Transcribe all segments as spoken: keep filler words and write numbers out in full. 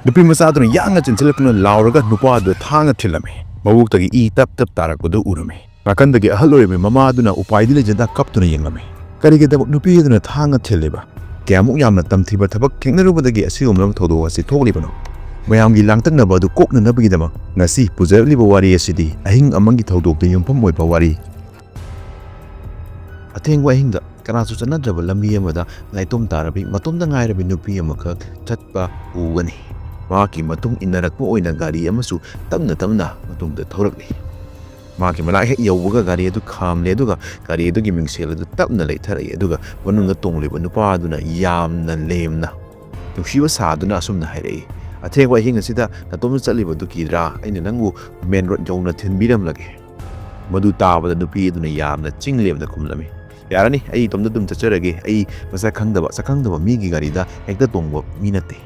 ꯅꯨꯄꯤ ꯃꯆꯥꯗꯨꯅ ꯌꯥꯡꯅ ꯆꯦꯟꯁꯤꯜꯂꯛꯇꯨꯅ ꯂꯥꯎꯔꯒ ꯅꯨꯄꯥꯗꯨꯗ ꯊꯥꯡꯅ ꯊꯤꯜꯂꯝꯃꯤ꯫ ꯃꯕꯨꯛꯇꯒꯤ ꯏ ꯇꯞ ꯇꯞ ꯇꯥꯔꯛꯄꯗꯨ ꯎꯔꯝꯃꯤ꯫ ꯅꯥꯀꯟꯗꯒꯤ ꯑꯍꯜ ꯑꯣꯏꯔꯤꯕ ꯃꯃꯥꯗꯨꯅ ꯎꯄꯥꯏꯗꯤ ꯂꯩꯖꯗ ꯀꯞꯇꯨꯅ ꯌꯦꯡꯂꯝꯃꯤ꯫ ꯀꯔꯤꯒꯤꯗꯃꯛ ꯅꯨꯄꯤ ꯑꯗꯨꯅ ꯊꯥꯡꯅ ꯊꯤꯜꯂꯤꯕ? ꯀꯌꯥꯃꯨꯛ ꯌꯥꯝꯅ ꯇꯝꯊꯤꯕ ꯊꯕꯛ ꯊꯦꯡꯅꯔꯨꯕꯗꯒꯤ ꯑꯁꯤꯒꯨꯝꯂꯕ ꯊꯧꯗꯣꯛ ꯑꯁꯤ ꯊꯣꯛꯂꯤꯕꯅꯣ? ꯃꯌꯥꯝꯒꯤ ꯂꯥꯡꯇꯛꯅꯕ ꯑꯗꯨ ꯀꯣꯛꯅꯅꯕꯒꯤꯗꯃꯛ ꯉꯁꯤ ꯄꯨꯖꯔꯛꯂꯤꯕ ꯋꯥꯔꯤ ꯑꯁꯤꯗꯤ ꯑꯍꯤꯡ ꯑꯃꯒꯤ ꯊꯧꯗꯣꯛꯇ ꯌꯨꯝꯐꯝ ꯑꯣꯏꯕ ꯋꯥꯔꯤ꯫ ꯑꯊꯦꯡꯕ ꯑꯍꯤꯡꯗ ꯀꯅꯥꯁꯨ ꯆꯠꯅꯗ꯭ꯔꯕ ꯂꯝꯕꯤ ꯑꯃꯗ ꯅꯥꯏꯇꯣꯝ ꯇꯥꯔꯕꯤ ꯃꯇꯣꯝꯇ ꯉꯥꯏꯔꯕꯤ ꯅꯨꯄꯤ ꯑꯃꯈꯛ ꯆꯠꯄ ꯎꯒꯅꯤ꯫ ꯃꯍꯥꯛꯀꯤ ꯃꯇꯨꯡ ꯏꯟꯅꯔꯛꯄ ꯑꯣꯏꯅ ꯒꯥꯔꯤ ꯑꯃꯁꯨ ꯇꯞꯅ ꯇꯞꯅ ꯃꯇꯨꯡꯗ ꯊꯧꯔꯛꯂꯤ꯫ ꯃꯍꯥꯛꯀꯤ ꯃꯅꯥꯛ ꯍꯦꯛ ꯌꯧꯕꯒ ꯒꯥꯔꯤ ꯑꯗꯨ ꯈꯥꯝꯂꯦ, ꯑꯗꯨꯒ ꯒꯥꯔꯤ ꯑꯗꯨꯒꯤ ꯃꯤꯡꯁꯦꯜ ꯑꯗꯨ ꯇꯞꯅ ꯂꯩꯊꯔꯛꯏ, ꯑꯗꯨꯒ ꯃꯅꯨꯡꯗ ꯇꯣꯡꯂꯤꯕ ꯅꯨꯄꯥ ꯑꯗꯨꯅ ꯌꯥꯝꯅ ꯂꯦꯝꯅ ꯅꯨꯡꯁꯤꯕ ꯁꯥꯗꯨꯅ ꯑꯁꯨꯝꯅ ꯍꯥꯏꯔꯛꯏ, "ꯑꯊꯦꯡꯕ ꯑꯍꯤꯡ ꯑꯁꯤꯗ ꯅꯇꯣꯝꯇ ꯆꯠꯂꯤꯕꯗꯨ ꯀꯤꯗ꯭ꯔꯥ? ꯑꯩꯅ ꯅꯪꯕꯨ ꯃꯦꯟ ꯔꯣꯗ ꯌꯧꯅ ꯊꯤꯟꯕꯤꯔꯝꯂꯒꯦ?" ꯃꯗꯨ ꯇꯥꯕꯗ ꯅꯨꯄꯤ ꯑꯗꯨꯅ ꯌꯥꯝꯅ ꯆꯤꯡ ꯂꯦꯝꯅ ꯈꯨꯝꯂꯝꯃꯤ, "ꯌꯥꯔꯅꯤ, ꯑꯩ ꯏꯇꯣꯝꯇ ꯑꯗꯨꯝ ꯆꯠꯆꯔꯒꯦ꯫ ꯑꯩ ꯃꯁꯛ ꯈꯪꯗꯕ, ꯁꯛ ꯈꯪꯗꯕ ꯃꯤꯒꯤ ꯒꯥꯔꯤꯗ ꯍꯦꯛꯇ ꯇꯣꯡꯕ ꯃꯤ ꯅꯠꯇꯦ꯫"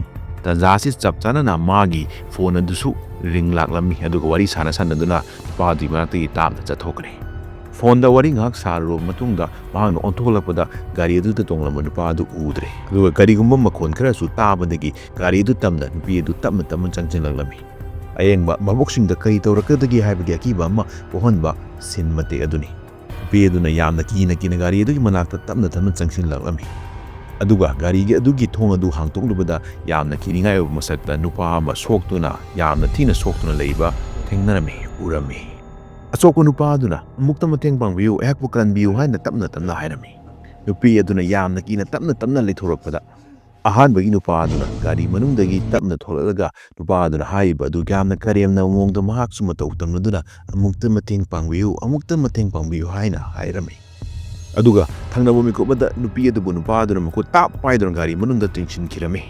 ꯇꯥꯟꯖꯥ ꯑꯁꯤ ꯆꯞ ꯆꯥꯅꯅ ꯃꯥꯒꯤ ꯐꯣꯟ ꯑꯗꯨꯁꯨ ꯔꯤꯡ ꯂꯥꯛꯂꯝꯃꯤ, ꯑꯗꯨꯒ ꯋꯥꯔꯤ ꯁꯥꯟꯅ ꯁꯥꯟꯅꯗꯨꯅ ꯅꯨꯄꯥꯗꯨꯒꯤ ꯃꯅꯥꯛꯇꯒꯤ ꯇꯥꯞꯅ ꯆꯠꯊꯣꯛꯈ꯭ꯔꯦ꯫ ꯐꯣꯟꯗ ꯋꯥꯔꯤ ꯉꯥꯏꯍꯥꯛ ꯁꯥꯔꯨꯔꯕ ꯃꯇꯨꯡꯗ ꯃꯍꯥꯛꯅ ꯑꯣꯟꯊꯣꯛꯂꯛꯄꯗ ꯒꯥꯔꯤ ꯑꯗꯨꯗ ꯇꯣꯡꯂꯝꯕ ꯅꯨꯄꯥ ꯑꯗꯨ ꯎꯗ꯭ꯔꯦ꯫ ꯑꯗꯨꯒ ꯀꯔꯤꯒꯨꯝꯕ ꯃꯈꯣꯟ ꯈꯔꯁꯨ ꯇꯥꯕꯗꯒꯤ ꯒꯥꯔꯤ ꯑꯗꯨ ꯇꯝꯅ ꯅꯨꯄꯤ ꯑꯗꯨ ꯇꯞꯅ ꯇꯞꯅ ꯆꯪꯁꯤꯜꯂꯛꯂꯝꯃꯤ꯫ ꯑꯌꯦꯡꯕ ꯃꯕꯣꯛꯁꯤꯡꯗ ꯀꯔꯤ ꯇꯧꯔꯛꯀꯗꯒꯦ ꯍꯥꯏꯕꯒꯤ ꯑꯀꯤꯕ ꯑꯃ ꯄꯣꯛꯍꯟꯕ ꯁꯤꯟ ꯃꯇꯦꯛ ꯑꯗꯨꯅꯤ꯫ ꯅꯨꯄꯤ ꯑꯗꯨꯅ ꯌꯥꯝꯅ ꯀꯤꯅ ꯀꯤꯅ ꯒꯥꯔꯤ ꯑꯗꯨꯒꯤ ꯃꯅꯥꯛꯇ ꯇꯞꯅ ꯇꯞꯅ ꯆꯪꯁꯤꯜꯂꯛꯂꯝꯃꯤ꯫ ꯑꯗꯨꯒ ꯒꯥꯔꯤꯒꯤ ꯑꯗꯨꯒꯤ ꯊꯣꯡ ꯑꯗꯨ ꯍꯥꯡꯇꯣꯛꯂꯨꯕꯗ ꯌꯥꯝꯅ ꯀꯤꯅꯤꯡꯉꯥꯏ ꯑꯣꯏꯕ ꯃꯁꯛꯇ ꯅꯨꯄꯥ ꯑꯃ ꯁꯣꯛꯇꯨꯅ, ꯌꯥꯝꯅ ꯊꯤꯅ ꯁꯣꯛꯇꯨꯅ ꯂꯩꯕ ꯊꯦꯡꯅꯔꯝꯃꯤ, ꯎꯔꯝꯃꯤ꯫ ꯑꯁꯣꯛꯄ ꯅꯨꯄꯥ ꯑꯗꯨꯅ, "ꯑꯃꯨꯛꯇ ꯃꯇꯦꯡ ꯄꯥꯡꯕꯤꯌꯨ, ꯑꯩꯍꯥꯛꯄꯨ ꯀꯟꯕꯤꯌꯨ" ꯍꯥꯏꯅ ꯇꯞꯅ ꯇꯞꯅ ꯍꯥꯏꯔꯝꯃꯤ꯫ ꯅꯨꯄꯤ ꯑꯗꯨꯅ ꯌꯥꯝꯅ ꯀꯤꯅ ꯇꯞꯅ ꯇꯞꯅ ꯂꯩꯊꯣꯔꯛꯄꯗ, ꯑꯍꯥꯟꯕꯒꯤ ꯅꯨꯄꯥ ꯑꯗꯨꯅ ꯒꯥꯔꯤ ꯃꯅꯨꯡꯗꯒꯤ ꯇꯞꯅ ꯊꯣꯛꯂꯛꯂꯒ ꯅꯨꯄꯥ ꯑꯗꯨꯅ ꯍꯥꯏꯔꯤꯕ ꯑꯗꯨ ꯌꯥꯝꯅ ꯀꯔꯦꯝꯅꯕ ꯃꯑꯣꯡꯗ ꯃꯍꯥꯛꯁꯨ ꯃꯇꯧ ꯇꯝꯂꯗꯨꯅ, "ꯑꯃꯨꯛꯇ ꯃꯇꯦꯡ ꯄꯥꯡꯕꯤꯌꯨ, ꯑꯃꯨꯛꯇ ꯃꯇꯦꯡ ꯄꯥꯡꯕꯤꯌꯨ" ꯍꯥꯏꯅ ꯍꯥꯏꯔꯝꯃꯤ꯫ ꯑꯗꯨꯒ ꯊꯪꯅꯕ ꯃꯤꯀꯨꯞ ꯑꯃꯗ ꯅꯨꯄꯤ ꯑꯗꯨꯕꯨ ꯅꯨꯄꯥ ꯑꯗꯨꯅ ꯃꯈꯨꯠ ꯇꯥꯞ ꯄꯥꯏꯗꯨꯅ ꯒꯥꯔꯤ ꯃꯅꯨꯡꯗ ꯆꯤꯡꯁꯤꯟꯈꯤꯔꯝꯃꯤ꯫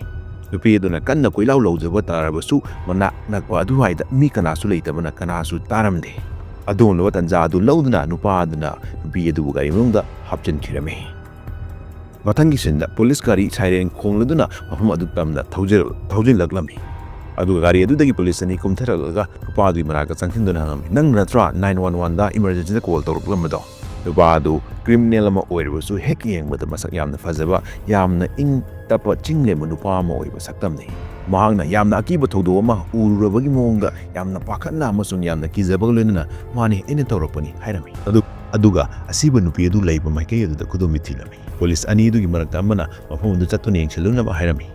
ꯅꯨꯄꯤ ꯑꯗꯨꯅ ꯀꯟꯅ ꯀꯣꯏꯂꯥꯎ ꯂꯥꯎꯖꯕ ꯇꯥꯔꯕꯁꯨ ꯃꯅꯥꯛ ꯅꯛꯄ ꯑꯗꯨꯋꯥꯏꯗ ꯃꯤ ꯀꯅꯥꯁꯨ ꯂꯩꯇꯕꯅ ꯀꯅꯥꯁꯨ ꯇꯥꯔꯝꯗꯦ꯫ ꯑꯗꯨꯒꯨꯝꯂꯕ ꯇꯥꯟꯖꯥ ꯑꯗꯨ ꯂꯧꯗꯨꯅ ꯅꯨꯄꯥ ꯑꯗꯨꯅ ꯅꯨꯄꯤ ꯑꯗꯨꯕꯨ ꯒꯥꯔꯤ ꯃꯅꯨꯡꯗ ꯍꯥꯞꯆꯤꯟꯈꯤꯔꯝꯃꯤ꯫ ꯃꯊꯪꯒꯤ ꯁꯤꯟꯗ ꯄꯨꯂꯤꯁ ꯒꯥꯔꯤ ꯁꯥꯏꯔꯦꯟ ꯈꯣꯡꯂꯗꯨꯅ ꯃꯐꯝ ꯑꯗꯨ ꯇꯝꯅ ꯊꯧꯖꯤꯜ-, ꯊꯧꯖꯤꯜꯂꯛꯂꯝꯃꯤ꯫ ꯑꯗꯨꯒ ꯒꯥꯔꯤ ꯑꯗꯨꯗꯒꯤ ꯄꯨꯂꯤꯁ ꯑꯅꯤ ꯀꯨꯝꯊꯔꯛꯂꯒ ꯅꯨꯄꯥ ꯑꯗꯨꯒꯤ ꯃꯅꯥꯛꯇ ꯆꯪꯁꯤꯟꯗꯨꯅ ꯍꯪꯉꯝꯃꯤ, "ꯅꯪ ꯅꯠꯇ꯭ꯔꯥ ꯅꯥꯏꯟ ꯋꯥꯟ ꯋꯥꯟꯗ ꯏꯃꯔꯖꯦꯟꯁꯤꯗ ꯀꯣꯜ ꯇꯧꯔꯛꯂꯝꯕꯗꯣ?" ꯅꯨꯄꯥ ꯑꯗꯨ ꯀ꯭ꯔꯤꯃꯤꯅꯦꯜ ꯑꯃ ꯑꯣꯏꯔꯕꯁꯨ ꯍꯦꯛ ꯌꯦꯡꯕꯗ ꯃꯁꯛ ꯌꯥꯝꯅ ꯐꯖꯕ, ꯌꯥꯝꯅ ꯏꯪ ꯇꯞꯄ ꯆꯤꯡ ꯂꯦꯝꯕ ꯅꯨꯄꯥ ꯑꯃ ꯑꯣꯏꯕ ꯁꯛꯇꯝꯅꯤ꯫ ꯃꯍꯥꯛꯅ ꯌꯥꯝꯅ ꯑꯀꯤꯕ ꯊꯧꯗꯣꯛ ꯑꯃ ꯎꯔꯨꯔꯕꯒꯤ ꯃꯑꯣꯡꯗ ꯌꯥꯝꯅ ꯄꯥꯈꯠꯅ ꯑꯃꯁꯨꯡ ꯌꯥꯝꯅ ꯀꯤꯖꯕꯒ ꯂꯣꯏꯅꯅ "ꯃꯥꯅꯤ, ꯑꯩꯅ ꯇꯧꯔꯛꯄꯅꯤ" ꯍꯥꯏꯔꯝꯃꯤ꯫ ꯑꯗꯨ-, ꯑꯗꯨꯒ ꯑꯁꯤꯕ ꯅꯨꯄꯤ ꯑꯗꯨ ꯂꯩꯕ ꯃꯥꯏꯀꯩ ꯑꯗꯨꯗ ꯈꯨꯗꯣꯝꯕꯤ ꯊꯤꯜꯂꯝꯃꯤ꯫ ꯄꯨꯂꯤꯁ ꯑꯅꯤꯗꯨꯒꯤ ꯃꯔꯛꯇ ꯑꯃꯅ ꯃꯐꯝ ꯑꯗꯨ ꯆꯠꯇꯨꯅ ꯌꯦꯡꯁꯤꯜꯂꯨꯅꯕ ꯍꯥꯏꯔꯝꯃꯤ꯫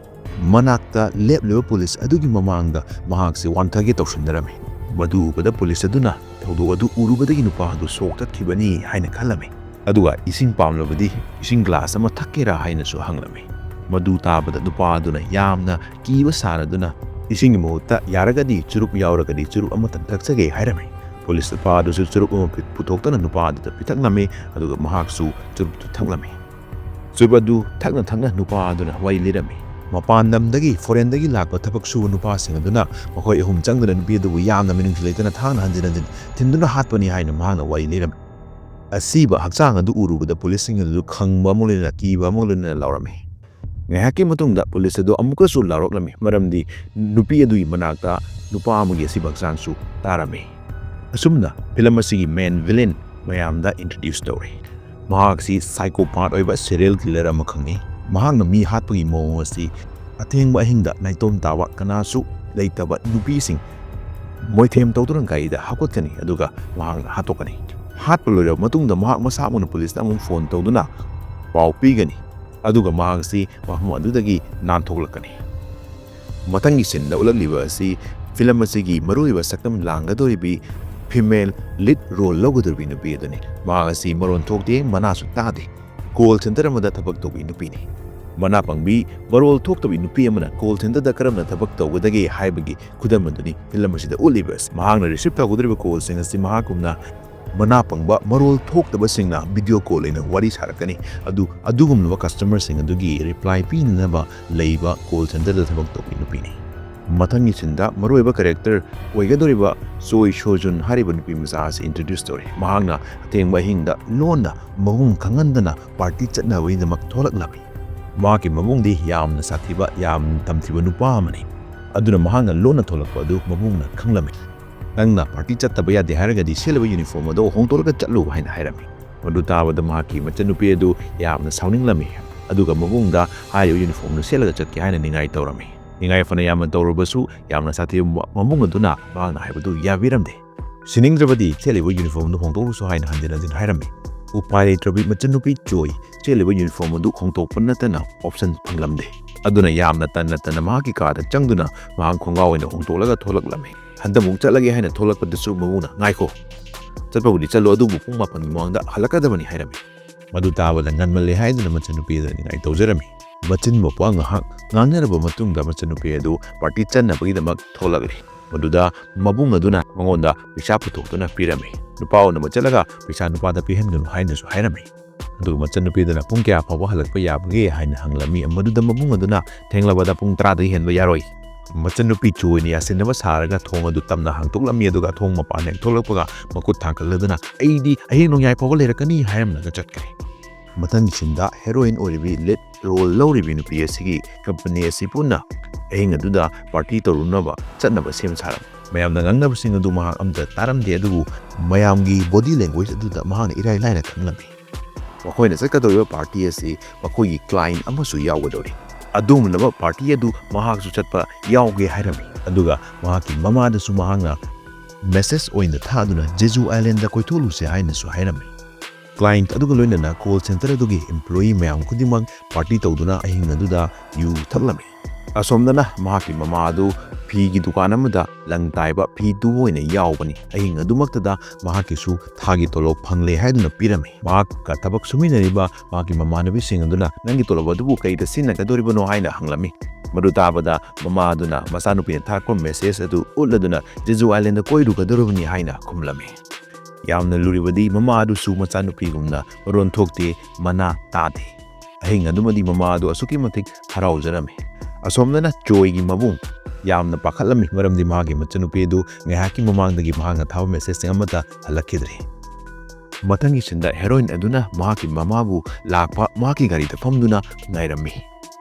ꯃꯅꯥꯛꯇ ꯂꯦꯞꯂꯤꯕ ꯄꯨꯂꯤꯁ ꯑꯗꯨꯒꯤ ꯃꯃꯥꯡꯗ ꯃꯍꯥꯛꯁꯦ ꯋꯥꯟꯊꯒꯦ ꯇꯧꯁꯤꯟꯅꯔꯝꯃꯤ꯫ ꯃꯗꯨ ꯎꯕꯗ ꯄꯨꯂꯤꯁ ꯑꯗꯨꯅ ꯊꯧꯗꯣꯛ ꯑꯗꯨ ꯎꯔꯨꯕꯗꯒꯤ ꯅꯨꯄꯥ ꯑꯗꯨ ꯁꯣꯛ ꯆꯠꯈꯤꯕꯅꯤ ꯍꯥꯏꯅ ꯈꯜꯂꯝꯃꯤ꯫ ꯑꯗꯨꯒ ꯏꯁꯤꯡ ꯄꯥꯝꯂꯕꯗꯤ ꯏꯁꯤꯡ ꯒ꯭ꯂꯥꯁ ꯑꯃ ꯊꯛꯀꯦꯔꯥ ꯍꯥꯏꯅꯁꯨ ꯍꯪꯂꯝꯃꯤ꯫ ꯃꯗꯨ ꯇꯥꯕꯗ ꯅꯨꯄꯥ ꯑꯗꯨꯅ ꯌꯥꯝꯅ ꯀꯤꯕ ꯁꯥꯔꯗꯨꯅ ꯏꯁꯤꯡꯒꯤ ꯃꯍꯨꯠꯇ "ꯌꯥꯔꯒꯗꯤ ꯆꯨꯔꯨꯞ ꯌꯥꯎꯔꯒꯗꯤ ꯆꯨꯔꯨꯞ ꯑꯃꯇꯪ ꯊꯛꯆꯒꯦ" ꯍꯥꯏꯔꯝꯃꯤ꯫ ꯄꯨꯂꯤꯁ ꯅꯨꯄꯥ ꯑꯗꯨꯁꯨ ꯆꯨꯔꯨꯞ ꯑꯃ ꯄꯨꯊꯣꯛꯇꯨꯅ ꯅꯨꯄꯥ ꯑꯗꯨꯗ ꯄꯤꯊꯛꯂꯝꯃꯤ, ꯑꯗꯨꯒ ꯃꯍꯥꯛꯁꯨ ꯆꯨꯔꯨꯞꯇꯨ ꯊꯛꯂꯝꯃꯤ꯫ ꯆꯨꯔꯨꯞ ꯑꯗꯨ ꯊꯛꯅ ꯊꯛꯅ ꯅꯨꯄꯥ ꯑꯗꯨꯅ ꯋꯥꯔꯤ ꯂꯤꯔꯝꯃꯤ꯫ ꯃꯄꯥꯟ ꯂꯝꯗꯒꯤ, ꯐꯣꯔꯦꯟꯗꯒꯤ ꯂꯥꯛꯄ ꯊꯕꯛ ꯁꯨꯕ ꯅꯨꯄꯥꯁꯤꯡ ꯑꯗꯨꯅ ꯃꯈꯣꯏ ꯑꯍꯨꯝ ꯆꯪꯗꯨꯅ ꯅꯨꯄꯤ ꯑꯗꯨꯕꯨ ꯌꯥꯝꯅ ꯃꯤꯅꯨꯡꯁꯤ ꯂꯩꯇꯅ ꯊꯥꯡꯅ ꯍꯟꯖꯤꯟ ꯍꯟꯖꯤꯟ ꯊꯤꯟꯗꯨꯅ ꯍꯥꯠꯄꯅꯤ ꯍꯥꯏꯅ ꯃꯍꯥꯛꯅ ꯋꯥꯔꯤ ꯂꯤꯔꯝꯃꯤ꯫ ꯑꯁꯤꯕ ꯍꯛꯆꯥꯡ ꯑꯗꯨ ꯎꯔꯨꯕꯗ ꯄꯨꯂꯤꯁꯁꯤꯡ ꯑꯗꯨ ꯈꯪꯕ ꯑꯃ ꯂꯣꯏꯅꯅ, ꯀꯤꯕ ꯑꯃ ꯂꯣꯏꯅꯅ ꯂꯥꯎꯔꯝꯃꯤ꯫ ꯉꯥꯏꯍꯥꯛꯀꯤ ꯃꯇꯨꯡꯗ ꯄꯨꯂꯤꯁ ꯑꯗꯨ ꯑꯃꯨꯛꯀꯁꯨ ꯂꯥꯎꯔꯛꯂꯝꯃꯤ, ꯃꯔꯝꯗꯤ ꯅꯨꯄꯤ ꯑꯗꯨꯒꯤ ꯃꯅꯥꯛꯇ ꯅꯨꯄꯥ ꯑꯃꯒꯤ ꯑꯁꯤꯕ ꯍꯛꯆꯥꯡꯁꯨ ꯇꯥꯔꯝꯃꯤ꯫ ꯑꯁꯨꯝꯅ ꯐꯤꯂꯝ ꯑꯁꯤꯒꯤ ꯃꯦꯟ ꯚꯤꯂꯦꯟ ꯃꯌꯥꯝꯗ ꯏꯟꯇ꯭ꯔꯣꯗ꯭ꯌꯨꯁ ꯇꯧꯔꯦ꯫ ꯃꯍꯥꯛꯁꯤ ꯁꯥꯏꯀꯣꯄꯥꯠ ꯑꯣꯏꯕ ꯁꯦꯔꯤꯌꯦꯜ ꯀꯤꯂꯔ ꯑꯃꯈꯛꯅꯤ꯫ ꯃꯍꯥꯛꯅ ꯃꯤ ꯍꯥꯠꯄꯒꯤ ꯃꯑꯣꯡ ꯑꯁꯤ ꯑꯊꯦꯡꯕ ꯑꯍꯤꯡꯗ ꯅꯥꯏꯇꯣꯝ ꯇꯥꯕ, ꯀꯅꯥꯁꯨ ꯂꯩꯇꯕ ꯅꯨꯄꯤꯁꯤꯡ ꯃꯣꯏꯊꯦꯝ ꯇꯧꯗꯨꯅ ꯒꯥꯔꯤꯗ ꯍꯥꯞꯀꯠꯀꯅꯤ, ꯑꯗꯨꯒ ꯃꯍꯥꯛꯅ ꯍꯥꯠꯇꯣꯛꯀꯅꯤ꯫ ꯍꯥꯠꯄ ꯂꯣꯏꯔꯕ ꯃꯇꯨꯡꯗ ꯃꯍꯥꯛ ꯃꯁꯥꯃꯛꯅ ꯄꯨꯂꯤꯁꯇ ꯑꯃꯨꯛ ꯐꯣꯟ ꯇꯧꯗꯨꯅ ꯄꯥꯎ ꯄꯤꯒꯅꯤ, ꯑꯗꯨꯒ ꯃꯍꯥꯛꯁꯤ ꯃꯐꯝ ꯑꯗꯨꯗꯒꯤ ꯅꯥꯟꯊꯣꯛꯂꯛꯀꯅꯤ꯫ ꯃꯊꯪꯒꯤ ꯁꯤꯟꯗ ꯎꯠꯂꯛꯂꯤꯕ ꯑꯁꯤ ꯐꯤꯂꯝ ꯑꯁꯤꯒꯤ ꯃꯔꯨꯑꯣꯏꯕ ꯁꯛꯇꯝ ꯂꯥꯡꯒꯗꯧꯔꯤꯕꯤ, ꯐꯤꯃꯦꯜ ꯂꯤꯗ ꯔꯣꯜ ꯂꯧꯒꯗꯧꯔꯤꯕꯤ ꯅꯨꯄꯤ ꯑꯗꯨꯅꯤ꯫ ꯃꯍꯥꯛ ꯑꯁꯤ ꯃꯔꯣꯟ ꯊꯣꯛꯇꯦ, ꯃꯅꯥꯁꯨ ꯇꯥꯗꯦ꯫ ꯀꯣꯜ ꯁꯦꯟꯇꯔ ꯑꯃꯗ ꯊꯕꯛ ꯇꯧꯕꯤ ꯅꯨꯄꯤꯅꯤ꯫ ꯃꯅꯥ ꯄꯪꯕꯤ, ꯃꯔꯣꯜ ꯊꯣꯛꯇꯕꯤ ꯅꯨꯄꯤ ꯑꯃꯅ ꯀꯣꯜ ꯁꯦꯟꯇꯔꯗ ꯀꯔꯝꯅ ꯊꯕꯛ ꯇꯧꯒꯗꯒꯦ ꯍꯥꯏꯕꯒꯤ ꯈꯨꯗꯝ ꯑꯗꯨꯅꯤ ꯐꯤꯂꯝ ꯑꯁꯤꯗ ꯎꯠꯂꯤꯕ ꯑꯁꯤ꯫ ꯃꯍꯥꯛꯅ ꯔꯤꯁꯤꯞ ꯇꯧꯒꯗꯧꯔꯤꯕ ꯀꯣꯜꯁꯤꯡ ꯑꯁꯤ ꯃꯍꯥꯛꯀꯨꯝꯅ ꯃꯅꯥ ꯄꯪꯕ, ꯃꯔꯣꯜ ꯊꯣꯛꯇꯕꯁꯤꯡꯅ ꯚꯤꯗꯤꯑꯣ ꯀꯣꯜ ꯑꯣꯏꯅ ꯋꯥꯔꯤ ꯁꯥꯔꯛꯀꯅꯤ꯫ ꯑꯗꯨ ꯑꯗꯨꯒꯨꯝꯂꯕ ꯀꯁꯇꯃꯔꯁꯤꯡ ꯑꯗꯨꯒꯤ ꯔꯤꯄ꯭ꯂꯥꯏ ꯄꯤꯅꯅꯕ ꯂꯩꯕ ꯀꯣꯜ ꯁꯦꯟꯇꯔꯗ ꯊꯕꯛ ꯇꯧꯕꯤ ꯅꯨꯄꯤꯅꯤ꯫ ꯃꯊꯪꯒꯤ ꯁꯤꯟꯗ ꯃꯔꯨꯑꯣꯏꯕ ꯀꯦꯔꯦꯛꯇꯔ ꯑꯣꯏꯒꯗꯧꯔꯤꯕ ꯆꯣꯏ ꯁꯣꯖꯨꯟ ꯍꯥꯏꯔꯤꯕ ꯅꯨꯄꯤ ꯃꯆꯥ ꯑꯁꯤ ꯏꯟꯇ꯭ꯔꯣꯗ꯭ꯌꯨꯁ ꯇꯧꯔꯤ꯫ ꯃꯍꯥꯛꯅ ꯑꯊꯦꯡꯕ ꯑꯍꯤꯡꯗ ꯂꯣꯟꯅ ꯃꯕꯨꯡ ꯈꯪꯍꯟꯗꯅ ꯄꯥꯔꯇꯤ ꯆꯠꯅꯕꯒꯤꯗꯃꯛ ꯊꯣꯛꯂꯛꯂꯝꯃꯤ꯫ ꯃꯍꯥꯛꯀꯤ ꯃꯕꯨꯡꯗꯤ ꯌꯥꯝꯅ ꯁꯥꯊꯤꯕ, ꯌꯥꯝꯅ ꯇꯝꯊꯤꯕ ꯅꯨꯄꯥ ꯑꯃꯅꯤ꯫ ꯑꯗꯨꯅ ꯃꯍꯥꯛꯅ ꯂꯣꯟꯅ ꯊꯣꯛꯂꯛꯄ ꯑꯗꯨ ꯃꯕꯨꯡꯅ ꯈꯪꯂꯝꯃꯤ꯫ "ꯅꯪꯅ ꯄꯥꯔꯇꯤ ꯆꯠꯇꯕ ꯌꯥꯗꯦ ꯍꯥꯏꯔꯒꯗꯤ ꯁꯦꯠꯂꯤꯕ ꯌꯨꯅꯤꯐꯣꯔꯝ ꯑꯗꯨ ꯍꯣꯡꯗꯣꯛꯂꯒ ꯆꯠꯂꯨ" ꯍꯥꯏꯅ ꯍꯥꯏꯔꯝꯃꯤ꯫ ꯃꯗꯨ ꯇꯥꯕꯗ ꯃꯍꯥꯛꯀꯤ ꯃꯆꯟꯅꯨꯄꯤ ꯑꯗꯨ ꯌꯥꯝꯅ ꯁꯥꯎꯅꯤꯡꯂꯝꯃꯤ, ꯑꯗꯨꯒ ꯃꯕꯨꯡꯗ ꯍꯥꯏꯔꯤꯕ ꯌꯨꯅꯤꯐꯣꯔꯝꯗꯨ ꯁꯦꯠꯂꯒ ꯆꯠꯀꯦ ꯍꯥꯏꯅ ꯅꯤꯡꯉꯥꯏ ꯇꯧꯔꯝꯃꯤ꯫ ꯅꯤꯡꯉꯥꯏ ꯐꯅ ꯌꯥꯝꯅ ꯇꯧꯔꯕꯁꯨ, ꯌꯥꯝꯅ ꯁꯥꯊꯤꯕ ꯃꯕꯨꯡ ꯑꯗꯨꯅ ꯃꯍꯥꯛꯅ ꯍꯥꯏꯕꯗꯨ ꯌꯥꯕꯤꯔꯝꯗꯦ꯫ ꯁꯤꯅꯤꯡꯗ꯭ꯔꯕꯗꯤ ꯁꯦꯠꯂꯤꯕ ꯌꯨꯅꯤꯐꯣꯔꯝꯗꯨ ꯍꯣꯡꯗꯣꯛꯂꯨꯁꯨ ꯍꯥꯏꯅ ꯍꯟꯖꯤꯟ ꯍꯟꯖꯤꯟ ꯍꯥꯏꯔꯝꯃꯤ꯫ ꯎꯄꯥꯏ ꯂꯩꯇ꯭ꯔꯕꯤ ꯃꯆꯟꯅꯨꯄꯤ ꯆꯣꯏ ꯁꯦꯠꯂꯤꯕ ꯌꯨꯅꯤꯐꯣꯔꯝ ꯑꯗꯨ ꯍꯣꯡꯗꯣꯛꯄ ꯅꯠꯇꯅ ꯑꯣꯞꯁꯟ ꯐꯪꯂꯝꯗꯦ꯫ ꯑꯗꯨꯅ ꯌꯥꯝꯅ ꯇꯟꯅ ꯇꯟꯅ ꯃꯍꯥꯛꯀꯤ ꯀꯥꯗ ꯆꯪꯗꯨꯅ ꯃꯍꯥꯛ ꯈꯣꯡꯒ꯭ꯔꯥꯎ ꯑꯣꯏꯅ ꯍꯣꯡꯗꯣꯛꯂꯒ ꯊꯣꯛꯂꯛꯂꯝꯃꯤ꯫ ꯍꯟꯗꯃꯨꯛ ꯆꯠꯂꯒꯦ ꯍꯥꯏꯅ ꯊꯣꯛꯂꯛꯄꯗꯁꯨ ꯃꯕꯨꯡꯅ, "ꯉꯥꯏꯈꯣ, ꯆꯠꯄꯕꯨꯗꯤ ꯆꯠꯂꯣ, ꯑꯗꯨꯕꯨ ꯄꯨꯡ ꯃꯥꯄꯟꯒꯤ ꯃꯃꯥꯡꯗ ꯍꯜꯂꯛꯀꯗꯕꯅꯤ" ꯍꯥꯏꯔꯝꯃꯤ꯫ ꯃꯗꯨ ꯇꯥꯕꯗ ꯉꯟꯃꯜꯂꯦ ꯍꯥꯏꯗꯨꯅ ꯃꯆꯟꯅꯨꯄꯤ ꯑꯗꯨꯅ ꯅꯤꯡꯉꯥꯏ ꯇꯧꯖꯔꯝꯃꯤ꯫ ꯃꯆꯤꯟ ꯃꯧꯄ꯭ꯋꯥ ꯉꯥꯏꯍꯥꯛ ꯉꯥꯡꯅꯔꯕ ꯃꯇꯨꯡꯗ ꯃꯆꯟꯅꯨꯄꯤ ꯑꯗꯨ ꯄꯥꯔꯇꯤ ꯆꯠꯅꯕꯒꯤꯗꯃꯛ ꯊꯣꯛꯂꯛꯂꯤ꯫ ꯃꯗꯨꯗ ꯃꯕꯨꯡ ꯑꯗꯨꯅ ꯃꯉꯣꯟꯗ ꯄꯩꯁꯥ ꯄꯨꯊꯣꯛꯇꯨꯅ ꯄꯤꯔꯝꯃꯤ꯫ ꯅꯨꯄꯥ ꯎꯅꯕ ꯆꯠꯂꯒ ꯄꯩꯁꯥ ꯅꯨꯄꯥꯗ ꯄꯤꯍꯟꯒꯅꯨ ꯍꯥꯏꯅꯁꯨ ꯍꯥꯏꯔꯝꯃꯤ꯫ ꯑꯗꯨꯒ ꯃꯆꯟꯅꯨꯄꯤꯗꯨꯅ ꯄꯨꯡ ꯀꯌꯥ ꯐꯥꯎꯕ ꯍꯜꯂꯛꯄ ꯌꯥꯕꯒꯦ ꯍꯥꯏꯅ ꯍꯪꯂꯝꯃꯤ꯫ ꯃꯗꯨꯗ ꯃꯕꯨꯡ ꯑꯗꯨꯅ, "ꯊꯦꯡꯂꯕꯗ ꯄꯨꯡ ꯇꯔꯥꯗꯒꯤ ꯍꯦꯟꯕ ꯌꯥꯔꯣꯏ"꯫ ꯃꯆꯟꯅꯨꯄꯤ ꯆꯣꯏꯅ ꯌꯥꯁꯤꯟꯅꯕ ꯁꯥꯔꯒ ꯊꯣꯡ ꯑꯗꯨ ꯇꯞꯅ ꯍꯥꯡꯗꯣꯛꯂꯝꯃꯤ, ꯑꯗꯨꯒ ꯊꯣꯡ ꯃꯄꯥꯟ ꯍꯦꯛ ꯊꯣꯛꯂꯛꯄꯒ ꯃꯈꯨꯠ ꯊꯥꯡꯒꯠꯂꯗꯨꯅ, "ꯑꯩꯗꯤ ꯑꯍꯤꯡ ꯅꯣꯡꯌꯥꯏ ꯐꯥꯎꯕ ꯂꯩꯔꯛꯀꯅꯤ" ꯍꯥꯏꯔꯝꯂꯒ ꯆꯠꯈ꯭ꯔꯦ꯫ ꯃꯊꯪꯒꯤ ꯁꯤꯟꯗ ꯍꯦꯔꯣꯏꯟ ꯑꯣꯏꯔꯤꯕꯤ ꯂꯤꯗ ꯔꯣꯜ ꯂꯧꯔꯤꯕꯤ ꯅꯨꯄꯤ ꯑꯁꯤꯒꯤ ꯀꯝꯄꯅꯤ ꯑꯁꯤ ꯄꯨꯟꯅ ꯑꯍꯤꯡ ꯑꯗꯨꯗ ꯄꯥꯔꯇꯤ ꯇꯧꯔꯨꯅꯕ ꯆꯠꯅꯕ ꯁꯦꯝ ꯁꯥꯔꯝꯃꯤ꯫ ꯃꯌꯥꯝꯅ ꯉꯥꯡꯅꯕꯁꯤꯡ ꯑꯗꯨ ꯃꯍꯥꯛ ꯑꯝꯇ ꯇꯥꯔꯝꯗꯦ, ꯑꯗꯨꯕꯨ ꯃꯌꯥꯝꯒꯤ ꯕꯣꯗꯤ ꯂꯦꯡꯒ꯭ꯋꯦꯖ ꯑꯗꯨꯗ ꯃꯍꯥꯛꯅ ꯏꯔꯥꯏ ꯂꯥꯏꯅ ꯈꯪꯂꯝꯃꯤ꯫ ꯃꯈꯣꯏꯅ ꯆꯠꯀꯗꯧꯔꯤꯕ ꯄꯥꯔꯇꯤ ꯑꯁꯤ ꯃꯈꯣꯏꯒꯤ ꯀ꯭ꯂꯥꯏꯟ ꯑꯃꯁꯨ ꯌꯥꯎꯒꯗꯧꯔꯤ꯫ ꯑꯗꯨꯒꯨꯝꯂꯕ ꯄꯥꯔꯇꯤ ꯑꯗꯨ ꯃꯍꯥꯛꯁꯨ ꯆꯠꯄ ꯌꯥꯎꯒꯦ ꯍꯥꯏꯔꯝꯃꯤ꯫ ꯑꯗꯨꯒ ꯃꯍꯥꯛꯀꯤ ꯃꯃꯥꯗꯁꯨ ꯃꯍꯥꯛꯅ ꯃꯦꯁꯦꯖ ꯑꯣꯏꯅ ꯊꯥꯗꯨꯅ ꯖꯦꯖꯨ ꯑꯥꯏꯂꯦꯟꯗ ꯀꯣꯏꯊꯣꯛꯂꯨꯁꯦ ꯍꯥꯏꯅꯁꯨ ꯍꯥꯏꯔꯝꯃꯤ꯫ ꯀ꯭ꯂꯥꯏꯟꯠ ꯑꯗꯨꯒ ꯂꯣꯏꯅꯅ ꯀꯣꯜ ꯁꯦꯟꯇꯔ ꯑꯗꯨꯒꯤ ꯏꯝꯄ꯭ꯂꯣꯌꯤ ꯃꯌꯥꯝ ꯈꯨꯗꯤꯡꯃꯛ ꯄꯥꯔꯇꯤ ꯇꯧꯗꯨꯅ ꯑꯍꯤꯡ ꯑꯗꯨꯗ ꯌꯨ ꯊꯛꯂꯝꯃꯤ꯫ ꯑꯁꯣꯝꯗꯅ ꯃꯍꯥꯛꯀꯤ ꯃꯃꯥ ꯑꯗꯨ ꯐꯤꯒꯤ ꯗꯨꯀꯥꯟ ꯑꯃꯗ ꯂꯪ ꯇꯥꯏꯕ ꯐꯤ ꯇꯨꯕ ꯑꯣꯏꯅ ꯌꯥꯎꯕꯅꯤ꯫ ꯑꯍꯤꯡ ꯑꯗꯨꯃꯛꯇꯗ ꯃꯍꯥꯛꯀꯤꯁꯨ ꯊꯥꯒꯤ ꯇꯣꯂꯣꯞ ꯐꯪꯂꯦ ꯍꯥꯏꯗꯨꯅ ꯄꯤꯔꯝꯃꯤ꯫ ꯃꯍꯥꯛꯀ ꯊꯕꯛ ꯁꯨꯃꯤꯟꯅꯔꯤꯕ ꯃꯍꯥꯛꯀꯤ ꯃꯃꯥꯟꯅꯕꯤꯁꯤꯡ ꯑꯗꯨꯅ, "ꯅꯪꯒꯤ ꯇꯣꯂꯣꯞ ꯑꯗꯨꯕꯨ ꯀꯩꯗ ꯁꯤꯖꯤꯟꯅꯒꯗꯧꯔꯤꯕꯅꯣ?" ꯍꯥꯏꯅ ꯍꯪꯂꯝꯃꯤ꯫ ꯃꯗꯨ ꯇꯥꯕꯗ ꯃꯃꯥ ꯑꯗꯨꯅ ꯃꯆꯥꯅꯨꯄꯤꯅ ꯊꯥꯔꯛꯄ ꯃꯦꯁꯦꯖ ꯑꯗꯨ ꯎꯠꯂꯗꯨꯅ, "ꯖꯦꯖꯨ ꯑꯥꯏꯂꯦꯟꯗ ꯀꯣꯏꯔꯨꯒꯗꯧꯔꯤꯕꯅꯤ" ꯍꯥꯏꯅ ꯈꯨꯝꯂꯝꯃꯤ꯫ ꯌꯥꯝꯅ ꯂꯨꯔꯤꯕꯗꯤ ꯃꯃꯥ ꯑꯗꯨꯁꯨ ꯃꯆꯥꯅꯨꯄꯤꯒꯨꯝꯅ ꯃꯔꯣꯟ ꯊꯣꯛꯇꯦ, ꯃꯅꯥ ꯇꯥꯗꯦ꯫ ꯑꯍꯤꯡ ꯑꯗꯨꯃꯗꯤ ꯃꯃꯥ ꯑꯗꯨ ꯑꯁꯨꯛꯀꯤ ꯃꯇꯤꯛ ꯍꯔꯥꯎꯖꯔꯝꯃꯤ꯫ ꯑꯁꯣꯝꯗꯅ ꯆꯣꯏꯒꯤ ꯃꯕꯨꯡ ꯌꯥꯝꯅ ꯄꯥꯈꯠꯂꯝꯃꯤ, ꯃꯔꯝꯗꯤ ꯃꯍꯥꯛꯀꯤ ꯃꯆꯟꯅꯨꯄꯤ ꯑꯗꯨ ꯉꯥꯏꯍꯥꯛꯀꯤ ꯃꯃꯥꯡꯗꯒꯤ ꯃꯍꯥꯛꯅ ꯊꯥꯕ ꯃꯦꯁꯦꯖꯁꯤꯡ ꯑꯃꯠꯇ ꯍꯜꯂꯛꯈꯤꯗ꯭ꯔꯦ꯫ ꯃꯊꯪꯒꯤ ꯁꯤꯟꯗ ꯍꯦꯔꯣꯏꯟ ꯑꯗꯨꯅ ꯃꯍꯥꯛꯀꯤ ꯃꯃꯥꯕꯨ ꯂꯥꯛꯄ ꯃꯍꯥꯛꯀꯤ ꯒꯥꯔꯤꯗ ꯐꯝꯗꯨꯅ ꯉꯥꯏꯔꯝꯃꯤ꯫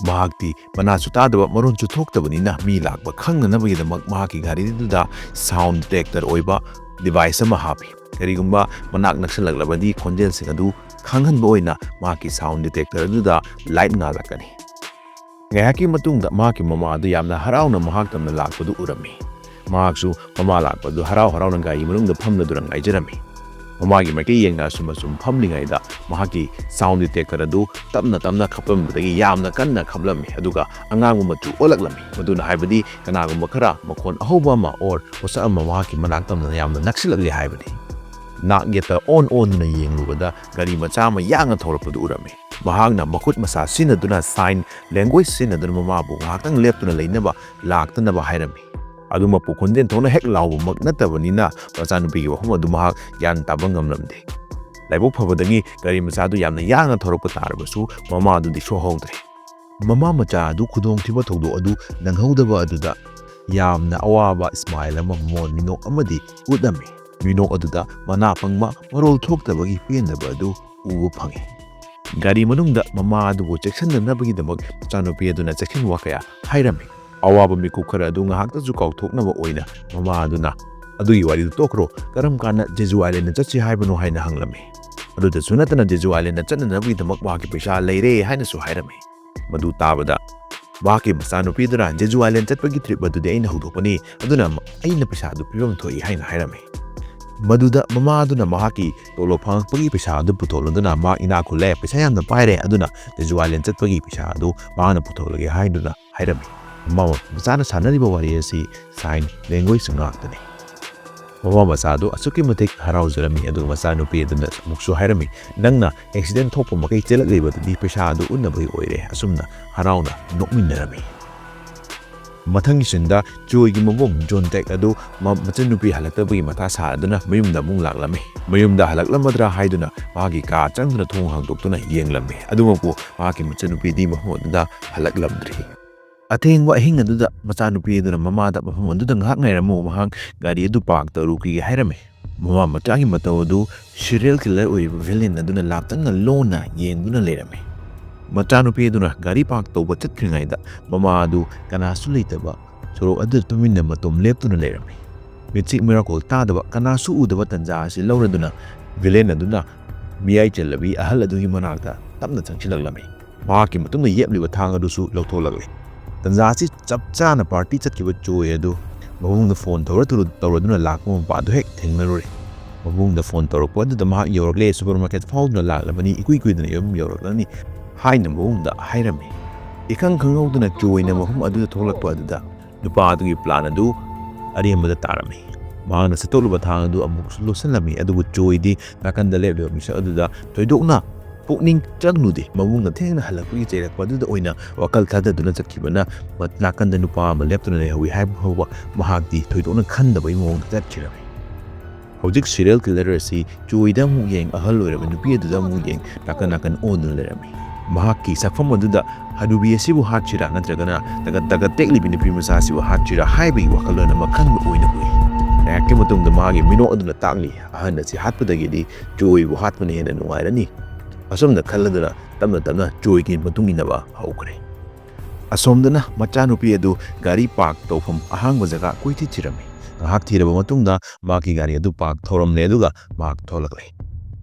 ꯃꯍꯥꯛꯇꯤ ꯃꯅꯥꯁꯨ ꯇꯥꯗꯕ, ꯃꯔꯣꯟꯁꯨ ꯊꯣꯛꯇꯕꯅꯤꯅ ꯃꯤ ꯂꯥꯛꯄ ꯈꯪꯅꯅꯕꯒꯤꯗꯃꯛ ꯃꯍꯥꯛꯀꯤ ꯒꯥꯔꯤꯗꯨꯗ ꯁꯥꯎꯟ ꯗꯤꯇꯦꯛꯇꯔ ꯑꯣꯏꯕ ꯗꯤꯚꯥꯏꯁ ꯑꯃ ꯍꯥꯞꯄꯤ꯫ ꯀꯔꯤꯒꯨꯝꯕ ꯃꯅꯥꯛ ꯅꯛꯁꯜꯂꯛꯂꯕꯗꯤ ꯈꯣꯟꯖꯦꯜꯁꯤꯡ ꯑꯗꯨ ꯈꯪꯍꯟꯕ ꯑꯣꯏꯅ ꯃꯍꯥꯛꯀꯤ sound detector ꯑꯗꯨꯗ light ꯉꯥꯜꯂꯛꯀꯅꯤ꯫ ꯉꯥꯏꯍꯥꯛꯀꯤ ꯃꯇꯨꯡꯗ ꯃꯍꯥꯛꯀꯤ ꯃꯃꯥ ꯑꯗꯨ ꯌꯥꯝꯅ ꯍꯔꯥꯎꯅ ꯃꯍꯥꯛ ꯇꯝꯅ ꯂꯥꯛꯄꯗꯨ ꯎꯔꯝꯃꯤ꯫ ꯃꯍꯥꯛꯁꯨ ꯃꯃꯥ ꯂꯥꯛꯄꯗꯨ ꯍꯔꯥꯎ ꯍꯔꯥꯎꯅ ꯒꯥꯔꯤ ꯃꯅꯨꯡꯗ ꯐꯝꯂꯗꯨꯅ ꯉꯥꯏꯖꯔꯝꯃꯤ꯫ ꯃꯃꯥꯒꯤ ꯃꯥꯏꯀꯩ ꯌꯦꯡꯅ ꯑꯁꯨꯝ ꯑꯁꯨꯝ ꯐꯝꯂꯤꯉꯩꯗ ꯃꯍꯥꯛꯀꯤ sound detector ꯑꯗꯨ ꯇꯞꯅ ꯇꯞꯅ ꯈꯞꯂꯝꯕꯗꯒꯤ ꯌꯥꯝꯅ ꯀꯟꯅ ꯈꯞꯂꯝꯃꯤ, ꯑꯗꯨꯒ ꯑꯉꯥꯡꯕ ꯃꯆꯨ ꯑꯣꯜꯂꯛꯂꯝꯃꯤ꯫ ꯃꯗꯨꯅ ꯍꯥꯏꯕꯗꯤ ꯀꯅꯥꯒꯨꯝꯕ ꯈꯔ ꯃꯈꯣꯟ ꯑꯍꯧꯕ ꯑꯃ or ꯄꯣꯠꯁꯛ ꯑꯃ ꯃꯍꯥꯛꯀꯤ ꯃꯅꯥꯛ ꯇꯝꯅ ꯌꯥꯝꯅ ꯅꯛꯁꯤꯜꯂꯛꯂꯦ ꯍꯥꯏꯕꯅꯤ꯫ ꯅꯥꯛ ꯌꯦꯠꯇ ꯑꯣꯟ ꯑꯣꯟꯗꯨꯅ ꯌꯦꯡꯂꯨꯕꯗ ꯒꯥꯔꯤ ꯃꯆꯥ ꯑꯃ ꯌꯥꯡꯅ ꯊꯧꯔꯛꯄꯗꯨ ꯎꯔꯝꯃꯤ꯫ ꯃꯍꯥꯛꯅ ꯃꯈꯨꯠ ꯃꯁꯥ ꯁꯤꯖꯤꯟꯅꯗꯨꯅ sign language ꯁꯤꯖꯤꯟꯅꯗꯨꯅ ꯃꯃꯥꯕꯨ ꯉꯥꯏꯍꯥꯛꯇꯪ ꯂꯦꯞꯇꯨꯅ ꯂꯩꯅꯕ, ꯂꯥꯛꯇꯅꯕ ꯍꯥꯏꯔꯝꯃꯤ꯫ ꯑꯗꯨꯃꯛꯄꯨ ꯈꯣꯟꯖꯦꯜ ꯊꯣꯛꯅ ꯍꯦꯛ ꯂꯥꯎꯕꯃꯛ ꯅꯠꯇꯕꯅꯤꯅ ꯃꯆꯥꯅꯨꯄꯤꯒꯤ ꯋꯥꯐꯝ ꯑꯗꯨ ꯃꯍꯥꯛ ꯒ꯭ꯌꯥꯟ ꯇꯥꯕ ꯉꯝꯂꯝꯗꯦ꯫ ꯂꯥꯏꯕꯛ ꯐꯕꯗꯒꯤ ꯒꯥꯔꯤ ꯃꯆꯥꯗꯨ ꯌꯥꯝꯅ ꯌꯥꯡꯅ ꯊꯧꯔꯛꯄ ꯇꯥꯔꯕꯁꯨ ꯃꯃꯥ ꯑꯗꯨꯗꯤ ꯁꯣꯛꯍꯧꯗ꯭ꯔꯦ꯫ ꯃꯃꯥ ꯃꯆꯥ ꯑꯗꯨ ꯈꯨꯗꯣꯡꯊꯤꯕ ꯊꯧꯗꯣꯛ ꯑꯗꯨ ꯅꯪꯍꯧꯗꯕ ꯑꯗꯨꯗ ꯌꯥꯝꯅ ꯑꯋꯥꯕ smile ꯑꯃ ꯃꯃꯣꯟ ꯃꯤꯅꯣꯛ ꯑꯃꯗꯤ ꯎꯠꯂꯝꯃꯤ꯫ ꯃꯤꯅꯣꯛ ꯑꯗꯨꯗ ꯃꯅꯥ ꯄꯪꯕ, ꯃꯔꯣꯜ ꯊꯣꯛꯇꯕꯒꯤ ꯄꯦꯟꯗꯕ ꯑꯗꯨ ꯎꯕ ꯐꯪꯉꯤ꯫ ꯒꯥꯔꯤ ꯃꯅꯨꯡꯗ ꯃꯃꯥ ꯑꯗꯨꯕꯨ ꯆꯦꯛꯁꯤꯟꯅꯅꯕꯒꯤꯗꯃꯛ ꯃꯆꯥꯅꯨꯄꯤ ꯑꯗꯨꯅ ꯆꯦꯛꯁꯤꯟ ꯋꯥ ꯀꯌꯥ ꯍꯥꯏꯔꯝꯃꯤ꯫ ꯑꯋꯥꯕ ꯃꯤꯀꯨꯞ ꯈꯔ ꯑꯗꯨ ꯉꯥꯏꯍꯥꯛꯇꯁꯨ ꯀꯥꯎꯊꯣꯛꯅꯕ ꯑꯣꯏꯅ ꯃꯃꯥ ꯑꯗꯨꯅ "ꯑꯗꯨꯒꯤ ꯋꯥꯔꯤꯗꯨ ꯇꯣꯛꯈ꯭ꯔꯣ, ꯀꯔꯝ ꯀꯥꯟꯗ ꯖꯦꯖꯨ Island ꯆꯠꯁꯤ ꯍꯥꯏꯕꯅꯣ?" ꯍꯥꯏꯅ ꯍꯪꯂꯝꯃꯤ꯫ ꯑꯗꯨꯗꯁꯨ ꯅꯠꯇꯅ ꯖꯦꯖꯨ Island ꯆꯠꯅꯅꯕꯒꯤꯗꯃꯛ ꯃꯍꯥꯛꯀꯤ ꯄꯩꯁꯥ ꯂꯩꯔꯦ ꯍꯥꯏꯅꯁꯨ ꯍꯥꯏꯔꯝꯃꯤ꯫ ꯃꯗꯨ ꯇꯥꯕꯗ ꯃꯍꯥꯛꯀꯤ ꯃꯆꯥꯅꯨꯄꯤꯗꯨꯅ "ꯖꯦꯖꯨ Island ꯆꯠꯄꯒꯤ trip ꯑꯗꯨꯗꯤ ꯑꯩꯅ ꯍꯧꯗꯣꯛꯄꯅꯤ, ꯑꯗꯨꯅ ꯑꯩꯅ ꯄꯩꯁꯥꯗꯨ ꯄꯤꯐꯝ ꯊꯣꯛꯏ" ꯍꯥꯏꯅ ꯍꯥꯏꯔꯝꯃꯤ꯫ ꯃꯗꯨꯗ ꯃꯃꯥ ꯑꯗꯨꯅ ꯃꯍꯥꯛꯀꯤ ꯇꯣꯂꯣꯞ ꯐꯪꯂꯛꯄꯒꯤ ꯄꯩꯁꯥ ꯑꯗꯨ ꯄꯨꯊꯣꯛꯂꯗꯨꯅ "ꯃꯍꯥꯛ ꯏꯅꯥꯛ ꯈꯨꯜꯂꯦ, ꯄꯩꯁꯥ ꯌꯥꯝꯅ ꯄꯥꯏꯔꯦ, ꯑꯗꯨꯅ ꯖꯦꯖꯨ Island ꯆꯠꯄꯒꯤ ꯄꯩꯁꯥ ꯑꯗꯨ ꯃꯍꯥꯛꯅ ꯄꯨꯊꯣꯛꯂꯒꯦ" ꯍꯥꯏꯗꯨꯅ ꯍꯥꯏꯔꯝꯃꯤ꯫ ꯃꯃꯥ ꯃꯆꯥꯅ ꯁꯥꯟꯅꯔꯤꯕ ꯋꯥꯔꯤ ꯑꯁꯤ sign language ꯉꯥꯛꯇꯅꯤ꯫ ꯃꯃꯥ ꯃꯆꯥꯗꯨ ꯑꯁꯨꯛꯀꯤ ꯃꯇꯤꯛ ꯍꯔꯥꯎꯖꯔꯝꯃꯤ, ꯑꯗꯨꯒ ꯃꯆꯥꯅꯨꯄꯤ ꯑꯗꯨꯅ ꯑꯃꯨꯛꯁꯨ ꯍꯥꯏꯔꯝꯃꯤ, "ꯅꯪꯅ accident ꯊꯣꯛꯄ ꯃꯈꯩ ꯆꯦꯜꯂꯛꯂꯤꯕꯗꯨꯗꯤ ꯄꯩꯁꯥ ꯑꯗꯨ ꯎꯠꯅꯕꯒꯤ ꯑꯣꯏꯔꯦ"꯫ ꯑꯁꯨꯝꯅ ꯍꯔꯥꯎꯅ ꯅꯣꯛꯃꯤꯟꯅꯔꯝꯃꯤ꯫ ꯃꯊꯪꯒꯤ sceneꯗ ꯆꯣꯏꯒꯤ ꯃꯕꯨꯡ ꯖꯣꯟꯇꯦꯛ ꯑꯗꯨ ꯃ-, ꯃꯆꯟꯅꯨꯄꯤ ꯍꯜꯂꯛꯇꯕꯒꯤ ꯃꯊꯥ ꯁꯥꯗꯨꯅ ꯃꯌꯨꯝꯗ ꯑꯃꯨꯛ ꯂꯥꯛꯂꯝꯃꯤ꯫ ꯃꯌꯨꯝꯗ ꯍꯜꯂꯛꯂꯝꯃꯗ꯭ꯔꯥ ꯍꯥꯏꯗꯨꯅ ꯃꯍꯥꯛꯀꯤ ꯀꯥ ꯆꯪꯗꯨꯅ ꯊꯣꯡ ꯍꯥꯡꯗꯣꯛꯇꯨꯅ ꯌꯦꯡꯂꯝꯃꯤ꯫ ꯑꯗꯨꯃꯛꯄꯨ ꯃꯍꯥꯛꯀꯤ ꯃꯆꯟꯅꯨꯄꯤꯗꯤ ꯃꯐꯝ ꯑꯗꯨꯗ ꯍꯜꯂꯛꯂꯝꯗ꯭ꯔꯤ꯫ ꯑꯊꯦꯡꯕ ꯑꯍꯤꯡ ꯑꯗꯨꯗ ꯃꯆꯥꯅꯨꯄꯤ ꯑꯗꯨꯅ ꯃꯃꯥꯗ "ꯃꯐꯝ ꯑꯗꯨꯗ ꯉꯥꯏꯍꯥꯛ ꯉꯥꯏꯔꯝꯃꯨ, ꯃꯍꯥꯛ ꯒꯥꯔꯤ ꯑꯗꯨ park ꯇꯧꯔꯨꯈꯤꯒꯦ" ꯍꯥꯏꯔꯝꯃꯤ꯫ ꯃꯃꯥ ꯃꯆꯥꯒꯤ ꯃꯇꯧ ꯑꯗꯨ serial killer ꯑꯣꯏꯔꯤꯕ villain ꯑꯗꯨꯅ ꯂꯥꯞꯇꯛꯅ ꯂꯣꯟꯅ ꯌꯦꯡꯗꯨꯅ ꯂꯩꯔꯝꯃꯤ꯫ ꯃꯆꯥꯅꯨꯄꯤ ꯑꯗꯨꯅ ꯒꯥꯔꯤ park ꯇꯧꯕ ꯆꯠꯈ꯭ꯔꯤꯉꯩꯗ ꯃꯃꯥ ꯑꯗꯨ ꯀꯅꯥꯁꯨ ꯂꯩꯇꯕ ꯁꯣꯔꯣꯛ ꯑꯗꯨꯗ ꯇꯨꯃꯤꯟꯅ ꯃꯇꯣꯝ ꯂꯦꯞꯇꯨꯅ ꯂꯩꯔꯝꯃꯤ꯫ ꯃꯤꯠꯁꯤꯛ ꯃꯤꯔꯥꯀꯣꯜ ꯇꯥꯗꯕ, ꯀꯅꯥꯁꯨ ꯎꯗꯕ ꯇꯟꯖꯥ ꯑꯁꯤ ꯂꯧꯔꯗꯨꯅ ꯚꯤꯂꯦꯟ ꯑꯗꯨꯅ ꯃꯤꯌꯥꯏ ꯆꯜꯂꯕꯤ ꯑꯍꯜ ꯑꯗꯨꯒꯤ ꯃꯅꯥꯛꯇ ꯇꯞꯅ ꯆꯪꯁꯤꯜꯂꯛꯂꯝꯃꯤ꯫ ꯃꯍꯥꯛꯀꯤ ꯃꯇꯨꯡꯗ ꯌꯦꯞꯂꯤꯕ ꯊꯥꯡ ꯑꯗꯨꯁꯨ ꯂꯧꯊꯣꯛꯂꯛꯂꯦ꯫ ꯇꯟꯖꯥ ꯑꯁꯤ ꯆꯞ ꯆꯥꯅ ꯄꯥꯔꯇꯤ ꯆꯠꯈꯤꯕ ꯆꯣꯏ ꯑꯗꯨ ꯃꯕꯨꯡꯗ ꯐꯣꯟ ꯇꯧꯔ ꯇꯧꯔ-, ꯇꯧꯔꯗꯨꯅ ꯂꯥꯛꯄ ꯃꯄꯥ ꯑꯗꯨ ꯍꯦꯛ ꯊꯦꯡꯅꯔꯨꯔꯦ꯫ ꯃꯕꯨꯡꯗ ꯐꯣꯟ ꯇꯧꯔꯛꯄ ꯑꯗꯨꯗ ꯃꯍꯥꯛ ꯌꯧꯔꯛꯂꯦ, ꯁꯨꯄꯔ ꯃꯥꯔꯀꯦꯠ ꯐꯥꯎꯗꯨꯅ ꯂꯥꯛꯂꯕꯅꯤ, ꯏꯀꯨꯏ ꯀꯨꯏꯗꯅ ꯌꯨꯝ ꯌꯧꯔꯛꯂꯅꯤ ꯍꯥꯏꯅ ꯃꯕꯨꯡꯗ ꯍꯥꯏꯔꯝꯃꯤ꯫ ꯏꯈꯪ ꯈꯪꯍꯧꯗꯅ ꯆꯣꯏꯅ ꯃꯐꯝ ꯑꯗꯨꯗ ꯊꯣꯛꯂꯛꯄ ꯑꯗꯨꯗ ꯅꯨꯄꯥ ꯑꯗꯨꯒꯤ ꯄ꯭ꯂꯥꯟ ꯑꯗꯨ ꯑꯔꯦꯝꯕꯗ ꯇꯥꯔꯝꯃꯤ꯫ ꯃꯍꯥꯛꯅ ꯁꯠꯇꯣꯛꯂꯨꯕ ꯊꯥꯡ ꯑꯗꯨ ꯑꯃꯨꯛꯁꯨ ꯂꯣꯠꯁꯤꯜꯂꯝꯃꯤ, ꯑꯗꯨꯕꯨ ꯆꯣꯏꯗꯤ ꯅꯥꯀꯟꯗ ꯂꯦꯞꯂꯤꯕ ꯃꯤꯁꯛ ꯑꯗꯨꯗ ꯊꯣꯏꯗꯣꯛꯅ ꯄꯨꯛꯅꯤꯡ ꯆꯪꯂꯨꯗꯦ꯫ ꯃꯕꯨꯡꯅ ꯊꯦꯡꯅ ꯍꯜꯂꯛꯄꯒꯤ ꯆꯩꯔꯛꯄ ꯑꯗꯨꯗ ꯑꯣꯏꯅ ꯋꯥꯈꯜ ꯊꯥꯗꯗꯨꯅ ꯆꯠꯈꯤꯕꯅ ꯃ-, ꯅꯥꯀꯟꯗ ꯅꯨꯄꯥ ꯑꯃ ꯂꯦꯞꯇꯨꯅ ꯂꯩꯍꯧꯋꯤ ꯍꯥꯏꯕ ꯐꯥꯎꯕ ꯃꯍꯥꯛꯇꯤ ꯊꯣꯏꯗꯣꯛꯅ ꯈꯟꯗꯕꯒꯤ ꯃꯑꯣꯡꯗ ꯆꯠꯈꯤꯔꯝꯃꯤ꯫ ꯍꯧꯖꯤꯛ ꯁꯤꯔꯤꯌꯦꯜ ꯀꯤꯂꯔ ꯑꯁꯤ ꯆꯣꯏꯗ ꯑꯃꯨꯛ ꯌꯦꯡ, ꯑꯍꯜ ꯑꯣꯏꯔꯕ ꯅꯨꯄꯤ ꯑꯗꯨꯗ ꯑꯃꯨꯛ ꯌꯦꯡ, ꯅꯥꯀꯟ ꯅꯥꯀꯟ ꯑꯣꯟꯗꯨꯅ ꯂꯩꯔꯝꯃꯤ꯫ ꯃꯍꯥꯛꯀꯤ ꯁꯛꯐꯝ ꯑꯗꯨꯗ ꯍꯅꯨꯕꯤ ꯑꯁꯤꯕꯨ ꯍꯥꯠꯁꯤꯔꯥ ꯅꯠꯇ꯭ꯔꯒꯅ ꯇꯒꯠ ꯇꯒꯠ ꯇꯦꯛꯂꯤꯕꯤ ꯅꯨꯄꯤ ꯃꯆꯥ ꯑꯁꯤꯕꯨ ꯍꯥꯠꯁꯤꯔꯥ ꯍꯥꯏꯕꯒꯤ ꯋꯥꯈꯜꯂꯣꯟ ꯑꯃ ꯈꯟꯕ ꯑꯣꯏꯅ ꯎꯏ꯫ ꯉꯥꯏꯍꯥꯛꯀꯤ ꯃꯇꯨꯡꯗ ꯃꯥꯒꯤ ꯃꯤꯅꯣꯛ ꯑꯗꯨꯅ ꯇꯥꯛꯂꯤ, ꯑꯍꯟ ꯑꯁꯤ ꯍꯥꯠꯄꯗꯒꯤꯗꯤ ꯆꯣꯏꯕꯨ ꯍꯥꯠꯄꯅ ꯍꯦꯟꯅ ꯅꯨꯡꯉꯥꯏꯔꯅꯤ꯫ ꯑꯁꯨꯝꯅ ꯈꯜꯂꯗꯨꯅ ꯇꯞꯅ ꯇꯞꯅ ꯆꯣꯏꯒꯤ ꯃꯇꯨꯡ ꯏꯟꯅꯕ ꯍꯧꯈ꯭ꯔꯦ꯫ ꯑꯁꯣꯝꯗꯅ ꯃꯆꯥꯅꯨꯄꯤ ꯑꯗꯨ ꯒꯥꯔꯤ ꯄꯥꯔꯛ ꯇꯧꯐꯝ ꯑꯍꯥꯡꯕ ꯖꯒꯥ ꯀꯣꯏꯊꯤ ꯊꯤꯔꯝꯃꯤ꯫ ꯉꯥꯏꯍꯥꯛ ꯊꯤꯔꯕ ꯃꯇꯨꯡꯗ ꯃꯍꯥꯛꯀꯤ ꯒꯥꯔꯤ ꯑꯗꯨ ꯄꯥꯔꯛ ꯇꯧꯔꯝꯂꯦ, ꯑꯗꯨꯒ ꯃꯍꯥꯛ ꯊꯣꯛꯂꯛꯂꯦ꯫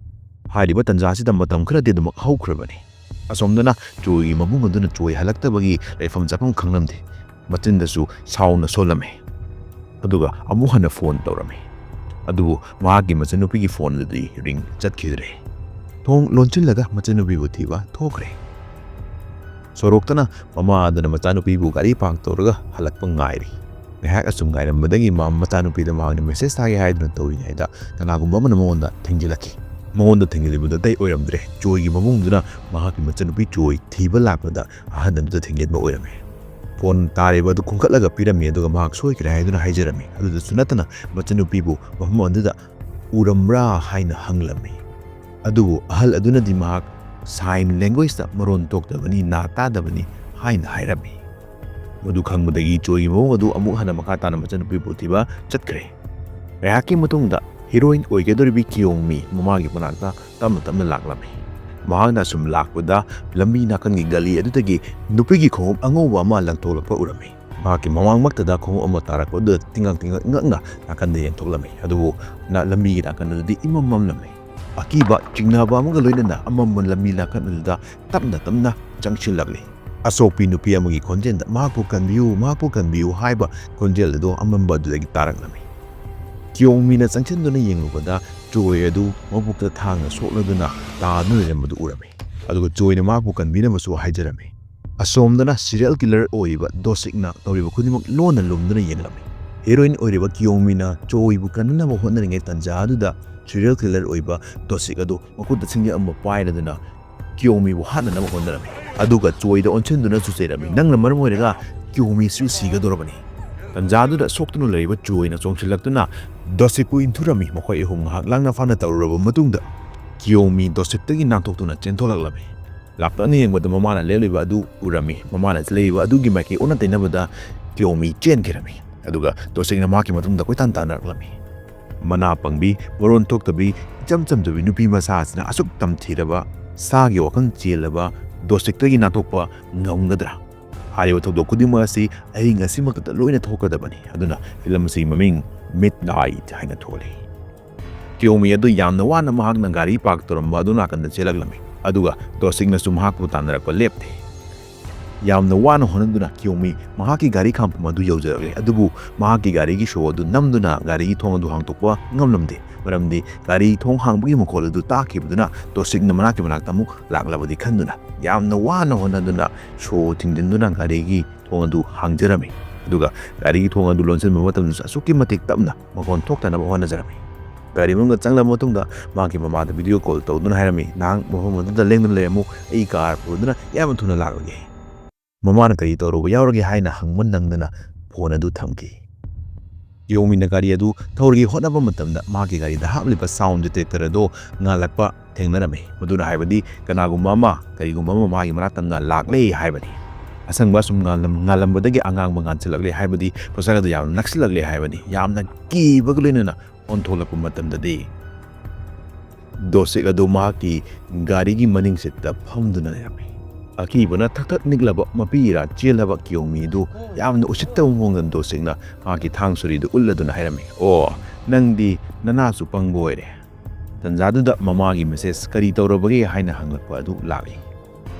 ꯍꯥꯏꯔꯤꯕ ꯇꯟꯖꯥ ꯑꯁꯤꯗ ꯃꯇꯝ ꯈꯔꯗꯤ ꯑꯗꯨꯃꯛ ꯍꯧꯈ꯭ꯔꯕꯅꯤ꯫ ꯑꯁꯣꯝꯗꯅ ꯆꯣꯏꯒꯤ ꯃꯕꯨꯡ ꯑꯗꯨꯅ ꯆꯣꯏ ꯍꯜꯂꯛꯇꯕꯒꯤ ꯂꯩꯐꯝ ꯆꯥꯐꯝ ꯈꯪꯂꯝꯗꯦ꯫ ꯃꯆꯤꯟꯗꯁꯨ ꯁꯥꯎꯅ ꯁꯣꯜꯂꯝꯃꯤ꯫ ꯑꯗꯨꯒ ꯑꯃꯨꯛ ꯍꯟꯅ ꯐꯣꯟ ꯇꯧꯔꯝꯃꯤ꯫ ꯑꯗꯨꯕꯨ ꯃꯍꯥꯛꯀꯤ ꯃꯆꯟꯅꯨꯄꯤꯒꯤ ꯐꯣꯟ ꯑꯗꯨꯗꯤ ꯔꯤꯡ ꯆꯠꯈꯤꯗ꯭ꯔꯦ꯫ ꯊꯣꯡ ꯂꯣꯟꯁꯤꯜꯂꯒ ꯃꯆꯟꯅꯨꯄꯤꯕꯨ ꯊꯤꯕ ꯊꯣꯛꯈ꯭ꯔꯦ꯫ ꯁꯣꯔꯣꯛꯇꯅ ꯃꯃꯥ ꯑꯗꯨꯅ ꯃꯆꯥꯅꯨꯄꯤꯕꯨ ꯒꯥꯔꯤ ꯄꯥꯔꯛ ꯇꯧꯔꯒ ꯍꯜꯂꯛꯄ ꯉꯥꯏꯔꯤ꯫ ꯉꯥꯏꯍꯥꯛ ꯑꯁꯨꯝ ꯉꯥꯏꯔꯝꯕꯗꯒꯤ ꯃꯥ-, ꯃꯆꯥꯅꯨꯄꯤꯗ ꯃꯍꯥꯛꯅ ꯃꯦꯁꯦꯖ ꯊꯥꯒꯦ ꯍꯥꯏꯗꯨꯅ ꯇꯧꯔꯤꯉꯩꯗ ꯀꯅꯥꯒꯨꯝꯕ ꯑꯃꯅ ꯃꯉꯣꯟꯗ ꯊꯦꯡꯖꯤꯜꯂꯛꯈꯤ꯫ ꯃꯉꯣꯟꯗ ꯊꯦꯡꯖꯤꯜꯂꯤꯕꯗꯨ ꯑꯇꯩ ꯑꯣꯏꯔꯝꯗ꯭ꯔꯦ, ꯆꯣꯏꯒꯤ ꯃꯕꯨꯡꯗꯨꯅ ꯃꯍꯥꯛꯀꯤ ꯃꯆꯟꯅꯨꯄꯤ ꯆꯣꯏ ꯊꯤꯕ ꯂꯥꯛꯄꯗ ꯑꯍꯟ ꯑꯗꯨꯗ ꯊꯦꯡꯖꯤꯟꯕ ꯑꯣꯏꯔꯝꯃꯤ꯫ ꯐꯣꯟ ꯇꯥꯔꯤꯕ ꯑꯗꯨ ꯈꯨꯟꯒꯠꯂꯒ ꯄꯤꯔꯝꯃꯤ, ꯑꯗꯨꯒ ꯃꯍꯥꯛ ꯁꯣꯏꯈ꯭ꯔꯦ ꯍꯥꯏꯗꯨꯅ ꯍꯥꯏꯖꯔꯝꯃꯤ꯫ ꯑꯗꯨꯗꯁꯨ ꯅꯠꯇꯅ ꯃꯆꯟꯅꯨꯄꯤꯕꯨ ꯃꯐꯝ ꯑꯗꯨꯗ ꯎꯔꯝꯕ꯭ꯔꯥ ꯍꯥꯏꯅ ꯍꯪꯂꯝꯃꯤ꯫ ꯑꯗꯨꯕꯨ ꯑꯍꯜ ꯑꯗꯨꯅꯗꯤ ꯃꯍꯥꯛ ꯁꯥꯏꯟ ꯂꯦꯡꯒ꯭ꯋꯦꯖꯇ ꯃꯔꯣꯟ ꯊꯣꯛꯇꯕꯅꯤ, ꯅꯥ ꯇꯥꯗꯕꯅꯤ ꯍꯥꯏꯅ ꯍꯥꯏꯔꯝꯃꯤ꯫ ꯃꯗꯨ ꯈꯪꯕꯗꯒꯤ ꯆꯣꯏꯒꯤ ꯃꯕꯨꯡ ꯑꯗꯨ ꯑꯃꯨꯛ ꯍꯟꯅ ꯃꯈꯥ ꯇꯥꯅ ꯃꯆꯟꯅꯨꯄꯤꯕꯨ ꯊꯤꯕ ꯆꯠꯈ꯭ꯔꯦ꯫ ꯉꯥꯏꯍꯥꯛꯀꯤ ꯃꯇꯨꯡꯗ ꯍꯤꯔꯣꯏꯟ ꯑꯣꯏꯒꯗꯧꯔꯤꯕꯤ ꯀꯤꯌꯣꯡꯃꯤ ꯃꯃꯥꯒꯤ ꯃꯅꯥꯛꯇ ꯇꯞꯅ ꯇꯞꯅ ꯂꯥꯛꯂꯝꯃꯤ꯫ ꯃꯍꯥꯛꯅ ꯑꯁꯨꯝ ꯂꯥꯛꯄꯗ ꯂꯝꯕꯤ ꯅꯥꯀꯟꯒꯤ ꯒꯂꯤ ꯑꯗꯨꯗꯒꯤ ꯅꯨꯄꯤꯒꯤ ꯈꯣꯡꯎꯞ ꯑꯉꯧꯕ ꯑꯃ ꯂꯪꯊꯣꯛꯂꯛꯄ ꯎꯔꯝꯃꯤ꯫ ꯃꯍꯥꯛꯀꯤ ꯃꯃꯥꯡꯃꯛꯇꯗ ꯈꯣꯡꯎꯞ ꯑꯃ ꯇꯥꯔꯛꯄ ꯑꯗꯨꯗ ꯇꯤꯡꯉꯛ ꯇꯤꯡꯉꯛ ꯉꯛꯅ ꯅꯥꯀꯟꯗ ꯌꯦꯡꯊꯣꯛꯂꯝꯃꯤ꯫ ꯑꯗꯨꯕꯨ ꯅ-, ꯂꯝꯕꯤꯒꯤ ꯅꯥꯀꯟ ꯑꯗꯨꯗꯤ ꯏꯃꯝ ꯃꯝꯂꯝꯃꯤ꯫ ꯑꯀꯤꯕ ꯆꯤꯡꯅꯕ ꯑꯃꯒ ꯂꯣꯏꯅꯅ ꯑꯃꯝꯕ ꯂꯝꯕꯤ ꯅꯥꯀꯟ ꯑꯗꯨꯗ ꯇꯞꯅ ꯇꯞꯅ ꯆꯪꯁꯤꯜꯂꯛꯂꯤ꯫ ꯑꯁꯣꯛꯄꯤ ꯅꯨꯄꯤ ꯑꯃꯒꯤ ꯈꯣꯟꯖꯦꯜꯗ "ꯃꯍꯥꯛꯄꯨ ꯀꯟꯕꯤꯌꯨ, ꯃꯍꯥꯛꯄꯨ ꯀꯟꯕꯤꯌꯨ" ꯍꯥꯏꯕ ꯈꯣꯟꯖꯦꯜ ꯑꯗꯨ ꯑꯃꯝꯕ ꯑꯗꯨꯗꯒꯤ ꯇꯥꯔꯛꯂꯝꯃꯤ꯫ ꯀꯤꯌꯣꯡꯃꯤꯅ ꯆꯪꯁꯤꯟꯗꯨꯅ ꯌꯦꯡꯂꯨꯕꯗ ꯆꯣꯏ ꯑꯗꯨ ꯃꯕꯨꯛꯇ ꯊꯥꯡꯅ ꯁꯣꯛꯂꯗꯨꯅ ꯇꯥꯗꯨꯅ ꯂꯩꯔꯝꯕꯗꯨ ꯎꯔꯝꯃꯤ꯫ ꯑꯗꯨꯒ ꯆꯣꯏꯅ ꯃꯍꯥꯛꯄꯨ ꯀꯟꯕꯤꯅꯕꯁꯨ ꯍꯥꯏꯖꯔꯝꯃꯤ꯫ ꯑꯁꯣꯝꯗꯅ serial killer ꯑꯣꯏꯔꯤꯕ ꯗꯣꯁꯤꯛꯅ ꯇꯧꯔꯤꯕ ꯈꯨꯗꯤꯡꯃꯛ ꯂꯣꯟꯅ ꯂꯨꯝꯗꯨꯅ ꯌꯦꯡꯂꯝꯃꯤ꯫ Heroine ꯑꯣꯏꯔꯤꯕ ꯀꯤꯌꯣꯡꯃꯤꯅ ꯆꯣꯏꯕꯨ ꯀꯟꯅꯅꯕ ꯍꯣꯠꯅꯔꯤꯉꯩ ꯇꯟꯖꯥ ꯑꯗꯨꯗ serial killer ꯑꯣꯏꯕ ꯗꯣꯁꯤꯛ ꯑꯗꯨ ꯃꯈꯨꯠꯇ ꯁꯤꯡꯖꯥ ꯑꯃ ꯄꯥꯏꯔꯗꯨꯅ ꯀꯤꯌꯣꯡꯃꯤꯕꯨ ꯍꯥꯠꯅꯅꯕ ꯍꯣꯠꯅꯔꯝꯃꯤ꯫ ꯑꯗꯨꯒ ꯆꯣꯏꯗ ꯑꯣꯟꯁꯤꯟꯗꯨꯅꯁꯨ ꯆꯩꯔꯝꯃꯤ꯫ "ꯅꯪꯅ ꯃꯔꯝ ꯑꯣꯏꯔꯒ ꯀꯤꯌꯣꯡꯃꯤꯁꯨ ꯁꯤꯒꯗꯧꯔꯕꯅꯤ!" ꯇꯟꯖꯥꯗꯨꯗ ꯁꯣꯛꯇꯨꯅ ꯂꯩꯔꯤꯕ ꯆꯣꯏꯅ ꯆꯣꯡꯁꯤꯜꯂꯛꯇꯨꯅ ꯗꯣꯁꯤꯛꯄꯨ ꯏꯟꯊꯨꯔꯝꯃꯤ꯫ ꯃꯈꯣꯏ ꯑꯍꯨꯝ ꯉꯥꯏꯍꯥꯛ ꯂꯥꯡꯅ ꯐꯥꯅ ꯇꯧꯔꯨꯔꯕ ꯃꯇꯨꯡꯗ ꯀꯤꯌꯣꯡꯃꯤ ꯗꯣꯁꯤꯛꯇꯒꯤ ꯅꯥꯟꯊꯣꯛꯇꯨꯅ ꯆꯦꯟꯊꯣꯛꯂꯛꯂꯝꯃꯤ꯫ ꯂꯥꯞꯇꯛꯅ ꯌꯦꯡꯕꯗ ꯃꯃꯥꯅ ꯂꯦꯞꯂꯤꯕ ꯑꯗꯨ ꯎꯔꯝꯃꯤ꯫ ꯃꯃꯥꯅ ꯆꯦꯜꯂꯛꯏꯕ ꯑꯗꯨꯒꯤ ꯃꯥꯏꯀꯩ ꯑꯣꯟꯅ ꯇꯩꯅꯕꯗ ꯀꯤꯌꯣꯡꯃꯤ ꯆꯦꯟꯈꯤꯔꯝꯃꯤ꯫ ꯑꯗꯨꯒ ꯗꯣꯁꯤꯛꯅ ꯃꯍꯥꯛꯀꯤ ꯃꯇꯨꯡꯗ ꯀꯣꯏꯇꯥꯟ ꯇꯥꯟꯅꯔꯛꯂꯝꯃꯤ꯫ ꯃꯅꯥ ꯄꯪꯕꯤ, ꯃꯔꯣꯟ ꯊꯣꯛꯇꯕꯤ, ꯏꯆꯝ ꯆꯝꯖꯕꯤ ꯅꯨꯄꯤ ꯃꯆꯥ ꯑꯁꯤꯅ ꯑꯁꯨꯛ ꯇꯝꯊꯤꯔꯕ ꯁꯥꯒꯤ ꯋꯥꯈꯜ ꯆꯦꯜꯂꯕ ꯗꯣꯁꯤꯛꯇꯒꯤ ꯅꯥꯟꯊꯣꯛꯄ ꯉꯝꯒꯗ꯭ꯔꯥ? ꯍꯥꯏꯔꯤꯕ ꯊꯧꯗꯣꯛ ꯈꯨꯗꯤꯡꯃꯛ ꯑꯁꯤ ꯑꯍꯤꯡ ꯑꯁꯤꯃꯛꯇꯗ ꯂꯣꯏꯅ ꯊꯣꯛꯀꯗꯕꯅꯤ꯫ ꯑꯗꯨꯅ ꯐꯤꯂꯝ ꯑꯁꯤꯒꯤ ꯃꯃꯤꯡ Midnight ꯍꯥꯏꯅ ꯊꯣꯜꯂꯤ꯫ ꯀꯤꯌꯣꯃꯤ ꯑꯗꯨ ꯌꯥꯝꯅ ꯋꯥꯅ ꯃꯍꯥꯛꯅ ꯒꯥꯔꯤ ꯄꯥꯔꯛ ꯇꯧꯔꯝꯕ ꯑꯗꯨ ꯅꯥꯀꯟꯗ ꯆꯦꯜꯂꯛꯂꯝꯃꯤ꯫ ꯑꯗꯨꯒ ꯗꯣꯁꯤꯛꯅꯁꯨ ꯃꯍꯥꯛꯄꯨ ꯇꯥꯟꯅꯔꯛꯄ ꯂꯦꯞꯇꯦ꯫ ꯌꯥꯝꯅ ꯋꯥꯅ ꯍꯣꯠꯅꯗꯨꯅ ꯀꯤꯌꯣꯃꯤ ꯃꯍꯥꯛꯀꯤ ꯒꯥꯔꯤ ꯈꯥꯝꯐꯝ ꯑꯗꯨ ꯌꯧꯖꯔꯛꯂꯦ꯫ ꯑꯗꯨꯕꯨ ꯃꯍꯥꯛꯀꯤ ꯒꯥꯔꯤꯒꯤ ꯁꯣ ꯑꯗꯨ ꯅꯝꯗꯨꯅ ꯒꯥꯔꯤꯒꯤ ꯊꯣꯡ ꯑꯗꯨ ꯍꯥꯡꯗꯣꯛꯄ ꯉꯝꯂꯝꯗꯦ꯫ ꯃꯔꯝꯗꯤ ꯒꯥꯔꯤ ꯊꯣꯡ ꯍꯥꯡꯕꯒꯤ ꯃꯈꯣꯜ ꯑꯗꯨ ꯇꯥꯈꯤꯕꯗꯨꯅ ꯗꯣꯁꯤꯛꯅ ꯃꯅꯥꯛꯀꯤ ꯃꯅꯥꯛꯇ ꯑꯃꯨꯛ ꯂꯥꯛꯂꯕꯗꯤ ꯈꯟꯗꯨꯅ ꯌꯥꯝꯅ ꯋꯥꯅ ꯍꯣꯠꯅꯗꯨꯅ ꯁꯣ ꯊꯤꯡꯖꯤꯟꯗꯨꯅ ꯒꯥꯔꯤꯒꯤ ꯊꯣꯡ ꯑꯗꯨ ꯍꯥꯡꯖꯔꯝꯃꯤ꯫ ꯑꯗꯨꯒ ꯒꯥꯔꯤꯒꯤ ꯊꯣꯡ ꯑꯗꯨ ꯂꯣꯟꯁꯤꯟꯕ ꯃꯇꯝꯗꯁꯨ ꯑꯁꯨꯛꯀꯤ ꯃꯇꯤꯛ ꯇꯞꯅ ꯃꯈꯣꯟ ꯊꯣꯛꯇꯅꯕ ꯍꯣꯠꯅꯖꯔꯝꯃꯤ꯫ ꯒꯥꯔꯤ ꯃꯅꯨꯡꯗ ꯆꯪꯂꯕ ꯃꯇꯨꯡꯗ ꯃꯍꯥꯛꯀꯤ ꯃꯃꯥꯗ ꯚꯤꯗꯤꯑꯣ ꯀꯣꯜ ꯇꯧꯗꯨꯅ ꯍꯥꯏꯔꯝꯃꯤ, "ꯅꯍꯥꯛ ꯃꯐꯝ ꯑꯗꯨꯗ ꯂꯦꯡꯗꯨꯅ ꯂꯩꯔꯝꯃꯨ, ꯑꯩ ꯀꯥꯔ ꯄꯨꯗꯨꯅ ꯌꯥꯝꯅ ꯊꯨꯅ ꯂꯥꯛꯂꯒꯦ"꯫ ꯃꯃꯥꯅ ꯀꯔꯤ ꯇꯧꯔꯨꯕ ꯌꯥꯎꯔꯒꯦ ꯍꯥꯏꯅ ꯍꯪꯕ ꯅꯪꯗꯅ ꯐꯣꯟ ꯑꯗꯨ ꯊꯝꯈꯤ꯫ ꯌꯣꯃꯤꯅ ꯒꯥꯔꯤ ꯑꯗꯨ ꯊꯧꯔꯒꯦ ꯍꯣꯠꯅꯕ ꯃꯇꯝꯗ ꯃꯍꯥꯛꯀꯤ ꯒꯥꯔꯤꯗ ꯍꯥꯞꯂꯤꯕ sound detector ꯑꯗꯨ ꯉꯥꯜꯂꯛꯄ ꯊꯦꯡꯅꯔꯝꯃꯤ꯫ ꯃꯗꯨꯅ ꯍꯥꯏꯕꯗꯤ ꯀꯅꯥꯒꯨꯝꯕ ꯑꯃ, ꯀꯔꯤꯒꯨꯝꯕ ꯑꯃ ꯃꯥꯒꯤ ꯃꯅꯥꯛꯇ ꯉꯥꯜꯂꯥꯛꯂꯦ ꯍꯥꯏꯕꯅꯤ꯫ ꯑꯁꯪꯕ ꯑꯁꯨꯝ ꯉꯥꯜꯂꯝ-, ꯉꯥꯜꯂꯝꯕꯗꯒꯤ ꯑꯉꯥꯡꯕ ꯉꯥꯟꯁꯤꯜꯂꯛꯂꯦ ꯍꯥꯏꯕꯗꯤ ꯄꯣꯠꯁꯛ ꯑꯗꯨ ꯌꯥꯝꯅ ꯅꯛꯁꯤꯜꯂꯛꯂꯦ ꯍꯥꯏꯕꯅꯤ꯫ ꯌꯥꯝꯅ ꯀꯤꯕꯒ ꯂꯣꯏꯅꯅ ꯑꯣꯟꯊꯣꯛꯂꯛꯄ ꯃꯇꯝꯗꯗꯤ ꯗꯣꯁꯤꯛ ꯑꯗꯨ ꯃꯍꯥꯛꯀꯤ ꯒꯥꯔꯤꯒꯤ ꯃꯅꯤꯡ seat ꯇ ꯐꯝꯗꯨꯅ ꯂꯩꯔꯝꯃꯤ꯫ ꯑꯀꯤꯕꯅ ꯊꯛ ꯊꯛ ꯅꯤꯛꯂꯕ ꯃꯄꯤ ꯏꯔꯥ ꯆꯦꯜꯂꯕ ꯀꯤꯌꯣꯃꯤ ꯑꯗꯨ ꯌꯥꯝꯅ ꯎꯁꯤꯠꯇꯕ ꯃꯑꯣꯡꯗ ꯗꯣꯁꯤꯛꯅ ꯃꯍꯥꯛꯀꯤ ꯊꯥꯡ ꯁꯣꯔꯤꯗꯨ ꯎꯠꯂꯗꯨꯅ ꯍꯥꯏꯔꯝꯃꯤ, "ꯑꯣ, ꯅꯪꯗꯤ ꯅꯅꯥꯁꯨ ꯄꯪꯕ ꯑꯣꯏꯔꯦ"꯫ ꯇꯟꯖꯥꯗꯨꯗ ꯃꯃꯥꯒꯤ ꯃꯦꯁꯦꯖ "ꯀꯔꯤ ꯇꯧꯔꯕꯒꯦ?" ꯍꯥꯏꯅ ꯍꯪꯂꯛꯄ ꯑꯗꯨ ꯂꯥꯛꯏ꯫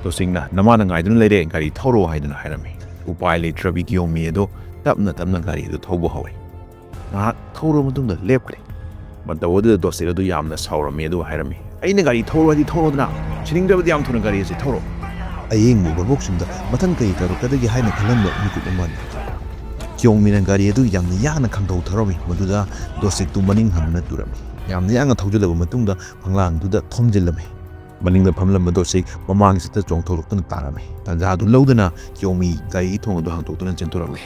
ꯗꯣꯁꯤꯛꯅ "ꯅꯃꯥꯅ ꯉꯥꯏꯗꯨꯅ ꯂꯩꯔꯦ, ꯒꯥꯔꯤ ꯊꯧꯔꯣ" ꯍꯥꯏꯗꯨꯅ ꯍꯥꯏꯔꯝꯃꯤ꯫ ꯎꯄꯥꯏ ꯂꯩꯇ꯭ꯔꯕꯤ ꯀꯤꯌꯣꯃꯤ ꯑꯗꯨ ꯇꯞꯅ ꯇꯞꯅ ꯒꯥꯔꯤ ꯑꯗꯨ ꯊꯧꯕ ꯍꯧꯏ꯫ ꯉꯥꯏꯍꯥꯛ ꯊꯧꯔꯕ ꯃꯇꯨꯡꯗ ꯂꯦꯞꯈ꯭ꯔꯦ꯫ ꯃꯇꯧ ꯑꯗꯨꯗ ꯗꯣꯁꯤꯛ ꯑꯗꯨ ꯌꯥꯝꯅ ꯁꯥꯎꯔꯝꯃꯤ ꯑꯗꯨꯒ ꯍꯥꯏꯔꯝꯃꯤ, "ꯑꯩꯅ ꯒꯥꯔꯤ ꯊꯧꯔꯣ ꯍꯥꯏꯗꯤ ꯊꯧꯔꯣꯗꯅ, ꯁꯤꯅꯤꯡꯗ꯭ꯔꯕꯗꯤ ꯌꯥꯝ ꯊꯨꯅ ꯒꯥꯔꯤ ꯑꯁꯤ ꯊꯧꯔꯣ"꯫ ꯑꯌꯦꯡꯕ ꯚꯥꯕꯣꯛꯁꯤꯡꯗ ꯃꯊꯪ ꯀꯔꯤ ꯇꯧꯔꯛꯀꯗꯒꯦ ꯍꯥꯏꯅ ꯈꯜꯂꯝꯕ ꯃꯤꯀꯨꯞ ꯑꯃꯅꯤ꯫ ꯀꯤꯌꯣꯃꯤꯅ ꯒꯥꯔꯤ ꯑꯗꯨ ꯌꯥꯝꯅ ꯌꯥꯡꯅ ꯈꯪꯊꯧ ꯊꯧꯔꯝꯃꯤ, ꯃꯗꯨꯗ ꯗꯣꯁꯤꯛꯇꯨ ꯃꯅꯤꯡ ꯍꯟꯗꯨꯅ ꯇꯨꯔꯝꯃꯤ꯫ ꯌꯥꯝꯅ ꯌꯥꯡꯅ ꯊꯧꯖꯤꯜꯂꯕ ꯃꯇꯨꯡꯗ ꯐꯪꯂꯥꯡꯗꯨꯗ ꯊꯣꯝꯖꯤꯜꯂꯝꯃꯤ꯫ ꯃꯅꯤꯡꯗ ꯐꯝꯂꯝꯕ ꯗꯣꯁꯤꯛ ꯃꯃꯥꯡꯒꯤ ꯁꯤꯠꯇ ꯆꯣꯡꯊꯣꯛꯂꯛꯇꯨꯅ ꯇꯥꯔꯝꯃꯤ꯫ ꯇꯥꯟꯖꯥꯗꯨ ꯂꯧꯗꯨꯅ ꯀꯤꯌꯣꯃꯤ ꯒꯥꯔꯤꯒꯤ ꯊꯣꯡ ꯑꯗꯨ ꯍꯥꯡꯗꯣꯛꯇꯨꯅ ꯆꯦꯟꯊꯣꯔꯛꯂꯦ꯫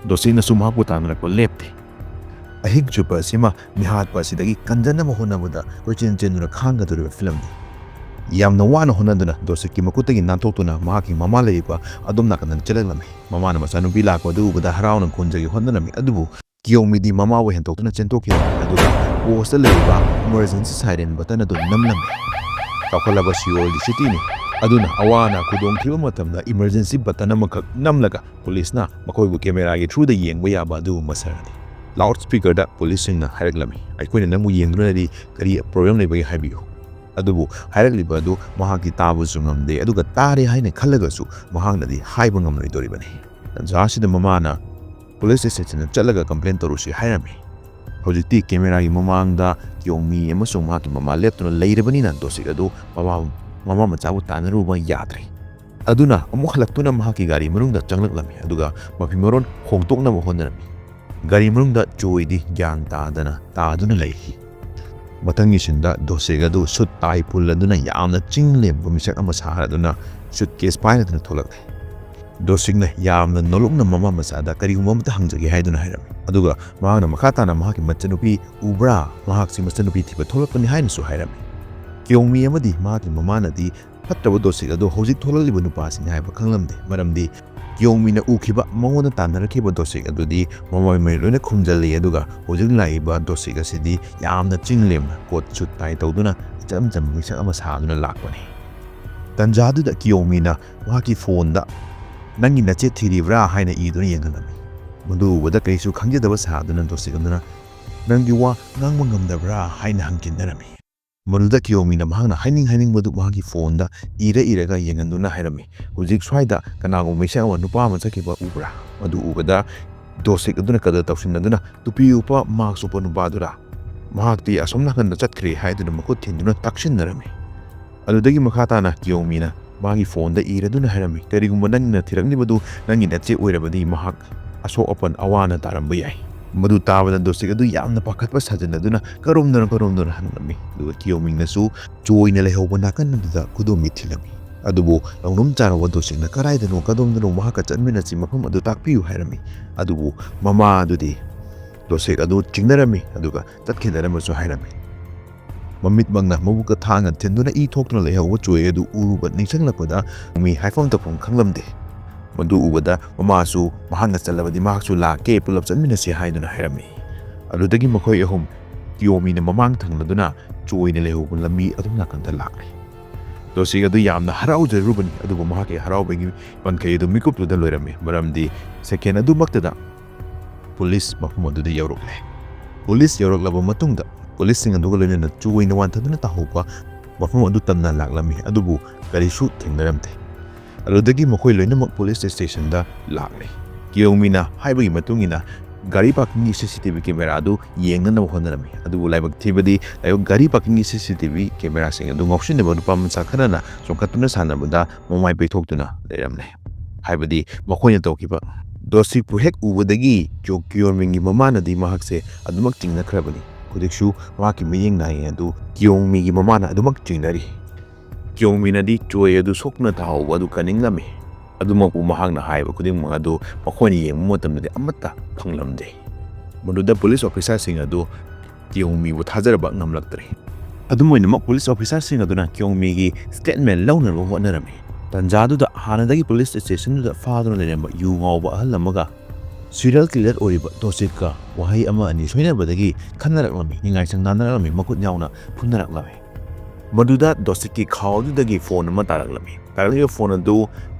ꯗꯣꯁꯤꯛꯅꯁꯨ ꯃꯍꯥꯛꯄꯨ ꯇꯥꯟꯅꯔꯛꯄ ꯂꯦꯞꯇꯦ꯫ ꯑꯍꯤꯡ ꯆꯨꯞꯄ ꯑꯁꯤꯃ ꯃꯤꯍꯥꯠꯄ ꯑꯁꯤꯗꯒꯤ ꯀꯟꯖꯅꯕ ꯍꯣꯠꯅꯕꯗ ꯀꯣꯏꯆꯦꯟ ꯆꯦꯟꯗꯨꯅ ꯈꯥꯡꯒꯗꯧꯔꯤꯕ ꯐꯤꯂꯝꯅꯤ꯫ ꯌꯥꯝꯅ ꯋꯥꯅ ꯍꯣꯠꯅꯗꯨꯅ ꯗꯣꯁꯤꯛꯀꯤ ꯃꯈꯨꯠꯇꯒꯤ ꯅꯥꯟꯊꯣꯛꯇꯨꯅ ꯃꯍꯥꯛꯀꯤ ꯃꯃꯥ ꯂꯩꯔꯤꯕ ꯑꯗꯣꯝ ꯅꯥꯀꯟꯗ ꯆꯦꯜꯂꯛꯂꯝꯃꯤ꯫ ꯃꯃꯥꯅ ꯃꯆꯥꯅꯨꯄꯤ ꯂꯥꯛꯄ ꯑꯗꯨ ꯎꯕꯗ ꯍꯔꯥꯎꯅ ꯈꯣꯟꯖꯒꯦ ꯍꯣꯠꯅꯔꯝꯃꯤ, ꯑꯗꯨꯕꯨ ꯀꯤꯌꯣꯃꯤꯗꯤ ꯃꯃꯥꯕꯨ ꯍꯦꯟꯗꯣꯛꯇꯨꯅ ꯆꯦꯟꯊꯣꯛꯈꯤꯔꯝꯃꯤ꯫ ꯑꯗꯨꯒ ꯄꯣꯁꯇ ꯂꯩꯔꯤꯕ ꯏꯃꯔꯖꯦꯟꯁꯤ ꯁꯥꯏꯔꯦꯟ ꯕꯇꯟ ꯑꯗꯨ ꯅꯝꯂꯝꯃꯤ꯫ ꯆꯥꯎꯈꯠꯂꯕ ꯁꯤꯑꯣꯜꯒꯤ ꯁꯤꯇꯤꯅꯤ, ꯑꯗꯨꯅ ꯑꯋꯥ ꯑꯅꯥ ꯈꯨꯗꯣꯡꯊꯤꯕ ꯃꯇꯝꯗ ꯏꯃꯔꯖꯦꯟꯁꯤ ꯕꯇꯟ ꯑꯃꯈꯛ ꯅꯝꯂꯒ ꯄꯨꯂꯤꯁꯅ ꯃꯈꯣꯏꯕꯨ ꯀꯦꯃꯦꯔꯥꯒꯤ ꯊ꯭ꯔꯨꯗ ꯌꯦꯡꯕ ꯌꯥꯕ ꯑꯗꯨ ꯃꯁꯛꯅꯤ꯫ ꯂꯥꯎꯗ ꯁ꯭ꯄꯤꯀꯔꯗ ꯄꯨꯂꯤꯁꯁꯤꯡꯅ ꯍꯥꯏꯔꯛꯂꯝꯃꯤ, "ꯑꯩꯈꯣꯏꯅ ꯅꯪꯕꯨ ꯌꯦꯡꯗꯨꯅꯗꯤ ꯀꯔꯤ ꯄ꯭ꯔꯣꯕ꯭ꯂꯦꯝ ꯂꯩꯕꯒꯦ ꯍꯥꯏꯕꯤꯌꯨ"꯫ ꯑꯗꯨꯕꯨ ꯍꯥꯏꯔꯛꯂꯤꯕ ꯑꯗꯨ ꯃꯍꯥꯛꯇꯤ ꯇꯥꯕꯁꯨ ꯉꯝꯗꯦ, ꯑꯗꯨꯒ ꯇꯥꯔꯦ ꯍꯥꯏꯅ ꯈꯜꯂꯒꯁꯨ ꯃꯍꯥꯛꯅꯗꯤ ꯍꯥꯏꯕ ꯉꯝꯂꯣꯏꯗꯧꯔꯤꯕꯅꯤ꯫ ꯇꯟꯖꯥ ꯑꯁꯤꯗ ꯃꯃꯥꯅ ꯄꯨꯂꯤꯁ ꯁ꯭ꯇꯦꯁꯟꯗ ꯆꯠꯂꯒ ꯀꯝꯄ꯭ꯂꯦꯟ ꯇꯧꯔꯨꯁꯤ ꯍꯥꯏꯔꯝꯃꯤ꯫ ꯍꯧꯖꯤꯛꯇꯤ ꯀꯦꯃꯦꯔꯥꯒꯤ ꯃꯃꯥꯡꯗ ꯀꯤꯌꯣꯡꯃꯤ ꯑꯃꯁꯨꯡ ꯃꯍꯥꯛꯀꯤ ꯃꯃꯥ ꯂꯦꯞꯇꯨꯅ ꯂꯩꯔꯕꯅꯤꯅ ꯗꯣꯁꯤꯛ ꯑꯗꯨ ꯃꯃꯥ, ꯃꯃꯥ ꯃꯆꯥꯕꯨ ꯇꯥꯟꯅꯔꯨꯕ ꯌꯥꯗ꯭ꯔꯦ꯫ ꯑꯗꯨꯅ ꯑꯃꯨꯛ ꯍꯜꯂꯛꯇꯨꯅ ꯃꯍꯥꯛꯀꯤ ꯒꯥꯔꯤ ꯃꯅꯨꯡꯗ ꯆꯪꯂꯛꯂꯝꯃꯤ, ꯑꯗꯨꯒ ꯃꯐꯤ ꯃꯔꯣꯟ ꯍꯣꯡꯗꯣꯛꯅꯕ ꯍꯣꯠꯅꯔꯝꯃꯤ꯫ ꯒꯥꯔꯤ ꯃꯅꯨꯡꯗ ꯖꯣꯏꯗꯤ ꯒ꯭ꯌꯥꯟ ꯇꯥꯗꯅ ꯇꯥꯗꯨꯅ ꯂꯩꯈꯤ꯫ ꯃꯊꯪꯒꯤ ꯁꯤꯟꯗ ꯗꯣꯁꯤꯛ ꯑꯗꯨ ꯁꯨꯠ ꯇꯥꯏ ꯄꯨꯜꯂꯗꯨꯅ ꯌꯥꯝꯅ ꯆꯤꯡ ꯂꯦꯝꯕ ꯃꯤꯁꯛ ꯑꯃ ꯁꯥꯔꯗꯨꯅ ꯁꯨꯠ ꯀꯦꯁ ꯄꯥꯏꯔꯗꯨꯅ ꯊꯣꯛꯂꯛꯂꯦ꯫ ꯗꯣꯁꯤꯛꯅ ꯌꯥꯝꯅ ꯅꯣꯂꯨꯛꯅ ꯃꯃꯥ ꯃꯆꯥꯗ ꯀꯔꯤꯒꯨꯝꯕ ꯑꯃꯇ ꯍꯪꯖꯒꯦ ꯍꯥꯏꯗꯨꯅ ꯍꯥꯏꯔꯝꯃꯤ꯫ ꯑꯗꯨꯒ ꯃꯍꯥꯛꯅ ꯃꯈꯥ ꯇꯥꯅ ꯃꯍꯥꯛꯀꯤ ꯃꯆꯟꯅꯨꯄꯤ ꯎꯕ꯭ꯔꯥ, ꯃꯍꯥꯛꯁꯤ ꯃꯆꯟꯅꯨꯄꯤ ꯊꯤꯕ ꯊꯣꯛꯂꯛꯄꯅꯤ ꯍꯥꯏꯅꯁꯨ ꯍꯥꯏꯔꯝꯃꯤ꯫ ꯀꯤꯌꯣꯡꯃꯤ ꯑꯃꯗꯤ ꯃꯍꯥꯛꯀꯤ ꯃꯃꯥꯅꯗꯤ ꯐꯠꯇ꯭ꯔꯕ ꯗꯣꯁꯤꯛ ꯑꯗꯨ ꯍꯧꯖꯤꯛ ꯊꯣꯛꯂꯛꯂꯤꯕ ꯅꯨꯄꯥꯁꯤꯅꯤ ꯍꯥꯏꯕ ꯈꯪꯂꯝꯗꯦ, ꯃꯔꯝꯗꯤ ꯀꯤꯌꯣꯡꯃꯤꯅ ꯎꯈꯤꯕ ꯃꯉꯣꯟꯗ ꯇꯥꯟꯅꯔꯛꯈꯤꯕ ꯗꯣꯁꯤꯛ ꯑꯗꯨꯗꯤ ꯃꯃꯥꯏ ꯃꯃꯤꯠ ꯂꯣꯏꯅ ꯈꯨꯝꯖꯤꯜꯂꯤ, ꯑꯗꯨꯒ ꯍꯧꯖꯤꯛ ꯂꯥꯛꯏꯕ ꯗꯣꯁꯤꯛ ꯑꯁꯤꯗꯤ ꯌꯥꯝꯅ ꯆꯤꯡ ꯂꯦꯝꯅ ꯀꯣꯠ ꯁꯨꯠ ꯇꯥꯏ ꯇꯧꯗꯨꯅ ꯏꯆꯝ ꯆꯝꯕ ꯃꯤꯁꯛ ꯑꯃ ꯁꯥꯗꯨꯅ ꯂꯥꯛꯄꯅꯤ꯫ ꯇꯟꯖꯥꯗꯨꯗ ꯀꯤꯌꯣꯃꯤꯅ ꯃꯍꯥꯛꯀꯤ ꯐꯣꯟꯗ "ꯅꯪꯒꯤ ꯅꯆꯦ ꯊꯤꯔꯤꯕ꯭ꯔꯥ?" ꯍꯥꯏꯅ ꯏꯗꯨꯅ ꯌꯦꯡꯍꯜꯂꯝꯃꯤ꯫ ꯃꯗꯨ ꯎꯕꯗ ꯀꯔꯤꯁꯨ ꯈꯪꯖꯗꯕ ꯁꯥꯗꯨꯅ ꯗꯣꯁꯤꯛ ꯑꯗꯨꯅ "ꯅꯪꯒꯤ ꯋꯥ ꯉꯥꯡꯕ ꯉꯝꯗꯕ꯭ꯔꯥ?" ꯍꯥꯏꯅ ꯍꯪꯈꯤꯅꯔꯝꯃꯤ꯫ ꯃꯗꯨꯗ ꯀꯤꯌꯣꯃꯤꯅ ꯃꯍꯥꯛꯅ ꯍꯥꯏꯅꯤꯡ ꯍꯥꯏꯅꯤꯡꯕꯗꯨ ꯃꯍꯥꯛꯀꯤ ꯐꯣꯟꯗ ꯏꯔ ꯏꯔꯒ ꯌꯦꯡꯍꯟꯗꯨꯅ ꯍꯥꯏꯔꯝꯃꯤ, "ꯍꯧꯖꯤꯛ ꯁ꯭ꯋꯥꯏꯗ ꯀꯅꯥꯒꯨꯝꯕ ꯃꯤꯁꯛ ꯑꯃ ꯅꯨꯄꯥ ꯑꯃ ꯆꯠꯈꯤꯕ ꯎꯕ꯭ꯔꯥ? ꯃꯗꯨ ꯎꯕꯗ ꯗꯣꯁꯤꯛ ꯑꯗꯨꯅ ꯀꯗꯔ ꯇꯧꯁꯤꯟꯅꯗꯨꯅ ꯇꯨꯄꯤ ꯎꯞꯄ, ꯃꯥꯛꯁ ꯎꯞꯄ ꯅꯨꯄꯥꯗꯨꯔꯥ? ꯃꯍꯥꯛꯇꯤ ꯑꯁꯣꯝ ꯅꯥꯀꯟꯗ ꯆꯠꯈ꯭ꯔꯦ" ꯍꯥꯏꯗꯨꯅ ꯃꯈꯨꯠ ꯊꯤꯟꯗꯨꯅ ꯇꯛꯁꯤꯟꯅꯔꯝꯃꯤ꯫ ꯑꯗꯨꯗꯒꯤ ꯃꯈꯥ ꯇꯥꯅ ꯀꯤꯌꯣꯃꯤꯅ ꯃꯥꯒꯤ ꯐꯣꯟꯗ ꯏꯔꯗꯨꯅ ꯍꯥꯏꯔꯝꯃꯤ, "ꯀꯔꯤꯒꯨꯝꯕ ꯅꯪꯅ ꯊꯤꯔꯛꯂꯤꯕꯗꯨ ꯅꯪꯒꯤ ꯅꯆꯦ ꯑꯣꯏꯔꯕꯗꯤ ꯃꯍꯥꯛ ꯑꯁꯣꯛ ꯑꯄꯟ ꯑꯋꯥ ꯑꯅꯥ ꯇꯥꯔꯝꯕ ꯌꯥꯏ"꯫ ꯃꯗꯨ ꯇꯥꯕꯗ ꯗꯣꯁꯤꯛ ꯑꯗꯨ ꯌꯥꯝꯅ ꯄꯥꯈꯠꯄ ꯁꯥꯖꯤꯟꯅꯗꯨꯅ ꯀꯔꯣꯝꯗꯅꯣ ꯀꯔꯣꯝꯗꯅꯣ ꯍꯪꯂꯝꯃꯤ꯫ ꯑꯗꯨꯒ ꯀꯤꯌꯣꯃꯤꯡꯅꯁꯨ ꯆꯣꯏꯅ ꯂꯩꯍꯧꯕ ꯅꯥꯀꯟ ꯑꯗꯨꯗ ꯈꯨꯗꯣꯝꯕꯤ ꯊꯤꯜꯂꯝꯃꯤ꯫ ꯑꯗꯨꯕꯨ ꯂꯧꯅꯨꯝ ꯆꯥꯔꯕ ꯗꯣꯁꯤꯛꯅ "ꯀꯗꯥꯏꯗꯅꯣ, ꯀꯗꯣꯝꯗꯅꯣ ꯃꯍꯥꯛꯀ ꯆꯠꯃꯤꯟꯅꯁꯤ, ꯃꯐꯝ ꯑꯗꯨ ꯇꯥꯛꯄꯤꯌꯨ" ꯍꯥꯏꯔꯝꯃꯤ꯫ ꯑꯗꯨꯕꯨ ꯃꯃꯥ ꯑꯗꯨꯗꯤ ꯗꯣꯁꯤꯛ ꯑꯗꯨ ꯆꯤꯡꯅꯔꯝꯃꯤ, ꯑꯗꯨꯒ ꯆꯠꯈꯤꯅꯔꯝꯕꯁꯨ ꯍꯥꯏꯔꯝꯃꯤ꯫ ꯃꯃꯤꯠꯃꯛꯅ ꯃꯕꯨꯛꯀ ꯊꯥꯡꯅ ꯊꯤꯟꯗꯨꯅ ꯏ ꯊꯣꯛꯇꯨꯅ ꯂꯩꯍꯧꯕ ꯆꯣꯏ ꯑꯗꯨ ꯎꯔꯨꯕ ꯅꯤꯡꯁꯤꯡꯂꯛꯄꯗ ꯃꯤ ꯍꯥꯏꯐꯝ ꯇꯧꯐꯝ ꯈꯪꯂꯝꯗꯦ꯫ ꯃꯗꯨ ꯎꯕꯗ ꯃꯃꯥꯁꯨ "ꯃꯍꯥꯛꯅ ꯆꯠꯂꯕꯗꯤ ꯃꯍꯥꯛꯁꯨ ꯂꯥꯛꯀꯦ, ꯄꯨꯂꯞ ꯆꯠꯃꯤꯟꯅꯁꯤ" ꯍꯥꯏꯗꯨꯅ ꯍꯥꯏꯔꯝꯃꯤ꯫ ꯑꯗꯨꯗꯒꯤ ꯃꯈꯣꯏ ꯑꯍꯨꯝ ꯀꯤꯌꯣꯃꯤꯅ ꯃꯃꯥꯡ ꯊꯪꯂꯗꯨꯅ ꯆꯣꯏꯅ ꯂꯩꯍꯧꯕ ꯂꯝꯕꯤ ꯑꯗꯨꯝ ꯅꯥꯀꯟꯗ ꯂꯥꯛꯂꯦ꯫ ꯗꯣꯁꯤꯛ ꯑꯗꯨ ꯌꯥꯝꯅ ꯍꯔꯥꯎꯖꯔꯨꯕꯅꯤ, ꯑꯗꯨꯕꯨ ꯃꯍꯥꯛꯀꯤ ꯍꯔꯥꯎꯕꯒꯤ ꯄꯟꯈꯩ ꯑꯗꯨ ꯃꯤꯀꯨꯞꯇꯨꯗ ꯂꯣꯏꯔꯝꯃꯤ, ꯃꯔꯝꯗꯤ ꯁꯦꯀꯦꯟ ꯑꯗꯨꯃꯛꯇꯗ ꯄꯨꯂꯤꯁ ꯃꯐꯝ ꯑꯗꯨꯗ ꯌꯧꯔꯛꯂꯦ꯫ ꯄꯨꯂꯤꯁ ꯌꯧꯔꯛꯂꯕ ꯃꯇꯨꯡꯗ ꯄꯨꯂꯤꯁꯁꯤꯡ ꯑꯗꯨꯒ ꯂꯣꯏꯅꯅ ꯆꯣꯏꯅ ꯋꯥꯟꯊꯗꯨꯅ ꯇꯥꯍꯧꯕ ꯃꯐꯝ ꯑꯗꯨ ꯇꯝꯅ ꯂꯥꯛꯂꯝꯃꯤ, ꯑꯗꯨꯕꯨ ꯀꯔꯤꯁꯨ ꯊꯦꯡꯅꯔꯝꯗꯦ꯫ ꯑꯗꯨꯗꯒꯤ ꯃꯈꯣꯏ ꯂꯣꯏꯅꯃꯛ ꯄꯨꯂꯤꯁ ꯁ꯭ꯇꯦꯁꯟꯗ ꯂꯥꯛꯂꯦ꯫ ꯀꯤꯌꯣꯃꯤꯅ ꯍꯥꯏꯕꯒꯤ ꯃꯇꯨꯡ ꯏꯟꯅ ꯒꯥꯔꯤ ꯄꯥꯔꯀꯤꯡꯒꯤ ꯁꯤ ꯁꯤ ꯇꯤ ꯚꯤ ꯀꯦꯃꯦꯔꯥ ꯑꯗꯨ ꯌꯦꯡꯅꯅꯕ ꯍꯣꯠꯅꯔꯝꯃꯤ, ꯑꯗꯨꯕꯨ ꯂꯥꯏꯕꯛ ꯊꯤꯕꯗꯤ ꯂꯥꯏꯕꯛ ꯒꯥꯔꯤ ꯄꯥꯔꯀꯤꯡꯒꯤ ꯁꯤ ꯁꯤ ꯇꯤ ꯚꯤ ꯀꯦꯃꯦꯔꯥꯁꯤꯡ ꯑꯗꯨ ꯉꯥꯎꯁꯤꯟꯅꯕ ꯅꯨꯄꯥ ꯃꯆꯥ ꯈꯔꯅ ꯆꯣꯡꯈꯠꯇꯨꯅ ꯁꯥꯟꯅꯕꯗ ꯃꯃꯥꯏ ꯄꯩꯊꯣꯛꯇꯨꯅ ꯂꯩꯔꯝꯂꯦ꯫ ꯍꯥꯏꯕꯗꯤ ꯃꯈꯣꯏꯅ ꯇꯧꯈꯤꯕ ꯗꯣꯁꯤꯛꯄꯨ ꯍꯦꯛ ꯎꯕꯗꯒꯤ ꯀꯤꯌꯣ-, ꯀꯤꯌꯣꯃꯤꯡꯒꯤ ꯃꯃꯥꯅꯗꯤ ꯃꯍꯥꯛꯁꯦ ꯑꯗꯨꯃꯛ ꯆꯤꯡꯅꯈ꯭ꯔꯕꯅꯤ꯫ ꯍꯧꯖꯤꯛꯁꯨ ꯃꯍꯥꯛꯀꯤ ꯃꯤꯠꯌꯦꯡ ꯅꯥꯌꯦꯡ ꯑꯗꯨ ꯀꯤꯌꯣꯃꯤꯒꯤ ꯃꯃꯥꯅ ꯑꯗꯨꯃꯛ ꯆꯤꯡꯅꯔꯤ꯫ ꯀꯤꯌꯣꯃꯤꯅꯗꯤ ꯆꯣꯏ ꯑꯗꯨ ꯁꯣꯛꯇꯨꯅ ꯇꯥꯍꯧꯕ ꯑꯗꯨ ꯀꯟꯅꯤꯡꯂꯝꯃꯤ꯫ ꯑꯗꯨꯃꯛꯄꯨ ꯃꯍꯥꯛꯅ ꯍꯥꯏꯕ ꯈꯨꯗꯤꯡꯃꯛ ꯑꯗꯨ ꯃꯈꯣꯏꯅ ꯌꯦꯡꯕ ꯃꯇꯝꯗꯗꯤ ꯑꯃꯠꯇ ꯐꯪꯂꯝꯗꯦ꯫ ꯃꯗꯨꯗ ꯄꯨꯂꯤꯁ ꯑꯣꯐꯤꯁꯥꯔꯁꯤꯡ ꯑꯗꯨ ꯀꯤꯌꯣꯃꯤꯕꯨ ꯊꯥꯖꯔꯕ ꯉꯝꯂꯛꯇ꯭ꯔꯦ꯫ ꯑꯗꯨꯝ ꯑꯣꯏꯅꯃꯛ, ꯄꯨꯂꯤꯁ ꯑꯣꯐꯤꯁꯥꯔꯁꯤꯡ ꯑꯗꯨꯅ ꯀꯤꯌꯣꯃꯤꯒꯤ ꯁ꯭ꯇꯦꯠꯃꯦꯟ ꯂꯧꯅꯅꯕ ꯍꯣꯠꯅꯔꯝꯃꯤ꯫ ꯇꯟꯖꯥꯗꯨꯗ ꯍꯥꯟꯅꯗꯒꯤ ꯄꯨꯂꯤꯁ ꯁ꯭ꯇꯦꯁꯟꯗꯨꯗ ꯐꯥꯗꯨꯅ ꯂꯩꯔꯝꯕ ꯌꯨ ꯉꯥꯎꯕ ꯑꯍꯜ ꯑꯃꯒ ꯁꯤꯔꯤꯌꯦꯜ ꯀꯤꯂꯔ ꯑꯣꯏꯔꯤꯕ ꯗꯣꯁꯤꯛꯀ ꯋꯥꯍꯩ ꯑꯃ ꯑꯅꯤ ꯁꯣꯏꯅꯕꯗꯒꯤ ꯈꯟꯅꯔꯛꯂꯝꯃꯤ, ꯅꯤꯡꯉꯥꯏ ꯁꯪꯗꯥꯅꯔꯛꯂꯝꯃꯤ, ꯃꯈꯨꯠ ꯌꯥꯎꯅ ꯐꯨꯅꯔꯛꯂꯝꯃꯤ꯫ ꯃꯗꯨꯗ ꯗꯣꯁꯤꯛꯀꯤ ꯈꯥꯎ ꯑꯗꯨꯗꯒꯤ ꯐꯣꯟ ꯑꯃ ꯇꯥꯔꯛꯂꯝꯃꯤ꯫ ꯇꯥꯔꯛꯂꯤꯕ ꯐꯣꯟ ꯑꯗꯨ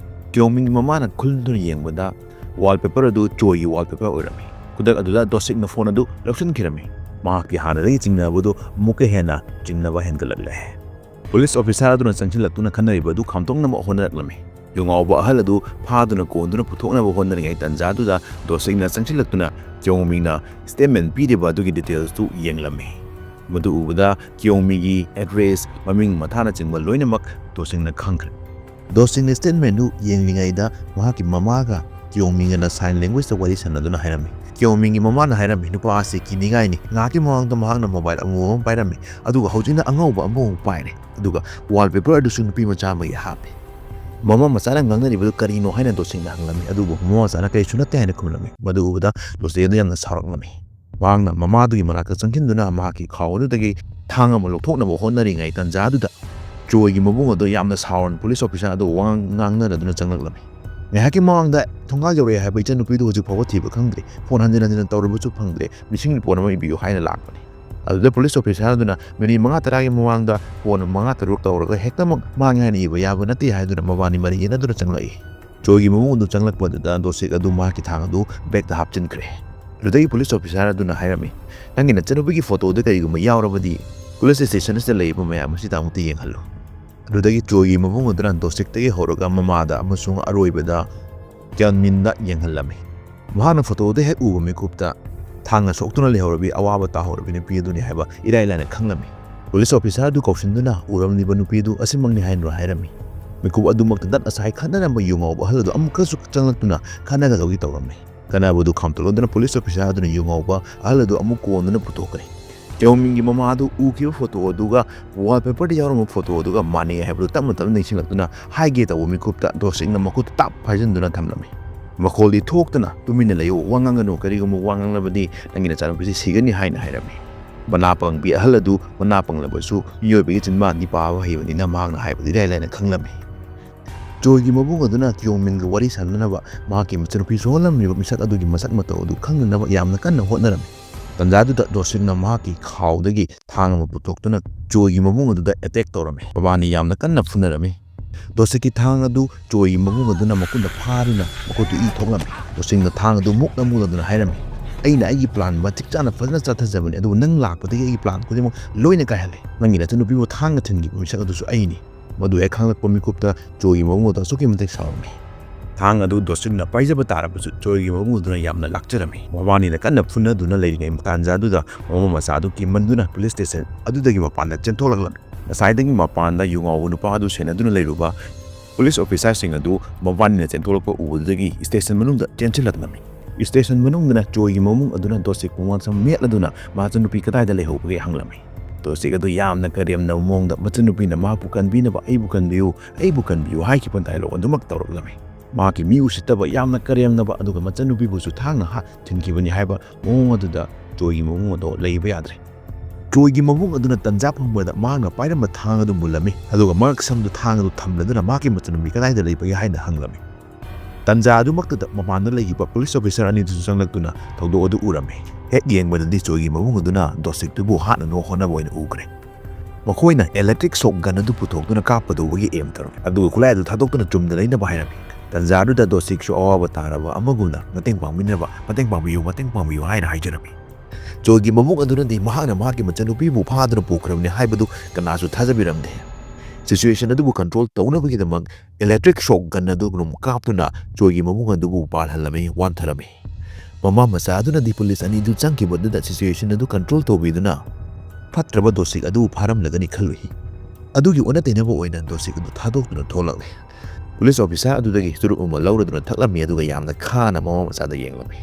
ꯀꯤꯌꯣꯡꯃꯤꯒꯤ ꯃꯃꯥꯅ ꯈꯨꯟꯗꯨꯅ ꯌꯦꯡꯕꯗ, ꯋꯥꯜꯄꯦꯄꯔ ꯑꯗꯨ ꯆꯣꯏꯒꯤ ꯋꯥꯜꯄꯦꯄꯔ ꯑꯣꯏꯔꯝꯃꯤ꯫ ꯈꯨꯗꯛ ꯑꯗꯨꯗ ꯗꯣꯁꯤꯛꯅ ꯐꯣꯟ ꯑꯗꯨ ꯂꯧꯁꯤꯟꯈꯤꯔꯝꯃꯤ꯫ ꯃꯍꯥꯛꯀꯤ ꯍꯥꯟꯅꯗꯒꯤ ꯆꯤꯡꯅꯕꯗꯨ ꯑꯃꯨꯛꯀ ꯍꯦꯟꯅ ꯆꯤꯡꯅꯕ ꯍꯦꯟꯒꯠꯂꯛꯂꯦ꯫ ꯄꯨꯂꯤꯁ ꯑꯣꯐꯤꯁꯥꯔ ꯑꯗꯨꯅ ꯆꯪꯁꯤꯜꯂꯛꯇꯨꯅ ꯈꯟꯅꯔꯤꯕ ꯑꯗꯨ ꯈꯥꯝꯗꯣꯛꯅꯕ ꯍꯣꯠꯅꯔꯛꯂꯝꯃꯤ꯫ ꯌꯨ ꯉꯥꯎꯕ ꯑꯍꯜ ꯑꯗꯨ ꯐꯥꯗꯨꯅ ꯀꯣꯟꯗꯨꯅ ꯄꯨꯊꯣꯛꯅꯕ ꯍꯣꯠꯅꯔꯤꯉꯩ ꯇꯥꯟꯖꯥꯗꯨꯗ ꯗꯣꯁꯤꯛꯅ ꯆꯪꯁꯤꯜꯂꯛꯇꯨꯅ ꯀꯤꯌꯣꯡꯃꯤꯅ ꯁ꯭ꯇꯦꯠꯃꯦꯟ ꯄꯤꯔꯤꯕ ꯑꯗꯨꯒꯤ ꯗꯤꯇꯦꯜꯁꯇꯨ ꯌꯦꯡꯂꯝꯃꯤ꯫ ꯃꯗꯨ ꯎꯕꯗ ꯀꯤꯌꯣꯡꯃꯤꯒꯤ ꯑꯦꯗ꯭ꯔꯦꯁ, ꯃꯃꯤꯡ ꯃꯊꯥꯅꯆꯤꯡꯕ ꯂꯣꯏꯅꯃꯛ ꯗꯣꯁꯤꯡꯅ ꯈꯪꯈ꯭ꯔꯦ꯫ ꯗꯣꯁꯤꯡꯅ ꯁ꯭ꯇꯦꯠꯃꯦꯟꯗꯨ ꯌꯦꯡꯂꯤꯉꯩꯗ ꯃꯍꯥꯛꯀꯤ ꯃꯃꯥꯒ ꯀꯤꯌꯣꯡꯃꯤꯒꯅ ꯁꯥꯏꯟ ꯂꯦꯡꯒ꯭ꯋꯦꯖꯇ ꯋꯥꯔꯤ ꯁꯥꯟꯅꯗꯨꯅ ꯍꯥꯏꯔꯝꯃꯤ꯫ ꯀꯤꯌꯣꯡꯃꯤꯒꯤ ꯃꯃꯥꯅ ꯍꯥꯏꯔꯝꯃꯤ, "ꯅꯨꯄꯥ ꯑꯁꯤ ꯀꯤꯅꯤꯡꯉꯥꯏꯅꯤ꯫ ꯉꯥꯏꯍꯥꯛꯀꯤ ꯃꯃꯥꯡꯗ ꯃꯍꯥꯛꯅ ꯃꯣꯕꯥꯏꯜ ꯑꯃꯨꯕ ꯑꯃ ꯄꯥꯏꯔꯝꯃꯤ, ꯑꯗꯨꯒ ꯍꯧꯖꯤꯛꯅ ꯑꯉꯧꯕ ꯑꯃꯃꯨꯛ ꯄꯥꯏꯔꯦ, ꯑꯗꯨꯒ ꯋꯥꯜꯄꯦꯄꯔ ꯑꯗꯨꯁꯨ ꯅꯨꯄꯤ ꯃꯆꯥ ꯑꯃꯒꯤ ꯍꯥꯞꯄꯤ꯫" ꯃꯃꯥ ꯃꯆꯥꯅ ꯉꯥꯡꯅꯔꯤꯕꯗꯨ ꯀꯔꯤꯅꯣ ꯍꯥꯏꯅ ꯗꯣꯁꯤꯡꯅ ꯍꯪꯂꯝꯃꯤ, ꯑꯗꯨꯕꯨ ꯃꯃꯥ ꯃꯆꯥꯅ ꯀꯔꯤꯁꯨ ꯅꯠꯇꯦ ꯍꯥꯏꯅ ꯈꯨꯝꯂꯝꯃꯤ꯫ ꯃꯗꯨ ꯎꯕꯗ ꯗꯣꯁꯤꯡ ꯑꯗꯨ ꯌꯥꯝꯅ ꯁꯥꯎꯔꯛꯂꯝꯃꯤ꯫ ꯃꯍꯥꯛꯅ ꯃꯃꯥꯗꯨꯒꯤ ꯃꯅꯥꯛꯇ ꯆꯪꯁꯤꯟꯗꯨꯅ ꯃꯍꯥꯛꯀꯤ ꯈꯥꯎ ꯑꯗꯨꯗꯒꯤ ꯊꯥꯡ ꯑꯃ ꯂꯧꯊꯣꯛꯅꯕ ꯍꯣꯠꯅꯔꯤꯉꯩ ꯇꯥꯟꯖꯥꯗꯨꯗ ꯆꯣꯏꯒꯤ ꯃꯕꯨꯡ ꯑꯗꯨ ꯌꯥꯝꯅ ꯁꯥꯎꯔꯅ ꯄꯨꯂꯤꯁ ꯑꯣꯐꯤꯁꯥꯔ ꯑꯗꯨ ꯋꯥ ꯉꯥꯡꯅꯔꯗꯨꯅ ꯆꯪꯂꯛꯂꯝꯃꯤ꯫ ꯉꯥꯏꯍꯥꯛꯀꯤ ꯃꯃꯥꯡꯗ ꯊꯣꯡꯒꯥꯜ ꯌꯧꯔꯛꯑꯦ ꯍꯥꯏꯕ ꯏꯆꯟꯅꯨꯄꯤꯗꯨ ꯍꯧꯖꯤꯛ ꯐꯥꯎꯕ ꯊꯤꯕ ꯈꯪꯗ꯭ꯔꯤ꯫ ꯐꯣꯟ ꯍꯟꯖꯤꯟ ꯍꯟꯖꯤꯟꯅ ꯇꯧꯔꯕꯁꯨ ꯐꯪꯗ꯭ꯔꯦ꯫ ꯃꯤꯁꯤꯡ ꯔꯤꯄꯣꯔꯠ ꯑꯃ ꯏꯕꯤꯌꯨ ꯍꯥꯏꯅ ꯂꯥꯛꯄꯅꯤ꯫ ꯑꯗꯨꯗ ꯄꯨꯂꯤꯁ ꯑꯣꯐꯤꯁꯥꯔ ꯑꯗꯨꯅ ꯃꯤꯅꯤꯠ ꯃꯉꯥ ꯇꯔꯥꯒꯤ ꯃꯃꯥꯡꯗ ꯐꯣꯟ ꯃꯉꯥ ꯇꯔꯨꯛ ꯇꯧꯔꯒ ꯍꯦꯛꯇꯃꯛ ꯃꯥꯡꯉꯦ ꯍꯥꯏꯅ ꯏꯕ ꯌꯥꯕ ꯅꯠꯇꯦ ꯍꯥꯏꯗꯨꯅ ꯃꯕꯥꯅꯤ ꯃꯔꯩ ꯌꯦꯠꯅꯗꯨꯅ ꯆꯪꯂꯛꯏ꯫ ꯆꯣꯏꯒꯤ ꯃꯕꯨꯡ ꯑꯗꯨ ꯆꯪꯂꯛꯄꯗꯨꯗ ꯗꯣꯁꯤꯛ ꯑꯗꯨ ꯃꯍꯥꯛꯀꯤ ꯊꯥꯡ ꯑꯗꯨ ꯕꯦꯒꯇ ꯍꯥꯞꯆꯤꯟꯈ꯭ꯔꯦ꯫ ꯑꯗꯨꯗꯒꯤ ꯄꯨꯂꯤꯁ ꯑꯣꯐꯤꯁꯥꯔ ꯑꯗꯨꯅ ꯍꯥꯏꯔꯝꯃꯤ, "ꯅꯪꯒꯤ ꯅꯆꯟꯅꯨꯄꯤꯒꯤ ꯐꯣꯇꯣꯗ ꯀꯔꯤꯒꯨꯝꯕ ꯌꯥꯎꯔꯕꯗꯤ ꯄꯨꯂꯤꯁ ꯁ꯭ꯇꯦꯁꯟ ꯑꯁꯤꯗ ꯂꯩꯔꯤꯕ ꯃꯌꯥꯝ ꯑꯁꯤꯗ ꯑꯃꯨꯛꯇ ꯌꯦꯡꯍꯜꯂꯨ꯫" ꯑꯗꯨꯗꯒꯤ ꯆꯣꯏꯒꯤ ꯃꯕꯨꯡ ꯑꯗꯨꯅ ꯗꯣꯁꯤꯛꯇꯒꯤ ꯍꯧꯔꯒ ꯃꯃꯥꯗ ꯑꯃꯁꯨꯡ ꯑꯔꯣꯏꯕꯗ ꯀ꯭ꯌꯥꯟꯃꯤꯟꯗ ꯌꯦꯡꯍꯜꯂꯝꯃꯤ꯫ ꯃꯍꯥꯛꯅ ꯐꯣꯇꯣꯗ ꯍꯦꯛ ꯎꯕ ꯃꯤꯀꯨꯞꯇ ꯊꯥꯡꯅ ꯁꯣꯛꯇꯨꯅ ꯂꯩꯍꯧꯔꯕꯤ ꯑꯋꯥꯕ ꯇꯥꯍꯧꯔꯕꯤ ꯅꯨꯄꯤ ꯑꯗꯨꯅꯤ ꯍꯥꯏꯕ ꯏꯔꯥꯏ ꯂꯥꯏꯅ ꯈꯪꯂꯝꯃꯤ꯫ ꯄꯨꯂꯤꯁ ꯑꯣꯐꯤꯁꯥꯔ ꯑꯗꯨ ꯀꯧꯁꯤꯟꯗꯨꯅ ꯎꯔꯝꯂꯤꯕ ꯅꯨꯄꯤ ꯑꯗꯨ ꯑꯁꯤꯃꯛꯅꯤ ꯍꯥꯏꯅ ꯍꯥꯏꯔꯝꯃꯤ꯫ ꯃꯤꯀꯨꯞ ꯑꯗꯨꯃꯛꯇ ꯉꯁꯥꯏ ꯈꯠꯅꯔꯝꯕ ꯌꯨ ꯉꯥꯎꯕ ꯑꯍꯜ ꯑꯗꯨ ꯑꯃꯨꯛꯀꯁꯨ ꯆꯪꯂꯛꯇꯨꯅ ꯈꯠꯅꯒꯗꯧꯒꯤ ꯇꯧꯔꯝꯃꯤ꯫ ꯈꯠꯅꯕꯗꯨ ꯈꯥꯝꯇꯣꯛꯂꯗꯨꯅ ꯄꯨꯂꯤꯁ ꯑꯣꯐꯤꯁꯥꯔ ꯑꯗꯨꯅ ꯌꯨ ꯉꯥꯎꯕ ꯑꯍꯜ ꯑꯗꯨ ꯑꯃꯨꯛ ꯀꯣꯟꯗꯨꯅ ꯄꯨꯊꯣꯛꯈ꯭ꯔꯦ꯫ ꯀꯤꯌꯣꯡꯃꯤꯟꯒꯤ ꯃꯃꯥ ꯑꯗꯨ ꯎꯈꯤꯕ ꯐꯣꯇꯣ ꯑꯗꯨꯒ ꯋꯥꯜꯄꯦꯄꯔꯗ ꯌꯥꯎꯔꯝꯕ ꯐꯣꯇꯣ ꯑꯗꯨꯒ ꯃꯥꯟꯅꯩ ꯍꯥꯏꯕꯗꯨ ꯇꯞꯅ ꯇꯞꯅ ꯅꯤꯡꯁꯤꯡꯂꯛꯇꯨꯅ ꯍꯥꯏꯒꯦ ꯇꯧꯕ ꯃꯤꯀꯨꯞꯇ ꯗꯣꯁꯤꯛꯅ ꯃꯈꯨꯠꯇ ꯇꯞ ꯍꯥꯏꯖꯤꯟꯗꯨꯅ ꯊꯝꯂꯝꯃꯤ꯫ "ꯃꯈꯣꯜꯗꯤ ꯊꯣꯛꯇꯅ ꯇꯨꯃꯤꯟꯅ ꯂꯩꯌꯨ, ꯋꯥ ꯉꯥꯡꯒꯅꯨ, ꯀꯔꯤꯒꯨꯝꯕ ꯋꯥ ꯉꯥꯡꯂꯕꯗꯤ ꯅꯪꯒꯤ ꯅꯆꯥꯅꯨꯄꯤꯁꯤ ꯁꯤꯒꯅꯤ" ꯍꯥꯏꯅ ꯍꯥꯏꯔꯝꯃꯤ꯫ ꯃꯅꯥ ꯄꯪꯕꯤ ꯑꯍꯜ ꯑꯗꯨ ꯃꯅꯥ ꯄꯪꯂꯕꯁꯨ ꯃꯤꯑꯣꯏꯕꯒꯤ ꯆꯤꯟꯕꯥꯟꯗꯤ ꯄꯥꯕ ꯍꯩꯕꯅꯤꯅ ꯃꯍꯥꯛꯅ ꯍꯥꯏꯕꯗꯨ ꯏꯔꯥꯏ ꯂꯥꯏꯅ ꯈꯪꯂꯝꯃꯤ꯫ ꯆꯣꯏꯒꯤ ꯃꯕꯨꯡ ꯑꯗꯨꯅ ꯀꯤꯌꯣꯡꯃꯤꯟꯒ ꯋꯥꯔꯤ ꯁꯥꯟꯅꯅꯕ ꯃꯍꯥꯛꯀꯤ ꯃꯆꯟꯅꯨꯄꯤ ꯁꯣꯛꯍꯜꯂꯝꯂꯤꯕ ꯃꯤꯁꯛ ꯑꯗꯨꯒꯤ ꯃꯁꯛ ꯃꯇꯧ ꯑꯗꯨ ꯈꯪꯅꯅꯕ ꯌꯥꯝꯅ ꯀꯟꯅ ꯍꯣꯠꯅꯔꯝꯃꯤ꯫ ꯇꯥꯟꯖꯥꯗꯨꯗ ꯗꯣꯁꯤꯛꯅ ꯃꯍꯥꯛꯀꯤ ꯈꯥꯎꯗꯒꯤ ꯊꯥꯡ ꯑꯃ ꯄꯨꯊꯣꯛꯇꯨꯅ ꯆꯣꯏꯒꯤ ꯃꯕꯨꯡ ꯑꯗꯨꯗ ꯑꯦꯇꯦꯛ ꯇꯧꯔꯝꯃꯤ꯫ ꯃꯕꯥꯅꯤ ꯌꯥꯝꯅ ꯀꯟꯅ ꯐꯨꯅꯔꯝꯃꯤ꯫ ꯗꯣꯁꯤꯛꯀꯤ ꯊꯥꯡ ꯑꯗꯨ ꯆꯣꯏꯒꯤ ꯃꯕꯨꯡ ꯑꯗꯨꯅ ꯃꯈꯨꯠꯅ ꯐꯥꯗꯨꯅ ꯃꯈꯨꯠꯇꯨ ꯏ ꯊꯣꯛꯂꯝꯃꯤ꯫ ꯗꯣꯁꯤꯛꯅ ꯊꯥꯡ ꯑꯗꯨ ꯃꯨꯛꯅ ꯃꯨꯛꯂꯗꯨꯅ ꯍꯥꯏꯔꯝꯃꯤ, "ꯑꯩꯅ ꯑꯩꯒꯤ ꯄ꯭ꯂꯥꯟ ꯃꯇꯤꯛ ꯆꯥꯅ ꯐꯖꯅ ꯆꯠꯊꯖꯕꯅꯤ, ꯑꯗꯨꯕꯨ ꯅꯪ ꯂꯥꯛꯄꯗꯒꯤ ꯑꯩꯒꯤ ꯄ꯭ꯂꯥꯟ ꯈꯨꯗꯤꯡꯃꯛ ꯂꯣꯏꯅ ꯀꯥꯏꯍꯜꯂꯦ꯫ ꯅꯪꯒꯤ ꯅꯆꯟꯅꯨꯄꯤꯕꯨ ꯊꯥꯡꯅ ꯊꯤꯟꯈꯤꯕ ꯃꯤꯁꯛ ꯑꯗꯨꯁꯨ ꯑꯩꯅꯤ"꯫ ꯃꯗꯨ ꯍꯦꯛ ꯈꯪꯂꯛꯄ ꯃꯤꯀꯨꯞꯇ ꯆꯣꯏꯒꯤ ꯃꯕꯨꯡ ꯑꯗꯨ ꯑꯁꯨꯛꯀꯤ ꯃꯇꯤꯛ ꯁꯥꯎꯔꯝꯃꯤ꯫ ꯊꯥꯡ ꯑꯗꯨ ꯗꯣꯁꯤꯛꯅ ꯄꯥꯏꯖꯕ ꯇꯥꯔꯕꯁꯨ ꯆꯣꯏꯒꯤ ꯃꯕꯨꯡ ꯑꯗꯨꯅ ꯌꯥꯝꯅ ꯂꯥꯛꯆꯔꯝꯃꯤ꯫ ꯃꯕꯥꯅꯤꯅ ꯀꯟꯅ ꯐꯨꯅꯗꯨꯅ ꯂꯩꯔꯤꯉꯩ ꯇꯥꯟꯖꯥꯗꯨꯗ ꯃꯃꯥ ꯃꯆꯥ ꯑꯗꯨ ꯀꯤꯃꯟꯗꯨꯅ ꯄꯨꯂꯤꯁ ꯁ꯭ꯇꯦꯁꯟ ꯑꯗꯨꯗꯒꯤ ꯃꯄꯥꯟꯗ ꯆꯦꯟꯊꯣꯛꯂꯛꯂꯝꯃꯤ꯫ ꯉꯁꯥꯏꯗꯒꯤ ꯃꯄꯥꯟꯗ ꯌꯨ ꯉꯥꯎꯕ ꯅꯨꯄꯥ ꯑꯗꯨ ꯁꯦꯟꯅꯗꯨꯅ ꯂꯩꯔꯨꯕ ꯄꯨꯂꯤꯁ ꯑꯣꯐꯤꯁꯥꯔꯁꯤꯡ ꯑꯗꯨ ꯃꯕꯥꯅꯤꯅ ꯆꯦꯟꯊꯣꯛꯂꯛꯄ ꯎꯕꯗꯨꯗꯒꯤ ꯁ꯭ꯇꯦꯁꯟ ꯃꯅꯨꯡꯗ ꯆꯦꯟꯁꯤꯜꯂꯛꯂꯝꯃꯤ꯫ ꯁ꯭ꯇꯦꯁꯟ ꯃꯅꯨꯡꯗꯅ ꯆꯣꯏꯒꯤ ꯃꯕꯨꯡ ꯑꯗꯨꯅ ꯗꯣꯁꯤꯛꯄꯨ ꯃꯁꯝ ꯃꯦꯠꯂꯗꯨꯅ ꯃꯆꯟꯅꯨꯄꯤ ꯀꯗꯥꯏꯗ ꯂꯩꯍꯧꯕꯒꯦ ꯍꯪꯂꯝꯃꯤ꯫ ꯗꯣꯁꯤꯛ ꯑꯗꯨ ꯌꯥꯝꯅ ꯀꯔꯦꯝꯅꯕ ꯃꯑꯣꯡꯗ ꯃꯆꯟꯅꯨꯄꯤꯅ ꯃꯍꯥꯛꯄꯨ ꯀꯟꯕꯤꯅꯕ "ꯑꯩꯕꯨ ꯀꯟꯕꯤꯌꯨ, ꯑꯩꯕꯨ ꯀꯟꯕꯤꯌꯨ" ꯍꯥꯏꯈꯤꯕ ꯗꯥꯏꯂꯣꯛ ꯑꯗꯨꯃꯛ ꯇꯧꯔꯛꯂꯝꯃꯤ꯫ ꯃꯍꯥꯛꯀꯤ ꯃꯤ ꯎꯁꯤꯠꯇꯕ, ꯌꯥꯝꯅ ꯀꯔꯦꯝꯅꯕ, ꯑꯗꯨꯒ ꯃꯆꯟꯅꯨꯄꯤꯕꯨꯁꯨ ꯊꯥꯡꯅ ꯍꯥ ꯊꯤꯟꯈꯤꯕꯅꯤ ꯍꯥꯏꯕ ꯃꯑꯣꯡ ꯑꯗꯨꯗ ꯆꯣꯏꯒꯤ ꯃꯕꯨꯡ ꯑꯗꯣ ꯂꯩꯕ ꯌꯥꯗ꯭ꯔꯦ꯫ ꯆꯣꯏꯒꯤ ꯃꯕꯨꯡ ꯑꯗꯨꯅ ꯇꯟꯖꯥ ꯐꯪꯕꯗ ꯃꯍꯥꯛꯅ ꯄꯥꯏꯔꯝꯕ ꯊꯥꯡ ꯑꯗꯨ ꯃꯨꯜꯂꯝꯃꯤ, ꯑꯗꯨꯒ ꯃꯔꯛ ꯁꯝꯗꯨ ꯊꯥꯡ ꯑꯗꯨ ꯊꯝꯂꯗꯨꯅ ꯃꯍꯥꯛꯀꯤ ꯃꯆꯟꯅꯨꯄꯤ ꯀꯗꯥꯏꯗ ꯂꯩꯕꯒꯦ ꯍꯥꯏꯅ ꯍꯪꯂꯝꯃꯤ꯫ ꯇꯟꯖꯥ ꯑꯗꯨꯃꯛꯇꯗ ꯃꯄꯥꯟꯗ ꯂꯩꯈꯤꯕ ꯄꯨꯂꯤꯁ ꯑꯣꯐꯤꯁꯥꯔ ꯑꯅꯤꯗꯨꯁꯨ ꯆꯪꯂꯛꯇꯨꯅ ꯊꯧꯗꯣꯛ ꯑꯗꯨ ꯎꯔꯝꯃꯤ꯫ ꯍꯦꯛ ꯌꯦꯡꯕꯗꯗꯤ ꯆꯣꯏꯒꯤ ꯃꯕꯨꯡ ꯑꯗꯨꯅ ꯗꯣꯁꯤꯛꯇꯨꯕꯨ ꯍꯥꯠꯅꯅꯕ ꯍꯣꯠꯅꯕ ꯑꯣꯏꯅ ꯎꯈ꯭ꯔꯦ꯫ ꯃꯈꯣꯏꯅ ꯏꯂꯦꯛꯇ꯭ꯔꯤꯛ ꯁꯣꯛ ꯒꯟ ꯑꯗꯨ ꯄꯨꯊꯣꯛꯇꯨꯅ ꯀꯥꯞꯀꯗꯧꯕꯒꯤ ꯑꯦꯝ ꯇꯧꯔꯝꯃꯤ, ꯑꯗꯨꯒ ꯈꯨꯠꯂꯥꯏ ꯑꯗꯨ ꯊꯥꯗꯣꯛꯇꯨꯅ ꯆꯨꯝꯅ ꯂꯩꯅꯕ ꯍꯥꯏꯔꯝꯃꯤ꯫ ꯇꯟꯖꯥꯗꯨꯗ ꯗꯣꯁꯤꯛꯁꯨ ꯑꯋꯥꯕ ꯇꯥꯔꯕ ꯑꯃꯒꯨꯝꯅ "ꯃꯇꯦꯡ ꯄꯥꯡꯕꯤꯅꯕ, ꯃꯇꯦꯡ ꯄꯥꯡꯕꯤꯌꯨ, ꯃꯇꯦꯡ ꯄꯥꯡꯕꯤꯌꯨ" ꯍꯥꯏꯅ ꯍꯥꯏꯖꯔꯝꯃꯤ꯫ ꯆꯣꯏꯒꯤ ꯃꯕꯨꯡ ꯑꯗꯨꯅꯗꯤ ꯃꯍꯥꯛꯅ ꯃꯍꯥꯛꯀꯤ ꯃꯆꯟꯅꯨꯄꯤꯕꯨ ꯐꯥꯗꯨꯅ ꯄꯨꯈ꯭ꯔꯕꯅꯤ ꯍꯥꯏꯕꯗꯨ ꯀꯅꯥꯁꯨ ꯊꯥꯖꯕꯤꯔꯝꯗꯦ꯫ ꯁꯤꯆꯨꯋꯦꯁꯟ ꯑꯗꯨꯕꯨ ꯀꯟꯇ꯭ꯔꯣꯜ ꯇꯧꯅꯕꯒꯤꯗꯃꯛ ꯏꯂꯦꯛꯇ꯭ꯔꯤꯛ ꯁꯣꯛ ꯒꯟ ꯑꯗꯨ ꯑꯗꯨꯝ ꯀꯥꯞꯇꯨꯅ ꯆꯣꯏꯒꯤ ꯃꯕꯨꯡ ꯑꯗꯨꯕꯨ ꯄꯥꯜꯍꯜꯂꯝꯃꯤ, ꯋꯥꯟꯊꯔꯝꯃꯤ꯫ ꯃꯃꯥ ꯃꯆꯥ ꯑꯗꯨꯅꯗꯤ ꯄꯨꯂꯤꯁ ꯑꯅꯤꯗꯨ ꯆꯪꯈꯤꯕꯗꯨꯗ ꯁꯤꯆꯨꯋꯦꯁꯟ ꯑꯗꯨ ꯀꯟꯇ꯭ꯔꯣꯜ ꯇꯧꯕꯤꯗꯨꯅ ꯐꯠꯇ꯭ꯔꯕ ꯗꯣꯁꯤꯛ ꯑꯗꯨ ꯐꯥꯔꯝꯂꯒꯅꯤ ꯈꯜꯂꯨꯏ꯫ ꯑꯗꯨꯒꯤ ꯑꯣꯟꯅ ꯇꯩꯅꯕ ꯑꯣꯏꯅ ꯗꯣꯁꯤꯛ ꯑꯗꯨ ꯊꯥꯗꯣꯛꯇꯨꯅ ꯊꯣꯛꯂꯛꯂꯦ꯫ ꯄꯨꯂꯤꯁ ꯑꯣꯐꯤꯁꯥꯔ ꯑꯗꯨꯗꯒꯤ ꯆꯨꯔꯨꯞ ꯑꯃ ꯂꯧꯔꯗꯨꯅ ꯊꯛꯂꯝꯃꯤ, ꯑꯗꯨꯒ ꯌꯥꯝꯅ ꯈꯥꯅ ꯃꯃꯥ ꯃꯆꯥꯗ ꯌꯦꯡꯂꯝꯃꯤ꯫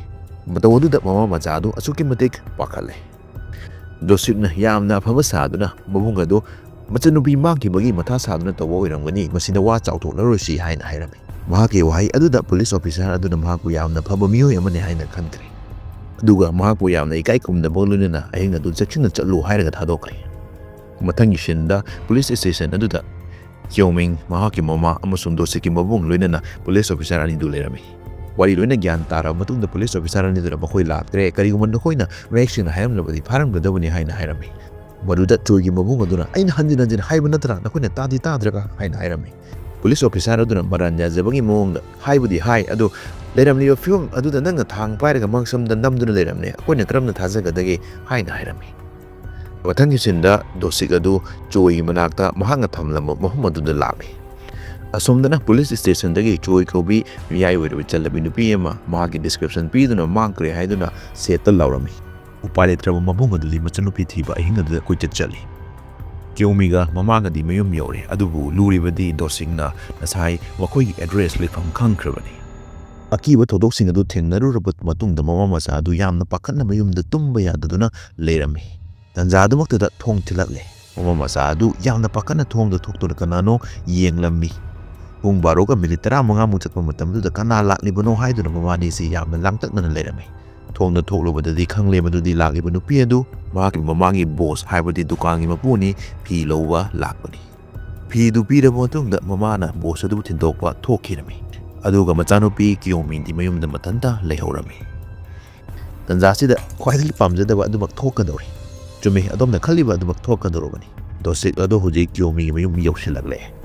ꯃꯇꯧ ꯑꯗꯨꯗ ꯃꯃꯥ ꯃꯆꯥ ꯑꯗꯨ ꯑꯁꯨꯛꯀꯤ ꯃꯇꯤꯛ ꯄꯥꯈꯠꯂꯦ꯫ ꯗꯣꯁꯤꯛꯅ ꯌꯥꯝꯅ ꯑꯐꯕ ꯁꯥꯗꯨꯅ ꯃꯕꯨꯡ ꯑꯗꯨ ꯃꯆꯟꯅꯨꯄꯤ ꯃꯥꯡꯈꯤꯕꯒꯤ ꯃꯊꯥ ꯁꯥꯗꯨꯅ ꯇꯧꯕ ꯑꯣꯏꯔꯝꯒꯅꯤ, ꯃꯁꯤꯗ ꯋꯥ ꯆꯥꯎꯊꯣꯛꯂꯔꯣꯏꯁꯤ ꯍꯥꯏꯅ ꯍꯥꯏꯔꯝꯃꯤ꯫ ꯃꯍꯥꯛꯀꯤ ꯋꯥꯍꯩ ꯑꯗꯨꯗ ꯄꯨꯂꯤꯁ ꯑꯣꯐꯤꯁꯥꯔ ꯑꯗꯨꯅ ꯃꯍꯥꯛꯄꯨ ꯌꯥꯝꯅ ꯐꯕ ꯃꯤꯑꯣꯏ ꯑꯃꯅꯤ ꯍꯥꯏꯅ ꯈꯟꯈ꯭ꯔꯦ, ꯑꯗꯨꯒ ꯃꯍꯥꯛꯄꯨ ꯌꯥꯝꯅ ꯏꯀꯥꯏ ꯈꯨꯝꯅꯕꯒ ꯂꯣꯏꯅꯅ ꯑꯍꯤꯡ ꯑꯗꯨ ꯆꯦꯛꯁꯤꯟꯅ ꯆꯠꯂꯨ ꯍꯥꯏꯔꯒ ꯊꯥꯗꯣꯛꯈ꯭ꯔꯦ꯫ ꯃꯊꯪꯒꯤ ꯁꯤꯟꯗ ꯄꯨꯂꯤꯁ ꯁ꯭ꯇꯦꯁꯟ ꯑꯗꯨꯗ ꯆꯤꯌꯣꯃꯤꯡ, ꯃꯍꯥꯛꯀꯤ ꯃꯃꯥ ꯑꯃꯁꯨꯡ ꯗꯣꯁꯤꯛꯀꯤ ꯃꯕꯨꯡ ꯂꯣꯏꯅꯅ ꯄꯨꯂꯤꯁ ꯑꯣꯐꯤꯁꯥꯔ ꯑꯅꯤꯗꯨ ꯂꯩꯔꯝꯃꯤ꯫ ꯋꯥꯔꯤ ꯂꯣꯏꯅ ꯒ꯭ꯌꯥꯟ ꯇꯥꯔꯕ ꯃꯇꯨꯡꯗ ꯄꯨꯂꯤꯁ ꯑꯣꯐꯤꯁꯥꯔ ꯑꯅꯤꯗꯨꯅ ꯃꯈꯣꯏ ꯂꯥꯛꯇ꯭ꯔꯦ, ꯀꯔꯤꯒꯨꯝꯕ ꯅꯈꯣꯏꯅ ꯃꯌꯦꯛ ꯁꯦꯡꯅ ꯍꯥꯏꯔꯝꯂꯕꯗꯤ ꯐꯥꯔꯝꯒꯗꯕꯅꯤ ꯍꯥꯏꯅ ꯍꯥꯏꯔꯝꯃꯤ꯫ ꯃꯗꯨꯗ ꯆꯣꯏꯒꯤ ꯃꯕꯨꯡ ꯑꯗꯨꯅ, "ꯑꯩꯅ ꯍꯟꯖꯤꯟ ꯍꯟꯖꯤꯟ ꯍꯥꯏꯕ ꯅꯠꯇ꯭ꯔꯥ, ꯅꯈꯣꯏꯅ ꯇꯥꯗꯤ ꯇꯥꯗ꯭ꯔꯒ?" ꯍꯥꯏꯅ ꯍꯥꯏꯔꯝꯃꯤ꯫ ꯄꯨꯂꯤꯁ ꯑꯣꯐꯤꯁꯥꯔ ꯑꯗꯨꯅ ꯃꯔꯥꯟ ꯌꯥꯖꯕꯒꯤ ꯃꯑꯣꯡꯗ, "ꯍꯥꯏꯕꯨꯗꯤ ꯍꯥꯏ, ꯑꯗꯨ ꯂꯩꯔꯝꯂꯤꯕ ꯐꯤꯕꯝ ꯑꯗꯨꯗ ꯅꯪꯅ ꯊꯥꯡ ꯄꯥꯏꯔꯒ ꯃꯥꯡꯁꯝꯗ ꯅꯝꯗꯨꯅ ꯂꯩꯔꯝꯂꯦ, ꯑꯩꯈꯣꯏꯅ ꯀꯔꯝꯅ ꯊꯥꯖꯒꯗꯒꯦ?" ꯍꯥꯏꯅ ꯍꯥꯏꯔꯝꯃꯤ꯫ ꯃꯊꯪꯒꯤ ꯁꯤꯟꯗ ꯗꯣꯁꯤꯛ ꯑꯗꯨ ꯆꯣꯏꯒꯤ ꯃꯅꯥꯛꯇ ꯃꯍꯥꯛꯅ ꯊꯝꯂꯝꯕ ꯃꯐꯝ ꯑꯗꯨꯗ ꯂꯥꯛꯂꯤ꯫ ꯑꯁꯣꯝꯗꯅ ꯄꯨꯂꯤꯁ ꯁ꯭ꯇꯦꯁꯟꯗꯒꯤ ꯆꯣꯏ ꯀꯧꯕꯤ ꯃꯤꯌꯥꯏ ꯑꯣꯏꯔꯕ ꯆꯜꯂꯕꯤ ꯅꯨꯄꯤ ꯑꯃ ꯃꯍꯥꯛꯀꯤ ꯗꯤꯁꯀ꯭ꯔꯤꯞꯁꯟ ꯄꯤꯗꯨꯅ ꯃꯥꯡꯈ꯭ꯔꯦ ꯍꯥꯏꯗꯨꯅ ꯁꯦꯠꯇ ꯂꯥꯎꯔꯝꯃꯤ꯫ ꯎꯄꯥꯏ ꯂꯩꯇ꯭ꯔꯕ ꯃꯕꯨꯡ ꯑꯗꯨꯗꯤ ꯃꯆꯟꯅꯨꯄꯤ ꯊꯤꯕ ꯑꯍꯤꯡ ꯑꯗꯨꯗ ꯀꯣꯏꯆꯠ ꯆꯠꯂꯤ꯫ ꯀꯤꯌꯣꯃꯤꯒ ꯃꯃꯥꯒꯗꯤ ꯃꯌꯨꯝ ꯌꯧꯔꯦ, ꯑꯗꯨꯕꯨ ꯂꯨꯔꯤꯕꯗꯤ ꯗꯣꯁꯤꯛꯅ ꯉꯁꯥꯏ ꯃꯈꯣꯏꯒꯤ ꯑꯦꯗ꯭ꯔꯦꯁ ꯂꯩꯐꯝ ꯈꯪꯈ꯭ꯔꯕꯅꯤ꯫ ꯑꯀꯤꯕ ꯊꯧꯗꯣꯛꯁꯤꯡ ꯑꯗꯨ ꯊꯦꯡꯅꯔꯨꯔꯕ ꯃꯇꯨꯡꯗ ꯃꯃꯥ ꯃꯆꯥ ꯑꯗꯨ ꯌꯥꯝꯅ ꯄꯥꯈꯠꯅ ꯃꯌꯨꯝꯗ ꯇꯨꯝꯕ ꯌꯥꯗꯗꯨꯅ ꯂꯩꯔꯝꯃꯤ꯫ ꯇꯟꯖꯥ ꯑꯗꯨꯃꯛꯇꯗ ꯊꯣꯡ ꯊꯤꯜꯂꯛꯂꯦ꯫ ꯃꯃꯥ ꯃꯆꯥ ꯑꯗꯨ ꯌꯥꯝꯅ ꯄꯥꯈꯠꯅ ꯊꯣꯡꯗ ꯊꯣꯛꯇꯨꯅ ꯀꯅꯥꯅꯣ ꯌꯦꯡꯂꯝꯃꯤ꯫ ꯄꯨꯡ ꯕꯥꯔꯣꯒ ꯃꯤꯅꯤꯠ ꯇꯔꯥꯃꯉꯥꯃꯨꯛ ꯆꯠꯄ ꯃꯇꯝꯗꯨꯗ ꯀꯅꯥ ꯂꯥꯛꯂꯤꯕꯅꯣ ꯍꯥꯏꯗꯨꯅ ꯃꯕꯥꯅꯤꯁꯤ ꯌꯥꯝꯅ ꯂꯥꯡꯇꯛꯅꯅ ꯂꯩꯔꯝꯃꯤ꯫ ꯊꯣꯡꯗ ꯊꯣꯛꯂꯨꯕꯗꯗꯤ ꯈꯪꯂꯦ ꯃꯗꯨꯗꯤ ꯂꯥꯛꯂꯤꯕ ꯅꯨꯄꯤ ꯑꯗꯨ ꯃꯍꯥꯛꯀꯤ ꯃꯃꯥꯡꯒꯤ ꯕꯣꯁ, ꯍꯥꯏꯕꯗꯤ ꯗꯨꯀꯥꯟꯒꯤ ꯃꯄꯨꯅꯤ, ꯐꯤ ꯂꯧꯕ ꯂꯥꯛꯄꯅꯤ꯫ ꯐꯤꯗꯨ ꯄꯤꯔꯕ ꯃꯇꯨꯡꯗ ꯃꯃꯥꯅ ꯕꯣꯁ ꯑꯗꯨꯕꯨ ꯊꯤꯟꯗꯣꯛꯄ ꯊꯣꯛꯈꯤꯔꯝꯃꯤ꯫ ꯑꯗꯨꯒ ꯃꯆꯥꯅꯨꯄꯤ ꯀꯤꯌꯣꯃꯤꯗꯤ ꯃꯌꯨꯝꯗ ꯃꯊꯟꯇ ꯂꯩꯍꯧꯔꯝꯃꯤ꯫ ꯇꯟꯖꯥꯁꯤꯗ ꯈ꯭ꯋꯥꯏꯗꯒꯤ ꯄꯥꯝꯖꯗꯕ ꯑꯗꯨꯃꯛ ꯊꯣꯛꯀꯗꯧꯔꯤ꯫ ꯆꯨꯝꯃꯤ, ꯑꯗꯣꯝꯅ ꯈꯜꯂꯤꯕ ꯑꯗꯨꯃꯛ ꯊꯣꯛꯀꯗꯧꯔꯕꯅꯤ꯫ ꯗꯣꯁꯤꯛ ꯑꯗꯣ ꯍꯧꯖꯤꯛ ꯀꯤꯌꯣꯃꯤꯒꯤ ꯃꯌꯨꯝ ꯌꯧꯁꯤꯜꯂꯛꯂꯦ꯫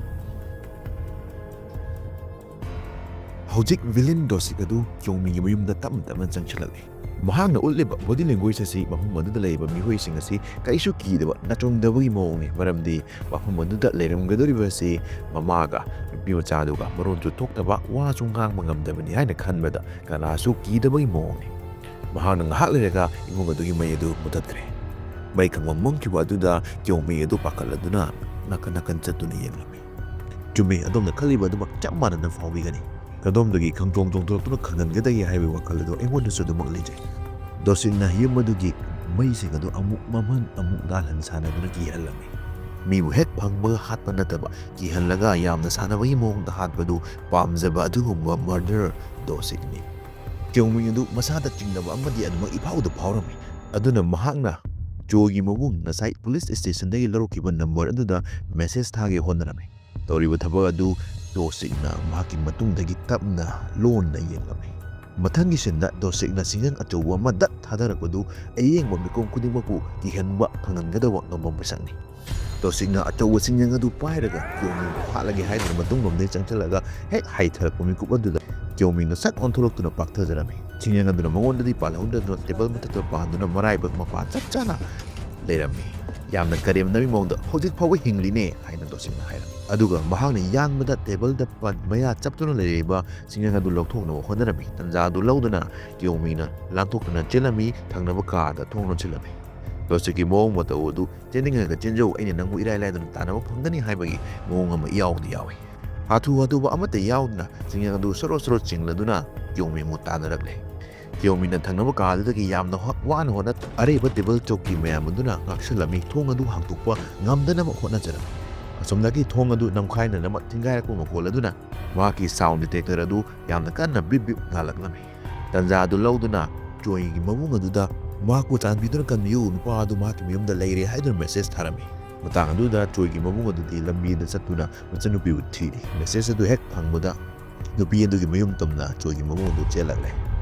ꯍꯧꯖꯤꯛ ꯚꯤꯂꯤꯟ ꯗꯣꯁꯤꯛ ꯑꯗꯨ ꯀꯤꯌꯣꯃꯤꯒꯤ ꯃꯌꯨꯝꯗ ꯇꯞꯅ ꯇꯞꯅ ꯆꯪꯁꯤꯜꯂꯛꯂꯤ꯫ ꯃꯍꯥꯛꯅ ꯎꯠꯂꯤꯕ ꯕꯣꯗꯤ ꯂꯦꯡꯒ꯭ꯋꯦꯖ ꯑꯁꯤ ꯃꯐꯝ ꯑꯗꯨꯗ ꯂꯩꯔꯤꯕ ꯃꯤꯑꯣꯏꯁꯤꯡ ꯑꯁꯤ ꯀꯔꯤꯁꯨ ꯀꯤꯗꯕ, ꯅꯥꯆꯣꯡꯗꯕꯒꯤ ꯃꯑꯣꯡꯅꯤ, ꯃꯔꯝꯗꯤ ꯃꯐꯝ ꯑꯗꯨꯗ ꯂꯩꯔꯝꯒꯗꯧꯔꯤꯕ ꯑꯁꯤ ꯃꯃꯥꯒ ꯅꯨꯄꯤ ꯃꯆꯥꯗꯨꯒ ꯃꯔꯣꯟꯁꯨ ꯊꯣꯛꯇꯕ, ꯋꯥꯁꯨ ꯉꯥꯡꯕ ꯉꯝꯗꯕꯅꯤ ꯍꯥꯏꯅ ꯈꯟꯕꯗ ꯀꯅꯥꯁꯨ ꯀꯤꯗꯕꯒꯤ ꯃꯑꯣꯡꯅꯤ꯫ ꯃꯍꯥꯛꯅ ꯉꯥꯏꯍꯥꯛ ꯂꯩꯔꯒ ꯏꯃꯨꯡ ꯑꯗꯨꯒꯤ ꯃꯩ ꯑꯗꯨ ꯃꯨꯊꯠꯈ꯭ꯔꯦ꯫ ꯃꯩ ꯈꯪꯕ ꯃꯝꯈꯤꯕ ꯑꯗꯨꯗ ꯀꯤꯌꯣꯃꯤ ꯑꯗꯨ ꯄꯥꯈꯠꯂꯗꯨꯅ ꯅꯥꯀꯟ ꯅꯥꯀꯟ ꯆꯠꯇꯨꯅ ꯌꯦꯡꯂꯝꯃꯤ꯫ ꯆꯨꯝꯃꯤ, ꯑꯗꯣꯝꯅ ꯈꯜꯂꯤꯕ ꯑꯗꯨꯃꯛ ꯆꯞ ꯃꯥꯟꯅꯅ ꯐꯥꯎꯕꯤꯒꯅꯤ꯫ ꯀꯗꯣꯝꯗꯒꯤ ꯈꯪꯗ꯭ꯔꯣꯡ ꯆꯣꯡꯊꯣꯔꯛꯇꯨꯅ ꯈꯪꯍꯟꯒꯗꯒꯦ ꯍꯥꯏꯕꯒꯤ ꯋꯥꯈꯜ ꯑꯗꯨ ꯑꯩꯉꯣꯟꯗꯁꯨ ꯑꯗꯨꯃꯛ ꯂꯩꯖꯩ꯫ ꯗꯣꯁꯤꯛꯅ ꯌꯨꯝ ꯑꯗꯨꯒꯤ ꯃꯩꯁꯤꯡ ꯑꯗꯨ ꯑꯃꯨꯛ ꯃꯝꯍꯟ ꯑꯃꯨꯛ ꯉꯥꯜꯍꯟ ꯁꯥꯟꯅꯗꯨꯅ ꯀꯤꯍꯜꯂꯝꯃꯤ꯫ ꯃꯤꯕꯨ ꯍꯦꯛ ꯐꯪꯕꯒ ꯍꯥꯠꯄ ꯅꯠꯇꯕ, ꯀꯤꯍꯜꯂꯒ ꯌꯥꯝꯅ ꯁꯥꯟꯅꯕꯒꯤ ꯃꯑꯣꯡꯗ ꯍꯥꯠꯄꯗꯨ ꯄꯥꯝꯖꯕ ꯑꯗꯨꯒꯨꯝꯕ ꯃꯔꯗꯔ ꯗꯣꯁꯤꯛꯅꯤ꯫ ꯀꯤꯌꯣꯃꯤ ꯑꯗꯨ ꯃꯁꯥꯗ ꯆꯤꯡꯅꯕ ꯑꯃꯗꯤ ꯑꯗꯨꯃꯛ ꯏꯐꯥꯎꯗ ꯐꯥꯎꯔꯝꯃꯤ꯫ ꯑꯗꯨꯅ ꯃꯍꯥꯛꯅ ꯆꯣꯒꯤ ꯃꯕꯨꯡ ꯉꯁꯥꯏ ꯄꯨꯂꯤꯁ ꯁ꯭ꯇꯦꯁꯟꯗꯒꯤ ꯂꯧꯔꯛꯈꯤꯕ ꯅꯝꯕꯔ ꯑꯗꯨꯗ ꯃꯦꯁꯦꯖ ꯊꯥꯒꯦ ꯍꯣꯠꯅꯔꯝꯃꯤ꯫ ꯇꯧꯔꯤꯕ ꯊꯕꯛ ꯑꯗꯨ ꯗꯣꯁꯤꯛꯅ ꯃꯍꯥꯛꯀꯤ ꯃꯇꯨꯡꯗꯒꯤ ꯇꯞꯅ ꯂꯣꯟꯅ ꯌꯦꯡꯂꯝꯃꯤ꯫ ꯃꯊꯪꯒꯤ ꯁꯤꯟꯗ ꯗꯣꯁꯤꯛꯅ ꯁꯤꯡꯖꯪ ꯑꯆꯧꯕ ꯑꯃ ꯗꯠ ꯊꯥꯗꯔꯛꯄꯗꯨ ꯑꯌꯦꯡꯕ ꯃꯤꯀꯨꯞ ꯈꯨꯗꯤꯡꯃꯛꯄꯨ ꯀꯤꯍꯟꯕ ꯐꯪꯍꯟꯒꯗꯕ ꯉꯝꯕ ꯃꯁꯛꯅꯤ꯫ ꯗꯣꯁꯤꯛꯅ ꯑꯆꯧꯕ ꯁꯤꯡꯖꯪ ꯑꯗꯨ ꯄꯥꯏꯔꯒ ꯀꯤꯌꯣꯃꯤꯕꯨ ꯍꯥꯠꯂꯒꯦ ꯍꯥꯏꯗꯨꯅ ꯃꯇꯨꯡꯂꯣꯝꯗꯒꯤ ꯆꯪꯁꯤꯜꯂꯒ ꯍꯦꯛ ꯍꯥꯏꯊꯔꯛꯄ ꯃꯤꯀꯨꯞ ꯑꯗꯨꯗ ꯀꯤꯌꯣꯃꯤꯅ ꯁꯠ ꯑꯣꯟꯊꯣꯛꯂꯛꯇꯨꯅ ꯄꯥꯛꯊꯖꯔꯝꯃꯤ꯫ ꯁꯤꯡꯖꯪ ꯑꯗꯨꯅ ꯃꯉꯣꯟꯗꯗꯤ ꯄꯥꯜꯍꯧꯗꯗꯨꯅ ꯇꯦꯕꯜ ꯃꯊꯛꯇ ꯄꯥꯟꯗꯨꯅ ꯃꯔꯥꯏꯕꯛ ꯃꯄꯥ ꯆꯞ ꯆꯥꯅ ꯂꯩꯔꯝꯃꯤ꯫ ꯌꯥꯝꯅ ꯀꯔꯦꯝꯅꯕꯒꯤ ꯃꯑꯣꯡꯗ "ꯍꯧꯖꯤꯛ ꯐꯥꯎꯕ ꯍꯤꯡꯂꯤꯅꯦ" ꯍꯥꯏꯅ ꯗꯣꯁꯤꯛꯅ ꯍꯥꯏꯔꯝꯃꯤ꯫ ꯑꯗꯨꯒ ꯃꯍꯥꯛꯅ ꯌꯥꯟꯕꯗ ꯇꯦꯕꯜꯗ ꯄ-, ꯃꯌꯥ ꯆꯞꯇꯨꯅ ꯂꯩꯔꯤꯕ ꯁꯤꯡꯖꯪ ꯑꯗꯨ ꯂꯧꯊꯣꯛꯅꯕ ꯍꯣꯠꯅꯔꯝꯃꯤ꯫ ꯇꯟꯖꯥ ꯑꯗꯨ ꯂꯧꯗꯨꯅ ꯀꯤꯌꯣꯃꯤꯅ ꯂꯥꯟꯊꯣꯛꯇꯨꯅ ꯆꯦꯜꯂꯝꯃꯤ, ꯊꯪꯅꯕ ꯀꯥꯗ ꯊꯣꯡ ꯂꯣꯟꯁꯤꯜꯂꯝꯃꯤ꯫ ꯗꯣꯁꯤꯛꯀꯤ ꯃꯑꯣꯡ ꯃꯇꯧ ꯑꯗꯨ "ꯆꯦꯟꯅꯤꯡꯉꯒ ꯆꯦꯟꯖꯧ, ꯑꯩꯅ ꯅꯪꯕꯨ ꯏꯔꯥꯏ ꯂꯥꯏꯗꯅ ꯇꯥꯟꯅꯕ ꯐꯪꯒꯅꯤ" ꯍꯥꯏꯕꯒꯤ ꯃꯑꯣꯡ ꯑꯃ ꯏꯌꯥꯎꯗꯤ ꯌꯥꯎꯏ꯫ ꯍꯥꯊꯨ ꯍꯥꯊꯨꯕ ꯑꯃꯠꯇ ꯌꯥꯎꯗꯅ ꯁꯤꯡꯖꯪ ꯑꯗꯨ ꯁꯣꯔꯣ ꯁꯣꯔꯣ ꯆꯤꯡꯂꯗꯨꯅ ꯀꯤꯌꯣꯃꯤꯕꯨ ꯇꯥꯟꯅꯔꯛꯂꯦ꯫ ꯀꯤꯌꯣꯃꯤꯅ ꯊꯪꯅꯕ ꯀꯥꯗꯨꯗꯒꯤ ꯌꯥꯝꯅ ꯍꯣ-, ꯋꯥꯅ ꯍꯣꯠꯅ ꯑꯔꯩꯕ ꯇꯦꯕꯜ ꯆꯧꯀꯤ ꯃꯌꯥꯝ ꯑꯗꯨꯅ ꯉꯥꯛꯁꯜꯂꯝꯃꯤ, ꯊꯣꯡ ꯑꯗꯨ ꯍꯥꯡꯗꯣꯛꯄ ꯉꯝꯗꯅꯕ ꯍꯣꯠꯅꯖꯔꯝꯃꯤ꯫ ꯑꯁꯣꯝꯗꯒꯤ ꯊꯣꯡ ꯑꯗꯨ ꯅꯝꯈꯥꯏꯅꯅꯕ ꯊꯤꯡꯒꯥꯏꯔꯛꯄ ꯃꯈꯣꯜ ꯑꯗꯨꯅ ꯃꯍꯥꯛꯀꯤ sound detector ꯑꯗꯨ ꯌꯥꯝꯅ ꯀꯟꯅ ꯕꯤꯞ ꯕꯤꯞ ꯉꯥꯜꯂꯛꯂꯝꯃꯤ꯫ ꯇꯟꯖꯥ ꯑꯗꯨ ꯂꯧꯗꯨꯅ ꯆꯣꯏꯒꯤ ꯃꯕꯨꯡ ꯑꯗꯨꯗ "ꯃꯍꯥꯛꯄꯨ ꯆꯥꯟꯕꯤꯗꯨꯅ ꯀꯟꯕꯤꯌꯨ, ꯅꯨꯄꯥ ꯑꯗꯨ ꯃꯍꯥꯛꯀꯤ ꯃꯌꯨꯝꯗ ꯂꯩꯔꯦ" ꯍꯥꯏꯗꯨꯅ message ꯊꯥꯔꯝꯃꯤ꯫ ꯃꯇꯥꯡ ꯑꯗꯨꯗ ꯆꯣꯏꯒꯤ ꯃꯕꯨꯡ ꯑꯗꯨꯗꯤ ꯂꯝꯕꯤꯗ ꯆꯠꯇꯨꯅ ꯃꯆꯟꯅꯨꯄꯤꯕꯨ ꯊꯤꯔꯤ꯫ Message ꯑꯗꯨ ꯍꯦꯛ ꯐꯪꯕꯗ ꯅꯨꯄꯤ ꯑꯗꯨꯒꯤ ꯃꯌꯨꯝ ꯇꯝꯅ ꯆꯣꯏꯒꯤ ꯃꯕꯨꯡ ꯑꯗꯨ ꯆꯦꯜꯂꯛꯂꯦ꯫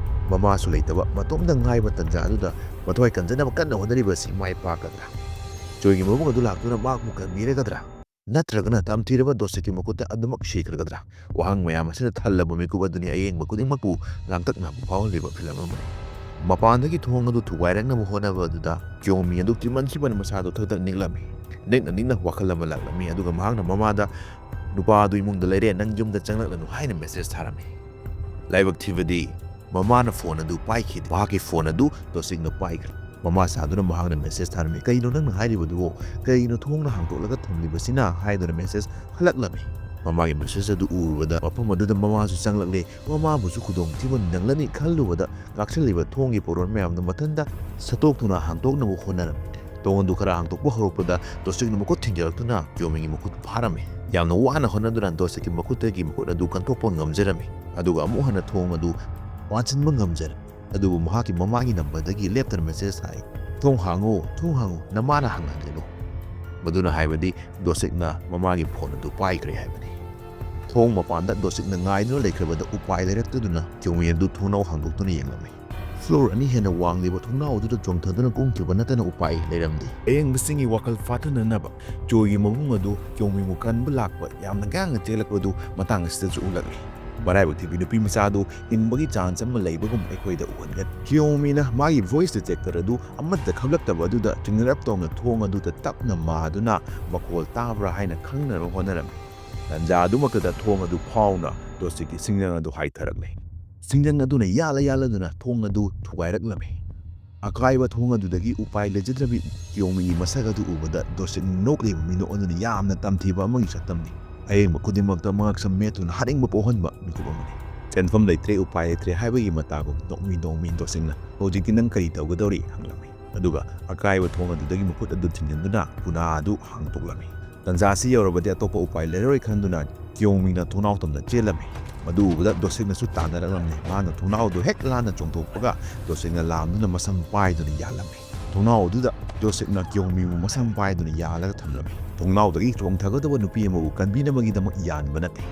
ꯃꯃꯥꯁꯨ ꯂꯩꯇꯕ ꯃꯇꯣꯝꯇ ꯉꯥꯏꯕ ꯇꯟꯖꯥ ꯑꯗꯨꯗ ꯃꯊ꯭ꯋꯥꯏ ꯀꯟꯖꯅꯕ ꯀꯟꯅ ꯍꯣꯠꯅꯔꯤꯕ ꯑꯁꯤ ꯃꯥꯏ ꯄꯥꯛꯀꯗ꯭ꯔꯥ? ꯆꯣꯏꯒꯤ ꯃꯕꯨꯡ ꯑꯗꯨ ꯂꯥꯛꯇꯨꯅ ꯃꯍꯥꯛꯄꯨ ꯀꯟꯕꯤꯔꯒꯗ꯭ꯔꯥ? ꯅꯠꯇ꯭ꯔꯒꯅ ꯇꯝꯊꯤꯔꯕ ꯗꯣꯁꯤꯛꯀꯤ ꯃꯈꯨꯠꯇ ꯑꯗꯨꯃꯛ ꯁꯤꯈ꯭ꯔꯒꯗ꯭ꯔꯥ? ꯋꯥꯍꯪ ꯃꯌꯥꯝ ꯑꯁꯤꯅ ꯊꯜꯂꯕ ꯃꯤꯀꯨꯞ ꯑꯗꯨꯅꯤ ꯑꯌꯦꯡꯕ ꯈꯨꯗꯤꯡꯃꯛꯄꯨ ꯂꯥꯡꯇꯛꯅꯕ ꯐꯥꯎꯍꯜꯂꯤꯕ ꯐꯤꯂꯝ ꯑꯃꯅꯤ꯫ ꯃꯄꯥꯟꯗꯒꯤ ꯊꯣꯡ ꯑꯗꯨ ꯊꯨꯒꯥꯏꯔꯛꯅꯕ ꯍꯣꯠꯅꯕ ꯑꯗꯨꯗ ꯀꯤꯌꯣꯃꯤ ꯑꯗꯨ ꯀꯤꯃꯟꯈꯤꯕꯅ ꯃꯁꯥꯗꯨ ꯊꯛ ꯊꯛ ꯅꯤꯛꯂꯝꯃꯤ꯫ ꯅꯤꯛꯅ ꯅꯤꯛꯅ ꯋꯥꯈꯜ ꯑꯃ ꯂꯥꯛꯂꯝꯃꯤ, ꯑꯗꯨꯒ ꯃꯍꯥꯛꯅ ꯃꯃꯥꯗ "ꯅꯨꯄꯥ ꯑꯗꯨ ꯏꯃꯨꯡꯗ ꯂꯩꯔꯦ, ꯅꯪ ꯌꯨꯝꯗ ꯆꯪꯂꯛꯂꯅꯨ" ꯍꯥꯏꯅ message ꯊꯥꯔꯝꯃꯤ꯫ ꯂꯥꯏꯕꯛ ꯊꯤꯕꯗꯤ ꯃꯃꯥꯅ phone ꯑꯗꯨ ꯄꯥꯏꯈꯤꯗꯦ꯫ ꯃꯍꯥꯛꯀꯤ phone ꯑꯗꯨ ꯗꯣꯁꯤꯛꯅ ꯄꯥꯏꯈ꯭ꯔꯦ꯫ ꯃꯃꯥ ꯁꯥꯗꯨꯅ ꯃꯍꯥꯛꯅ message ꯊꯥꯔꯝꯃꯤ꯫ "ꯀꯩꯅꯣ ꯅꯪꯅ ꯍꯥꯏꯔꯤꯕꯗꯨꯕꯣ? ꯀꯩꯅꯣ ꯊꯣꯡꯅ ꯍꯥꯡꯗꯣꯛꯂꯒ ꯊꯝꯂꯤꯕꯁꯤꯅ?" ꯍꯥꯏꯗꯨꯅ message ꯍꯜꯂꯛꯂꯝꯃꯤ꯫ ꯃꯃꯥꯒꯤ message ꯑꯗꯨ ꯎꯔꯨꯕꯗ ꯃꯐꯝ ꯑꯗꯨꯗ ꯃꯃꯥꯁꯨ ꯆꯪꯂꯛꯂꯦ꯫ ꯃꯃꯥꯕꯨꯁꯨ ꯈꯨꯗꯣꯡꯊꯤꯕ ꯅꯪꯂꯅꯤ ꯈꯜꯂꯨꯕꯗ ꯉꯥꯛꯁꯜꯂꯤꯕ ꯊꯣꯡꯒꯤ ꯄꯣꯔꯣꯟ ꯃꯌꯥꯝꯗꯨ ꯃꯊꯟꯇ ꯁꯠꯇꯣꯛꯇꯨꯅ ꯍꯥꯡꯗꯣꯛꯅꯕ ꯍꯣꯠꯅꯔꯝꯃꯤ꯫ ꯊꯣꯡ ꯑꯗꯨ ꯈꯔ ꯍꯥꯡꯗꯣꯛꯄ ꯍꯧꯔꯛꯄꯗ ꯗꯣꯁꯤꯛꯅ ꯃꯈꯨꯠ ꯊꯤꯡꯖꯤꯜꯂꯛꯇꯨꯅ ꯀꯤꯌꯣꯃꯤꯒꯤ ꯃꯈꯨꯠ ꯐꯥꯔꯝꯃꯤ꯫ ꯌꯥꯝꯅ ꯋꯥꯅ ꯍꯣꯠꯅꯗꯨꯅ ꯗꯣꯁꯤꯛꯀꯤ ꯃꯈꯨꯠꯇꯒꯤ ꯃꯈꯨꯠ ꯑꯗꯨ ꯀꯟꯊꯣꯛꯄ ꯉꯝꯖꯔꯝꯃꯤ꯫ ꯑꯗꯨꯒ ꯑꯃꯨꯛ ꯍꯟꯅ ꯊꯣꯡ ꯑꯗꯨ ꯄꯥꯟꯁꯤꯟꯕ ꯉꯝꯖꯔꯝꯃꯤ꯫ ꯑꯗꯨꯕꯨ ꯃꯍꯥꯛꯀꯤ ꯃꯃꯥꯒꯤ numberꯗꯒꯤ ꯂꯦꯞꯇꯅ message ꯂꯥꯛꯏ꯫ "ꯊꯣꯡ ꯍꯥꯡꯉꯨ, ꯊꯣꯡ ꯍꯥꯡꯉꯨ, ꯅꯃꯥꯅ ꯍꯥꯡꯍꯜꯂꯤꯅꯨ"꯫ ꯃꯗꯨꯅ ꯍꯥꯏꯕꯗꯤ ꯗꯣꯁꯤꯛꯅ ꯃꯃꯥꯒꯤ phone ꯑꯗꯨ ꯄꯥꯏꯈ꯭ꯔꯦ ꯍꯥꯏꯕꯅꯤ꯫ ꯊꯣꯡ ꯃꯄꯥꯟꯗ ꯗꯣꯁꯤꯛꯅ ꯉꯥꯏꯗꯨꯅ ꯂꯩꯈ꯭ꯔꯕꯗ ꯎꯄꯥꯏ ꯂꯩꯔꯛꯇꯗꯨꯅ ꯀ꯭ꯌꯣꯃꯤ ꯑꯗꯨ ꯊꯣꯡꯅꯥꯎ ꯍꯥꯡꯗꯣꯛꯇꯨꯅ ꯌꯦꯡꯂꯝꯃꯤ꯫ ꯐ꯭ꯂꯣꯔ ꯑꯅꯤ ꯍꯦꯟꯅ ꯋꯥꯡꯂꯤꯕ ꯊꯣꯡꯅꯥꯎ ꯑꯗꯨꯗ ꯆꯣꯡꯊꯗꯨꯅ ꯀꯨꯝꯈꯤꯕ ꯅꯠꯇꯅ ꯎꯄꯥꯏ ꯂꯩꯔꯝꯗꯦ꯫ ꯑꯌꯦꯡꯕꯁꯤꯡꯒꯤ ꯋꯥꯈꯜ ꯐꯥꯊꯅꯅꯕ ꯆꯣꯏꯒꯤ ꯃꯕꯨꯡ ꯑꯗꯨ ꯀ꯭ꯌꯣꯃꯤꯕꯨ ꯀꯟꯕ ꯂꯥꯛꯄ ꯌꯥꯝꯅ ꯉꯥꯡꯅ ꯆꯦꯜꯂꯛꯄꯗꯨ ꯃꯇꯥꯡ ꯑꯁꯤꯗꯁꯨ ꯎꯠꯂꯛꯂꯤ꯫ ꯃꯔꯥꯏꯕꯛ ꯊꯤꯕꯤ ꯅꯨꯄꯤ ꯃꯆꯥ ꯑꯗꯨ ꯍꯤꯡꯕꯒꯤ ꯆꯥꯟꯁ ꯑꯃ ꯂꯩꯕꯒꯨꯝ ꯑꯩꯈꯣꯏꯗ ꯎꯍꯟꯒꯅꯤ꯫ ꯀ꯭ꯌꯣꯃꯤꯅ ꯃꯥꯒꯤ ꯚꯣꯏꯁ ꯗꯤꯇꯦꯛꯇꯔ ꯑꯗꯨ ꯑꯃꯠꯇ ꯈꯞꯂꯛꯇꯕ ꯑꯗꯨꯗ ꯆꯤꯡꯅꯔꯞ ꯇꯧꯅ ꯊꯣꯡ ꯑꯗꯨꯗ ꯇꯞꯅ ꯃꯥꯗꯨꯅ ꯃꯈꯣꯜ ꯇꯥꯕ꯭ꯔꯥ ꯍꯥꯏꯅ ꯈꯪꯅꯅꯕ ꯍꯣꯠꯅꯔꯝꯃꯤ꯫ ꯇꯟꯖꯥ ꯑꯗꯨꯃꯛꯇꯗ ꯊꯣꯡ ꯑꯗꯨ ꯐꯥꯎꯅ ꯗꯣꯁꯤꯛꯀꯤ ꯁꯤꯡꯖꯪ ꯑꯗꯨ ꯍꯥꯏꯊꯔꯛꯂꯦ꯫ ꯁꯤꯡꯖꯪ ꯑꯗꯨꯅ ꯌꯥꯜꯂ ꯌꯥꯜꯂꯗꯨꯅ ꯊꯣꯡ ꯑꯗꯨ ꯊꯨꯒꯥꯏꯔꯛꯂꯝꯃꯤ꯫ ꯑꯀꯥꯏꯕ ꯊꯣꯡ ꯑꯗꯨꯗꯒꯤ ꯎꯄꯥꯏ ꯂꯩꯖꯗ꯭ꯔꯕꯤ ꯀ꯭ꯌꯣꯃꯤꯒꯤ ꯃꯁꯛ ꯑꯗꯨ ꯎꯕꯗ ꯗꯣꯁꯤꯛꯅ ꯅꯣꯛꯂꯤꯕ ꯃꯤꯅꯣꯛ ꯑꯗꯨꯅ ꯌꯥꯝꯅ ꯇꯝꯊꯤꯕ ꯑꯃꯒꯤ ꯁꯛꯇꯝꯅꯤ꯫ ꯑꯌꯦꯡꯕ ꯈꯨꯗꯤꯡꯃꯛꯇ ꯃꯉꯛꯁꯝ ꯃꯦꯠꯇꯨꯅ ꯍꯥꯅꯤꯡꯕ ꯄꯣꯛꯍꯟꯕ ꯃꯤꯀꯨꯞ ꯑꯃꯅꯤ꯫ ꯆꯦꯟꯐꯝ ꯂꯩꯇ꯭ꯔꯦ, ꯎꯄꯥꯏ ꯂꯩꯇ꯭ꯔꯦ ꯍꯥꯏꯕꯒꯤ ꯃꯇꯥꯒꯨꯝ ꯅꯣꯛꯃꯤ ꯅꯣꯛꯃꯤ ꯗꯣꯁꯤꯛꯅ "ꯍꯧꯖꯤꯛꯇꯤ ꯅꯪ ꯀꯔꯤ ꯇꯧꯒꯗꯧꯔꯤ?" ꯍꯪꯂꯝꯃꯤ꯫ ꯑꯗꯨꯒ ꯑꯀꯥꯏꯕ ꯊꯣꯡ ꯑꯗꯨꯗꯒꯤ ꯃꯈꯨꯠ ꯑꯗꯨ ꯊꯤꯡꯖꯤꯟꯗꯨꯅ ꯄꯨꯅꯥ ꯑꯗꯨ ꯍꯥꯡꯗꯣꯛꯂꯝꯃꯤ꯫ ꯇꯟꯖꯥ ꯑꯁꯤ ꯌꯧꯔꯕꯗꯤ ꯑꯇꯣꯞꯄ ꯎꯄꯥꯏ ꯂꯩꯔꯔꯣꯏ ꯈꯟꯗꯨꯅ ꯀ꯭ꯌꯣꯃꯤꯅ ꯊꯣꯡꯅꯥꯎ ꯇꯝꯅ ꯆꯦꯜꯂꯝꯃꯤ꯫ ꯃꯗꯨ ꯎꯕꯗ ꯗꯣꯁꯤꯛꯅꯁꯨ ꯇꯥꯟꯅꯔꯛꯂꯝꯃꯤ꯫ ꯃꯥꯅ ꯊꯣꯡꯅꯥꯎ ꯑꯗꯨ ꯍꯦꯛ ꯂꯥꯟꯅ ꯆꯣꯡꯊꯣꯛꯄꯒ ꯗꯣꯁꯤꯛꯅ ꯂꯥꯝꯗꯨꯅ ꯃꯁꯝ ꯄꯥꯏꯗꯨꯅ ꯌꯥꯜꯂꯝꯃꯤ꯫ ꯊꯣꯡꯅꯥꯎ ꯑꯗꯨꯗ ꯖꯣꯁꯦꯐꯅ ꯀꯤꯌꯣꯡꯃꯤꯕꯨ ꯃꯁꯝ ꯄꯥꯏꯗꯨꯅ ꯌꯥꯜꯂꯒ ꯊꯝꯂꯝꯃꯤ꯫ ꯊꯣꯡꯅꯥꯎꯗꯒꯤ ꯆꯣꯡꯊꯒꯗꯕ ꯅꯨꯄꯤ ꯑꯃꯕꯨ ꯀꯟꯕꯤꯅꯕꯒꯤꯗꯃꯛ ꯌꯥꯟꯕ ꯅꯠꯇꯦ꯫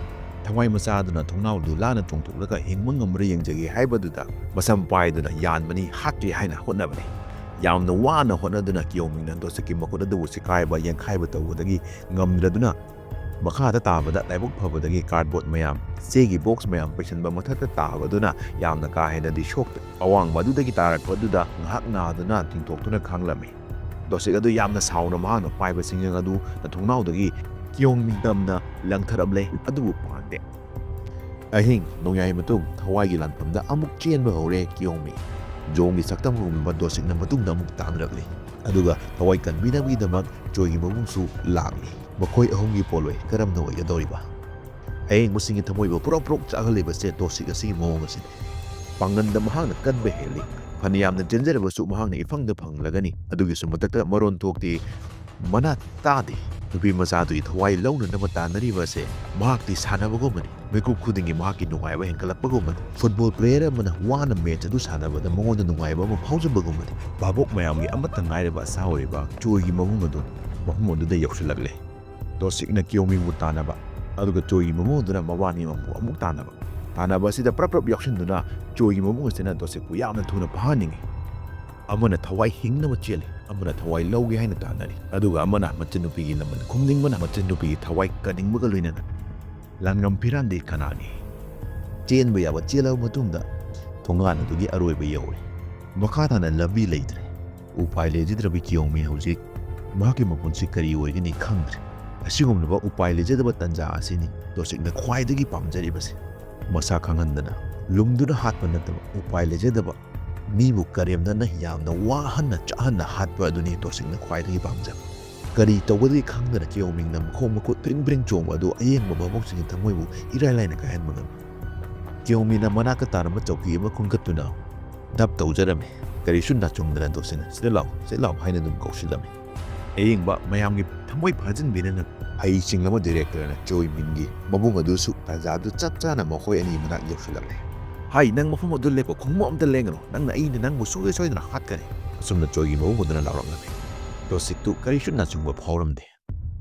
ꯊꯋꯥꯏ ꯃꯆꯥ ꯑꯗꯨꯅ ꯊꯣꯡꯅꯥꯎꯗꯨ ꯂꯥꯟꯅ ꯆꯣꯡꯊꯣꯛꯂꯒ ꯍꯤꯡꯕ ꯉꯝꯕ꯭ꯔꯥ ꯌꯦꯡꯖꯒꯦ ꯍꯥꯏꯕꯗꯨꯗ ꯃꯁꯝ ꯄꯥꯏꯗꯨꯅ ꯌꯥꯟꯕꯅꯤ, ꯍꯥꯠꯀꯦ ꯍꯥꯏꯅ ꯍꯣꯠꯅꯕꯅꯤ꯫ ꯌꯥꯝꯅ ꯋꯥꯅ ꯍꯣꯠꯅꯗꯨꯅ ꯀꯤꯌꯣꯡꯃꯤꯅ ꯖꯣꯁꯦꯐꯀꯤ ꯃꯈꯨꯠ ꯑꯗꯨꯕꯨ ꯁꯤꯀꯥꯏꯕ ꯌꯦꯡꯈꯥꯏꯕ ꯇꯧꯕꯗꯒꯤ ꯉꯝꯗ꯭ꯔꯗꯨꯅ ꯃꯈꯥꯗ ꯇꯥꯕꯗ ꯂꯥꯏꯕꯛ ꯐꯕꯗꯒꯤ ꯀꯥꯔꯗꯕꯣꯔꯗ ꯃꯌꯥꯝ, ꯆꯦꯒꯤ ꯕꯣꯛꯁ ꯃꯌꯥꯝ ꯄꯩꯁꯟꯕ ꯃꯊꯛꯇ ꯇꯥꯕꯗꯨꯅ ꯌꯥꯝꯅ ꯀꯥ ꯍꯦꯟꯅꯗꯤ ꯁꯣꯛꯇꯦ꯫ ꯑꯋꯥꯡꯕ ꯑꯗꯨꯗꯒꯤ ꯇꯥꯔꯛꯄ ꯑꯗꯨꯗ ꯉꯥꯏꯍꯥꯛ ꯅꯥꯗꯨꯅ ꯇꯤꯡꯊꯣꯛꯇꯨꯅ ꯈꯥꯡꯂꯝꯃꯤ꯫ ꯖꯣꯁꯦꯐ ꯑꯗꯨ ꯌꯥꯝꯅ ꯁꯥꯎꯅ ꯃꯍꯥꯛꯅ ꯄꯥꯏꯕ ꯁꯤꯡꯖꯪ ꯑꯗꯨ ꯊꯣꯡꯅꯥꯎꯗꯒꯤ ꯀꯤꯌꯣꯡꯃꯤ ꯇꯝꯅ ꯂꯪꯊꯔꯛꯂꯦ, ꯑꯗꯨꯕꯨ ꯄꯥꯟꯗꯦ꯫ ꯑꯍꯤꯡ ꯅꯣꯡꯌꯥꯏ ꯃꯇꯨꯡ ꯊꯋꯥꯏꯒꯤ ꯂꯥꯟꯐꯝꯗ ꯑꯃꯨꯛ ꯆꯦꯟꯕ ꯍꯧꯔꯦ ꯀꯤꯌꯣꯡꯃꯤ꯫ ꯖꯣꯡꯒꯤ ꯁꯛꯇꯝ ꯍꯣꯡꯂꯕ ꯖꯣꯁꯦꯐꯅ ꯃꯇꯨꯡꯗ ꯑꯃꯨꯛ ꯇꯥꯟꯅꯔꯛꯂꯤ꯫ ꯑꯗꯨꯒ ꯊꯋꯥꯏ ꯀꯟꯕꯤꯅꯕꯒꯤꯗꯃꯛ ꯆꯣꯏꯒꯤ ꯃꯕꯨꯡꯁꯨ ꯂꯥꯛꯂꯤ꯫ ꯃꯈꯣꯏ ꯑꯍꯨꯝꯒꯤ ꯄꯣꯠꯂꯣꯏ ꯀꯔꯝꯅ ꯑꯣꯏꯒꯗꯧꯔꯤꯕ? ꯑꯌꯦꯡꯕꯁꯤꯡꯒꯤ ꯊꯃꯣꯏꯕꯨ ꯄ꯭ꯔꯣꯛ ꯄ꯭ꯔꯣꯛ ꯆꯥꯛꯍꯜꯂꯤꯕꯁꯦ ꯖꯣꯁꯦꯐ ꯑꯁꯤꯒꯤ ꯃꯑꯣꯡ ꯑꯁꯤꯅꯤ꯫ ꯄꯥꯡꯒꯟꯗ ꯃꯍꯥꯛꯅ ꯀꯟꯕ ꯍꯦꯜꯂꯤ꯫ ꯐꯅ ꯌꯥꯝꯅ ꯆꯦꯟꯖꯔꯕꯁꯨ ꯃꯍꯥꯛꯅ ꯏꯐꯪꯗ ꯐꯪꯂꯒꯅꯤ꯫ ꯑꯗꯨꯒꯤꯁꯨ ꯃꯊꯛꯇ ꯃꯔꯣꯟ ꯊꯣꯛꯇꯦ, ꯃꯅꯥ ꯇꯥꯗꯦ꯫ ꯅꯨꯄꯤ ꯃꯆꯥꯗꯨꯒꯤ ꯊꯋꯥꯏ ꯂꯧꯅꯅꯕ ꯇꯥꯟꯅꯔꯤꯕ ꯑꯁꯦ ꯃꯍꯥꯛꯇꯤ ꯁꯥꯟꯅꯕꯒꯨꯝꯕꯅꯤ꯫ ꯃꯤꯀꯨꯞ ꯈꯨꯗꯤꯡꯒꯤ ꯃꯍꯥꯛꯀꯤ ꯅꯨꯡꯉꯥꯏꯕ ꯍꯦꯟꯒꯠꯂꯛꯄꯒꯨꯝꯕꯅꯤ꯫ ꯐꯨꯠꯕꯣꯜ ꯄ꯭ꯂꯦꯌꯔ ꯑꯃꯅ ꯋꯥꯅ ꯃꯦꯆ ꯑꯗꯨ ꯁꯥꯟꯅꯕꯗ ꯃꯉꯣꯟꯗ ꯅꯨꯡꯉꯥꯏꯕ ꯑꯃ ꯐꯥꯎꯖꯕꯒꯨꯝꯕꯅꯤ꯫ ꯚꯥꯕꯣꯛ ꯃꯌꯥꯝꯒꯤ ꯑꯃꯠꯇ ꯉꯥꯏꯔꯕ ꯑꯁꯥ ꯑꯣꯏꯔꯤꯕ ꯆꯣꯏꯒꯤ ꯃꯕꯨꯡ ꯑꯗꯨ ꯃꯐꯝ ꯑꯗꯨꯗ ꯌꯧꯁꯤꯜꯂꯛꯂꯦ꯫ ꯖꯣꯁꯦꯐꯅ ꯀꯤꯌꯣꯡꯃꯤꯕꯨ ꯇꯥꯟꯅꯕ꯫ ꯑꯗꯨꯒ ꯆꯣꯏꯒꯤ ꯃꯕꯨꯡ ꯑꯗꯨꯅ ꯃꯕꯥꯅꯤꯃꯛꯄꯨ ꯑꯃꯨꯛ ꯇꯥꯟꯅꯕ꯫ ꯇꯥꯟꯅꯕ ꯑꯁꯤꯗ ꯄ꯭ꯔꯞ ꯄ꯭ꯔꯞ ꯌꯥꯎꯁꯤꯟꯗꯨꯅ ꯆꯣꯏꯒꯤ ꯃꯕꯨꯡ ꯑꯁꯤꯅ ꯗꯣꯁꯤꯛꯄꯨ ꯌꯥꯝꯅ ꯊꯨꯅ ꯐꯥꯍꯟꯅꯤꯡꯉꯤ꯫ ꯑꯃꯅ ꯊꯋꯥꯏ ꯍꯤꯡꯅꯕ ꯆꯦꯜꯂꯤ, ꯑꯃꯅ ꯊꯋꯥꯏ ꯂꯧꯒꯦ ꯍꯥꯏꯅ ꯇꯥꯟꯅꯔꯤ꯫ ꯑꯗꯨꯒ ꯑꯃꯅ ꯃꯆꯟꯅꯨꯄꯤꯒꯤ ꯂꯃꯟ ꯈꯨꯝꯅꯤꯡꯕꯅ ꯃꯆꯟꯅꯨꯄꯤꯒꯤ ꯊꯋꯥꯏ ꯀꯟꯅꯤꯡꯕꯒ ꯂꯣꯏꯅꯅ ꯂꯥꯟꯉꯝ ꯐꯤꯔꯥꯟꯗꯤ ꯀꯅꯥꯒꯤ? ꯆꯦꯟꯕ ꯌꯥꯕ ꯆꯦꯜꯂꯕ ꯃꯇꯨꯡꯗ ꯊꯣꯡꯒꯥꯟ ꯑꯗꯨꯒꯤ ꯑꯔꯣꯏꯕ ꯌꯧꯔꯦ꯫ ꯃꯈꯥ ꯇꯥꯅ ꯂꯝꯕꯤ ꯂꯩꯇ꯭ꯔꯦ꯫ ꯎꯄꯥꯏ ꯂꯩꯖꯗ꯭ꯔꯕꯤ ꯀꯤꯌꯣꯡꯃꯤ ꯍꯧꯖꯤꯛ ꯃꯍꯥꯛꯀꯤ ꯃꯄꯨꯟꯁꯤ ꯀꯔꯤ ꯑꯣꯏꯒꯅꯤ ꯈꯪꯗ꯭ꯔꯦ꯫ ꯑꯁꯤꯒꯨꯝꯂꯕ ꯎꯄꯥꯏ ꯂꯩꯖꯗꯕ ꯇꯟꯖꯥ ꯑꯁꯤꯅꯤ ꯗꯣꯁꯤꯛꯅ ꯈ꯭ꯋꯥꯏꯗꯒꯤ ꯄꯥꯝꯖꯔꯤꯕꯁꯦ꯫ ꯃꯁꯥ ꯈꯪꯍꯟꯗꯅ ꯂꯨꯝꯗꯨꯅ ꯍꯥꯠꯄ ꯅꯠꯇꯕ ꯎꯄꯥꯏ ꯂꯩꯖꯗꯕ ꯃꯤꯕꯨ ꯀꯔꯦꯝꯅꯅ ꯌꯥꯝꯅ ꯋꯥꯍꯟꯅ ꯆꯥꯍꯟꯅ ꯍꯥꯠꯄ ꯑꯗꯨꯅꯤ ꯗꯣꯁꯤꯛꯅ ꯈ꯭ꯋꯥꯏꯗꯒꯤ ꯄꯥꯝꯖꯕ꯫ ꯀꯔꯤ ꯇꯧꯒꯗꯒꯦ ꯈꯪꯗꯅ ꯀꯤꯌꯣꯃꯤꯡꯅ ꯃꯈꯣꯡ ꯃꯈꯨꯠ ꯐ꯭ꯔꯤꯡ ꯐ꯭ꯔꯤꯡ ꯆꯣꯡꯕ ꯑꯗꯨ ꯑꯌꯦꯡꯕ ꯚꯥꯕꯣꯛꯁꯤꯡꯒꯤ ꯊꯃꯣꯏꯕꯨ ꯏꯔꯥꯏ ꯂꯥꯏꯅ ꯀꯥꯏꯍꯟꯕ ꯉꯝꯃꯤ꯫ ꯀꯤꯌꯣꯃꯤꯅ ꯃꯅꯥꯛꯇ ꯇꯥꯔꯝꯕ ꯆꯧꯀꯤ ꯑꯃ ꯈꯨꯟꯒꯠꯇꯨꯅ ꯙꯞ ꯇꯧꯖꯔꯝꯃꯤ꯫ ꯀꯔꯤꯁꯨ ꯅꯥꯆꯨꯡꯗꯅ ꯗꯣꯁꯤꯛꯅ "ꯁꯤꯗ ꯂꯥꯎ, ꯁꯤꯗ ꯂꯥꯎ" ꯍꯥꯏꯅ ꯑꯗꯨꯝ ꯀꯧꯁꯤꯜꯂꯝꯃꯤ꯫ ꯑꯌꯦꯡꯕ ꯃꯌꯥꯝꯒꯤ ꯊꯃꯣꯏ ꯐꯥꯖꯤꯟꯕꯤꯅꯅ ꯍꯩꯁꯤꯡꯂꯕ ꯗꯤꯔꯦꯛꯇꯔꯅ ꯆꯣꯏꯃꯤꯟꯒꯤ ꯃꯕꯨꯡ ꯑꯗꯨꯁꯨ ꯇꯥꯟꯖꯥꯗꯨ ꯆꯞ ꯆꯥꯅ ꯃꯈꯣꯏ ꯑꯅꯤ ꯃꯅꯥꯛ ꯌꯧꯁꯤꯜꯂꯝꯃꯤ꯫ "ꯍꯥꯏ, ꯅꯪ ꯃꯐꯝ ꯑꯗꯨ ꯂꯦꯞꯄꯣ, ꯈꯣꯡꯎꯞ ꯑꯝꯇ ꯂꯦꯡꯒꯅꯨ, ꯅꯪꯅ ꯑꯩꯅ ꯅꯪꯕꯨ ꯁꯨꯡꯁꯣꯏ ꯁꯣꯏꯗꯅ ꯍꯥꯠꯀꯅꯤ," ꯑꯁꯨꯝꯅ ꯆꯣꯏꯒꯤ ꯃꯕꯨꯡ ꯑꯗꯨꯅ ꯂꯥꯎꯔꯛꯂꯝꯃꯤ꯫ ꯗꯣꯁꯤꯛꯇꯨ ꯀꯔꯤꯁꯨ ꯅꯥꯆꯨꯡꯕ ꯐꯥꯎꯔꯝꯗꯦ꯫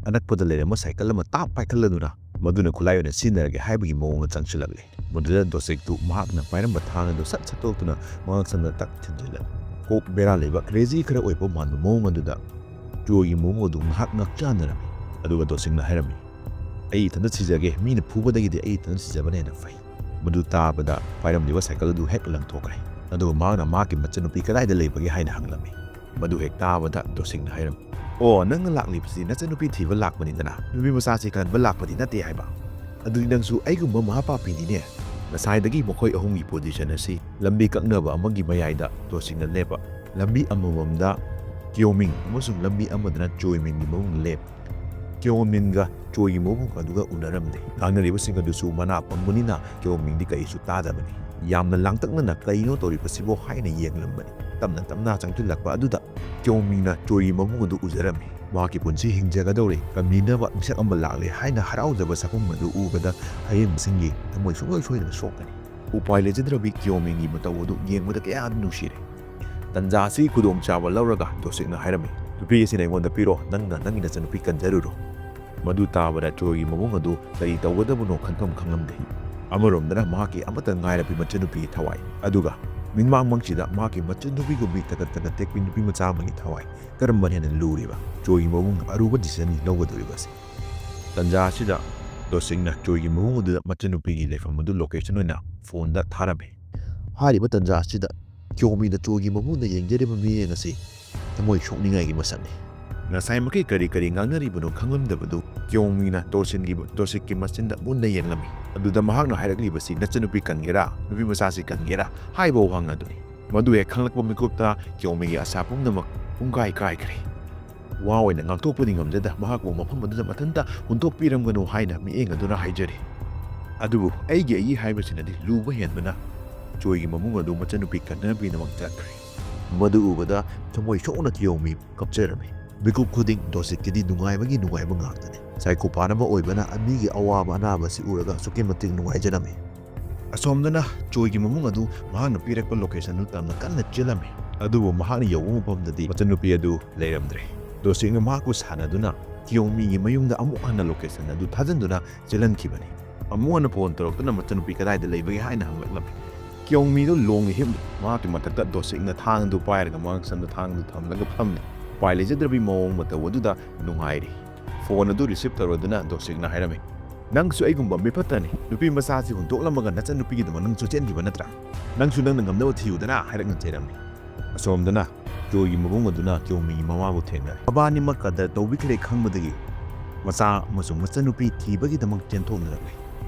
ꯑꯅꯛꯄꯗ ꯂꯩꯔꯝꯕ ꯁꯥꯏꯀꯜ ꯑꯃ ꯇꯥꯞ ꯄꯥꯏꯈꯠꯂꯗꯨꯅ ꯃꯗꯨꯅ ꯈꯨꯠꯂꯥꯏ ꯑꯣꯏꯅ ꯁꯤꯖꯤꯟꯅꯔꯒꯦ ꯍꯥꯏꯕꯒꯤ ꯃꯑꯣꯡꯗ ꯆꯪꯁꯤꯜꯂꯛꯂꯦ꯫ ꯃꯗꯨꯗ ꯗꯣꯁꯤꯛꯇꯨ ꯃꯍꯥꯛꯅ ꯄꯥꯏꯔꯝꯕ ꯊꯥꯡ ꯑꯗꯨ ꯁꯠ ꯁꯠꯇꯣꯛꯇꯨꯅ ꯃꯉꯛꯁꯝꯗ ꯇꯛ ꯊꯤꯟꯖꯤꯜꯂꯝꯃꯤ꯫ ꯀꯣꯛ ꯕꯦꯔꯥ ꯂꯩꯕ ꯀ꯭ꯔꯦꯖꯤ ꯈꯔ ꯑꯣꯏꯕ ꯃꯥꯟꯕ ꯃꯑꯣꯡ ꯑꯗꯨꯗ ꯆꯣꯏꯒꯤ ꯃꯕꯨꯡ ꯑꯗꯨ ꯉꯥꯏꯍꯥꯛ ꯉꯛꯆꯥꯟꯅꯔꯝꯃꯤ꯫ ꯑꯗꯨꯒ ꯗꯣꯁꯤꯛꯅ ꯍꯥꯏꯔꯝꯃꯤ, "ꯑꯩ ꯏꯊꯟꯇ ꯁꯤꯖꯒꯦ, ꯃꯤꯅ ꯐꯨꯕꯗꯒꯤꯗꯤ ꯑꯩ ꯏꯊꯟꯇ ꯁꯤꯖꯕꯅ ꯍꯦꯟꯅ ꯐꯩ꯫" ꯃꯗꯨ ꯇꯥꯕꯗ ꯄꯥꯏꯔꯝꯂꯤꯕ ꯁꯥꯏꯀꯜ ꯑꯗꯨ ꯍꯦꯛ ꯂꯪꯊꯣꯛꯈ꯭ꯔꯦ꯫ ꯑꯗꯨꯒ ꯃꯍꯥꯛꯅ ꯃꯍꯥꯛꯀꯤ ꯃꯆꯟꯅꯨꯄꯤ ꯀꯗꯥꯏꯗ ꯂꯩꯕꯒꯦ ꯍꯥꯏꯅ ꯍꯪꯂꯝꯃꯤ꯫ ꯃꯗꯨ ꯍꯦꯛ ꯇꯥꯕꯗ ꯗꯣꯁꯤꯛꯅ ꯍꯥꯏꯔꯝꯃꯤ, "ꯑꯣ, ꯅꯪꯅ ꯂꯥꯛꯂꯤꯕꯁꯤ ꯅꯆꯟꯅꯨꯄꯤ ꯊꯤꯕ ꯂꯥꯛꯄꯅꯤꯗꯅ, ꯅꯨꯄꯤ ꯃꯆꯥꯁꯤ ꯀꯟꯕ ꯂꯥꯛꯄꯗꯤ ꯅꯠꯇꯦ ꯍꯥꯏꯕ꯫ ꯑꯗꯨꯗꯤ ꯅꯪꯁꯨ ꯑꯩꯒꯨꯝꯕ ꯃꯍꯥ ꯄꯥꯄꯤꯅꯤꯅꯦ꯫ ꯉꯁꯥꯏꯗꯒꯤ ꯃꯈꯣꯏ ꯑꯍꯨꯝꯒꯤ ꯄꯣꯖꯤꯁꯟ ꯑꯁꯤ ꯂꯝꯕꯤ ꯀꯛꯅꯕ ꯑꯃꯒꯤ ꯃꯌꯥꯏꯗ ꯗꯣꯁꯤꯛꯅ ꯂꯦꯞꯄ꯫ ꯂꯝꯕꯤ ꯑꯃꯃꯝꯗ ꯀꯤꯌꯣꯃꯤꯡ ꯑꯃꯁꯨꯡ ꯂꯝꯕꯤ ꯑꯃꯗꯅ ꯆꯣꯏꯃꯤꯡꯒꯤ ꯃꯕꯨꯡ ꯂꯦꯞꯄ꯫ ꯀꯤꯌꯣꯃꯤꯟꯒ ꯆꯣꯏꯒꯤ ꯃꯕꯨꯡ ꯑꯗꯨꯒ ꯎꯅꯔꯝꯗꯦ꯫ ꯉꯥꯡꯅꯔꯤꯕꯁꯤꯡ ꯑꯗꯨꯁꯨ ꯃꯅꯥ ꯄꯪꯕꯅꯤꯅ ꯀꯤꯌꯣꯃꯤꯡꯗꯤ ꯀꯔꯤꯁꯨ ꯇꯥꯗꯕꯅꯤ꯫ ꯌꯥꯝꯅ ꯂꯥꯡꯇꯛꯅꯅ "ꯀꯔꯤꯅꯣ ꯇꯧꯔꯤꯕꯁꯤꯕꯣ?" ꯍꯥꯏꯅ ꯌꯦꯡꯂꯝꯕꯅꯤ꯫ ꯇꯞꯅ ꯇꯞꯅ ꯆꯪꯁꯤꯜꯂꯛꯄ ꯑꯗꯨꯗ ꯀꯤꯌꯣꯃꯤꯡꯅ ꯆꯣꯏꯒꯤ ꯃꯕꯨꯡ ꯑꯗꯨ ꯎꯖꯔꯝꯃꯤ꯫ ꯃꯍꯥꯛꯀꯤ ꯄꯨꯟꯁꯤ ꯍꯤꯡꯖꯒꯗꯧꯔꯦ, ꯀꯟꯕꯤꯅꯕ ꯃꯤꯁꯛ ꯑꯃ ꯂꯥꯛꯂꯦ ꯍꯥꯏꯅ ꯍꯔꯥꯎꯖꯕ ꯁꯛꯐꯝ ꯑꯗꯨ ꯎꯕꯗ ꯑꯍꯦꯟꯕꯁꯤꯡꯒꯤ ꯊꯃꯣꯏ ꯁꯨꯡꯁꯣꯏ ꯁꯣꯏꯗꯅ ꯁꯣꯛꯀꯅꯤ꯫ ꯎꯄꯥꯏ ꯂꯩꯖꯗ꯭ꯔꯕꯤ ꯀꯤꯌꯣꯃꯤꯡꯒꯤ ꯃꯇꯧ ꯑꯗꯨ ꯌꯦꯡꯕꯗ ꯀꯌꯥꯗ ꯅꯨꯡꯁꯤꯔꯦ꯫ ꯇꯟꯖꯥ ꯑꯁꯤꯒꯤ ꯈꯨꯗꯣꯡꯆꯥꯕ ꯂꯧꯔꯒ ꯗꯣꯁꯤꯛꯅ ꯍꯥꯏꯔꯝꯃꯤ, "ꯅꯨꯄꯤ ꯑꯁꯤꯅ ꯑꯩꯉꯣꯟꯗ ꯄꯤꯔꯣ, ꯅꯪꯅ ꯅꯪꯒꯤ ꯅꯆꯟꯅꯨꯄꯤ ꯀꯟꯖꯔꯨꯔꯣ꯫" ꯃꯗꯨ ꯇꯥꯕꯗ ꯆꯣꯏꯒꯤ ꯃꯕꯨꯡ ꯑꯗꯨ ꯀꯔꯤ ꯇꯧꯒꯗꯕꯅꯣ ꯈꯟꯐꯝ ꯈꯪꯂꯝꯗꯦ꯫ ꯑꯃꯔꯣꯝꯗꯅ ꯃꯍꯥꯛꯀꯤ ꯑꯃꯠꯇ ꯉꯥꯏꯔꯕꯤ ꯃꯆꯟꯅꯨꯄꯤꯒꯤ ꯊꯋꯥꯏ ꯑꯗꯨꯒ ꯃꯤꯠꯃꯥꯡ ꯃꯪꯁꯤꯗ ꯃꯍꯥꯛꯀꯤ ꯃꯆꯟꯅꯨꯄꯤꯒꯨꯝꯕꯤ ꯇꯒꯠ ꯇꯒꯠ ꯇꯦꯛꯄꯤ ꯅꯨꯄꯤ ꯃꯆꯥ ꯑꯃꯒꯤ ꯊꯋꯥꯏ, ꯀꯔꯝꯕꯅ ꯍꯦꯟꯅ ꯂꯨꯔꯤꯕ? ꯆꯣꯏꯒꯤ ꯃꯕꯨꯡꯅ ꯑꯔꯨꯕ decision ꯂꯧꯒꯗꯧꯔꯤꯕꯁꯦ꯫ ꯇꯟꯖꯥ ꯑꯁꯤꯗ ꯗꯣꯁꯤꯛꯅ ꯆꯣꯏꯒꯤ ꯃꯕꯨꯡ ꯑꯗꯨꯗ ꯃꯆꯟꯅꯨꯄꯤꯒꯤ ꯂꯩꯐꯝ ꯑꯗꯨ location ꯑꯣꯏꯅ phoneꯗ ꯊꯥꯔꯝꯃꯤ꯫ ꯍꯥꯏꯔꯤꯕ ꯇꯟꯖꯥ ꯑꯁꯤꯗ ꯀꯤꯌꯣꯃꯤꯅ ꯆꯣꯏꯒꯤ ꯃꯕꯨꯡꯗ ꯌꯦꯡꯖꯔꯤꯕ ꯃꯤꯠꯌꯦꯡ ꯑꯁꯤ ꯊꯃꯣꯏ ꯁꯣꯛꯅꯤꯡꯉꯥꯏꯒꯤ ꯃꯁꯛꯅꯤ꯫ ꯉꯁꯥꯏꯃꯛꯀꯤ ꯀꯔꯤ ꯀꯔꯤ ꯉꯥꯡꯅꯔꯤꯕꯅꯣ ꯈꯪꯂꯝꯗꯕꯗꯨ ꯀꯤꯌꯣꯃꯤꯅ ꯗꯣꯁꯤꯟꯒꯤ, ꯗꯣꯁꯤꯛꯀꯤ ꯃꯆꯤꯟꯗ ꯃꯨꯟꯅ ꯌꯦꯡꯂꯝꯃꯤ꯫ ꯑꯗꯨꯗ ꯃꯍꯥꯛꯅ ꯍꯥꯏꯔꯛꯂꯤꯕꯁꯤ ꯅꯆꯟꯅꯨꯄꯤ ꯀꯟꯒꯦꯔꯥ, ꯅꯨꯄꯤ ꯃꯆꯥꯁꯤ ꯀꯟꯒꯦꯔꯥ ꯍꯥꯏꯕ ꯋꯥꯍꯪ ꯑꯗꯨꯅꯤ꯫ ꯃꯗꯨ ꯍꯦꯛ ꯈꯪꯂꯛꯄ ꯃꯤꯀꯨꯞꯇ ꯀꯤꯌꯣꯃꯤꯒꯤ ꯑꯁꯥ ꯄꯨꯝꯅꯃꯛ ꯄꯨꯡꯀꯥꯏ ꯀꯥꯏꯈ꯭ꯔꯦ꯫ ꯋꯥ ꯑꯣꯏꯅ ꯉꯥꯡꯊꯣꯛꯄꯗꯤ ꯉꯝꯖꯗ ꯃꯍꯥꯛꯄꯨ ꯃꯐꯝ ꯑꯗꯨꯗ ꯃꯊꯟꯇ ꯍꯨꯟꯗꯣꯛꯄꯤꯔꯝꯒꯅꯨ ꯍꯥꯏꯅ ꯃꯤꯠꯌꯦꯡ ꯑꯗꯨꯅ ꯍꯥꯏꯖꯔꯤ꯫ ꯑꯗꯨꯕꯨ ꯑꯩꯒꯤ ꯑꯩꯒꯤ ꯍꯥꯏꯕꯁꯤꯅꯗꯤ ꯂꯨꯕ ꯍꯦꯟꯕꯅ ꯆꯣꯏꯒꯤ ꯃꯕꯨꯡ ꯑꯗꯨ ꯃꯆꯟꯅꯨꯄꯤ ꯀꯟꯅꯕꯒꯤꯗꯃꯛ ꯆꯠꯈ꯭ꯔꯦ꯫ ꯃꯗꯨ ꯎꯕꯗ ꯊꯃꯣꯏ ꯁꯣꯛꯅ ꯀꯤꯌꯣꯃꯤ ꯀꯞꯆꯔꯝꯃꯤ꯫ ꯃꯤꯀꯨꯞ ꯈꯨꯗꯤꯡ ꯗꯣꯁꯤꯛꯀꯤꯗꯤ ꯅꯨꯡꯉꯥꯏꯕꯒꯤ ꯅꯨꯡꯉꯥꯏꯕ ꯉꯥꯛꯇꯅꯤ꯫ ꯁꯥꯏꯀꯣꯄꯥꯠ ꯑꯃ ꯑꯣꯏꯕꯅ ꯃꯤꯒꯤ ꯑꯋꯥꯕ ꯑꯅꯥꯕ ꯑꯁꯤ ꯎꯔꯒ ꯑꯁꯨꯛꯀꯤ ꯃꯇꯤꯛ ꯅꯨꯡꯉꯥꯏꯖꯔꯝꯃꯤ꯫ ꯑꯁꯣꯝꯗꯅ ꯆꯣꯏꯒꯤ ꯃꯕꯨꯡ ꯑꯗꯨ ꯃꯍꯥꯛꯅ ꯄꯤꯔꯛꯄ location ꯑꯗꯨ ꯇꯝꯅ ꯀꯟꯅ ꯆꯦꯜꯂꯝꯃꯤ꯫ ꯑꯗꯨꯕꯨ ꯃꯍꯥꯛꯅ ꯌꯧꯕ ꯃꯐꯝꯗꯗꯤ ꯃꯆꯟꯅꯨꯄꯤ ꯑꯗꯨ ꯂꯩꯔꯝꯗ꯭ꯔꯦ꯫ ꯗꯣꯁꯤꯛꯅ ꯃꯍꯥꯛꯄꯨ ꯁꯥꯟꯅꯗꯨꯅ ꯀꯤꯌꯣꯃꯤꯒꯤ ꯃꯌꯨꯝꯗ ꯑꯃꯨꯛ ꯍꯟꯅ location ꯑꯗꯨ ꯊꯥꯖꯤꯟꯗꯨꯅ ꯆꯦꯜꯍꯟꯈꯤꯕꯅꯤ꯫ ꯑꯃꯨꯛ ꯍꯟꯅ phone ꯇꯧꯔꯛꯇꯨꯅ ꯃꯆꯟꯅꯨꯄꯤ ꯀꯗꯥꯏꯗ ꯂꯩꯕꯒꯦ ꯍꯥꯏꯅ ꯍꯪꯂꯛꯂꯝꯃꯤ꯫ ꯀꯤꯌꯣꯃꯤꯗꯨ ꯂꯣꯡꯅ ꯍꯤꯞꯂꯤ꯫ ꯃꯍꯥꯛꯀꯤ ꯃꯊꯛꯇ ꯗꯣꯁꯤꯛꯅ ꯊꯥꯡ ꯑꯗꯨ ꯄꯥꯏꯔꯒ ꯃꯍꯥꯛ ꯁꯝꯗ ꯊꯥꯡ ꯑꯗꯨ ꯊꯝꯂꯒ ꯐꯝꯂꯤ꯫ ꯎꯄꯥꯏ ꯂꯩꯖꯗ꯭ꯔꯕꯤ ꯃꯑꯣꯡ ꯃꯇꯧ ꯑꯗꯨꯗ ꯅꯨꯡꯉꯥꯏꯔꯤ꯫ Phone ꯑꯗꯨ receive ꯇꯧꯔꯗꯨꯅ ꯗꯣꯁꯤꯛꯅ ꯍꯥꯏꯔꯝꯃꯤ, "ꯅꯪꯁꯨ ꯑꯩꯒꯨꯝꯕ ꯃꯤꯐꯠꯇꯅꯤ꯫ ꯅꯨꯄꯤ ꯃꯆꯥꯁꯤ ꯍꯨꯟꯗꯣꯛꯂꯝꯃꯒ ꯅꯆꯟꯅꯨꯄꯤꯒꯤꯗꯃꯛ ꯅꯪꯁꯨ ꯆꯦꯟꯈꯤꯕ ꯅꯠꯇ꯭ꯔꯥ? ꯅꯪꯁꯨ ꯅꯪꯅ ꯉꯝꯅꯕ ꯊꯤꯌꯨꯗꯅ" ꯍꯥꯏꯔꯛꯅ ꯆꯩꯔꯝꯃꯤ꯫ ꯑꯁꯣꯝꯗꯅ ꯆꯣꯏꯒꯤ ꯃꯕꯨꯡ ꯑꯗꯨꯅ ꯀꯤꯌꯣꯃꯤꯒꯤ ꯃꯃꯥꯕꯨ ꯊꯦꯡꯅꯔꯦ꯫ ꯃꯕꯥꯅꯤꯃꯛ ꯀꯗꯔ ꯇꯧꯕꯤꯈ꯭ꯔꯦ ꯈꯪꯕꯗꯒꯤ ꯃꯆꯥ ꯑꯃꯁꯨꯡ ꯃꯆꯟꯅꯨꯄꯤ ꯊꯤꯕꯒꯤꯗꯃꯛ ꯆꯦꯟꯊꯣꯛꯅꯔꯛꯂꯦ꯫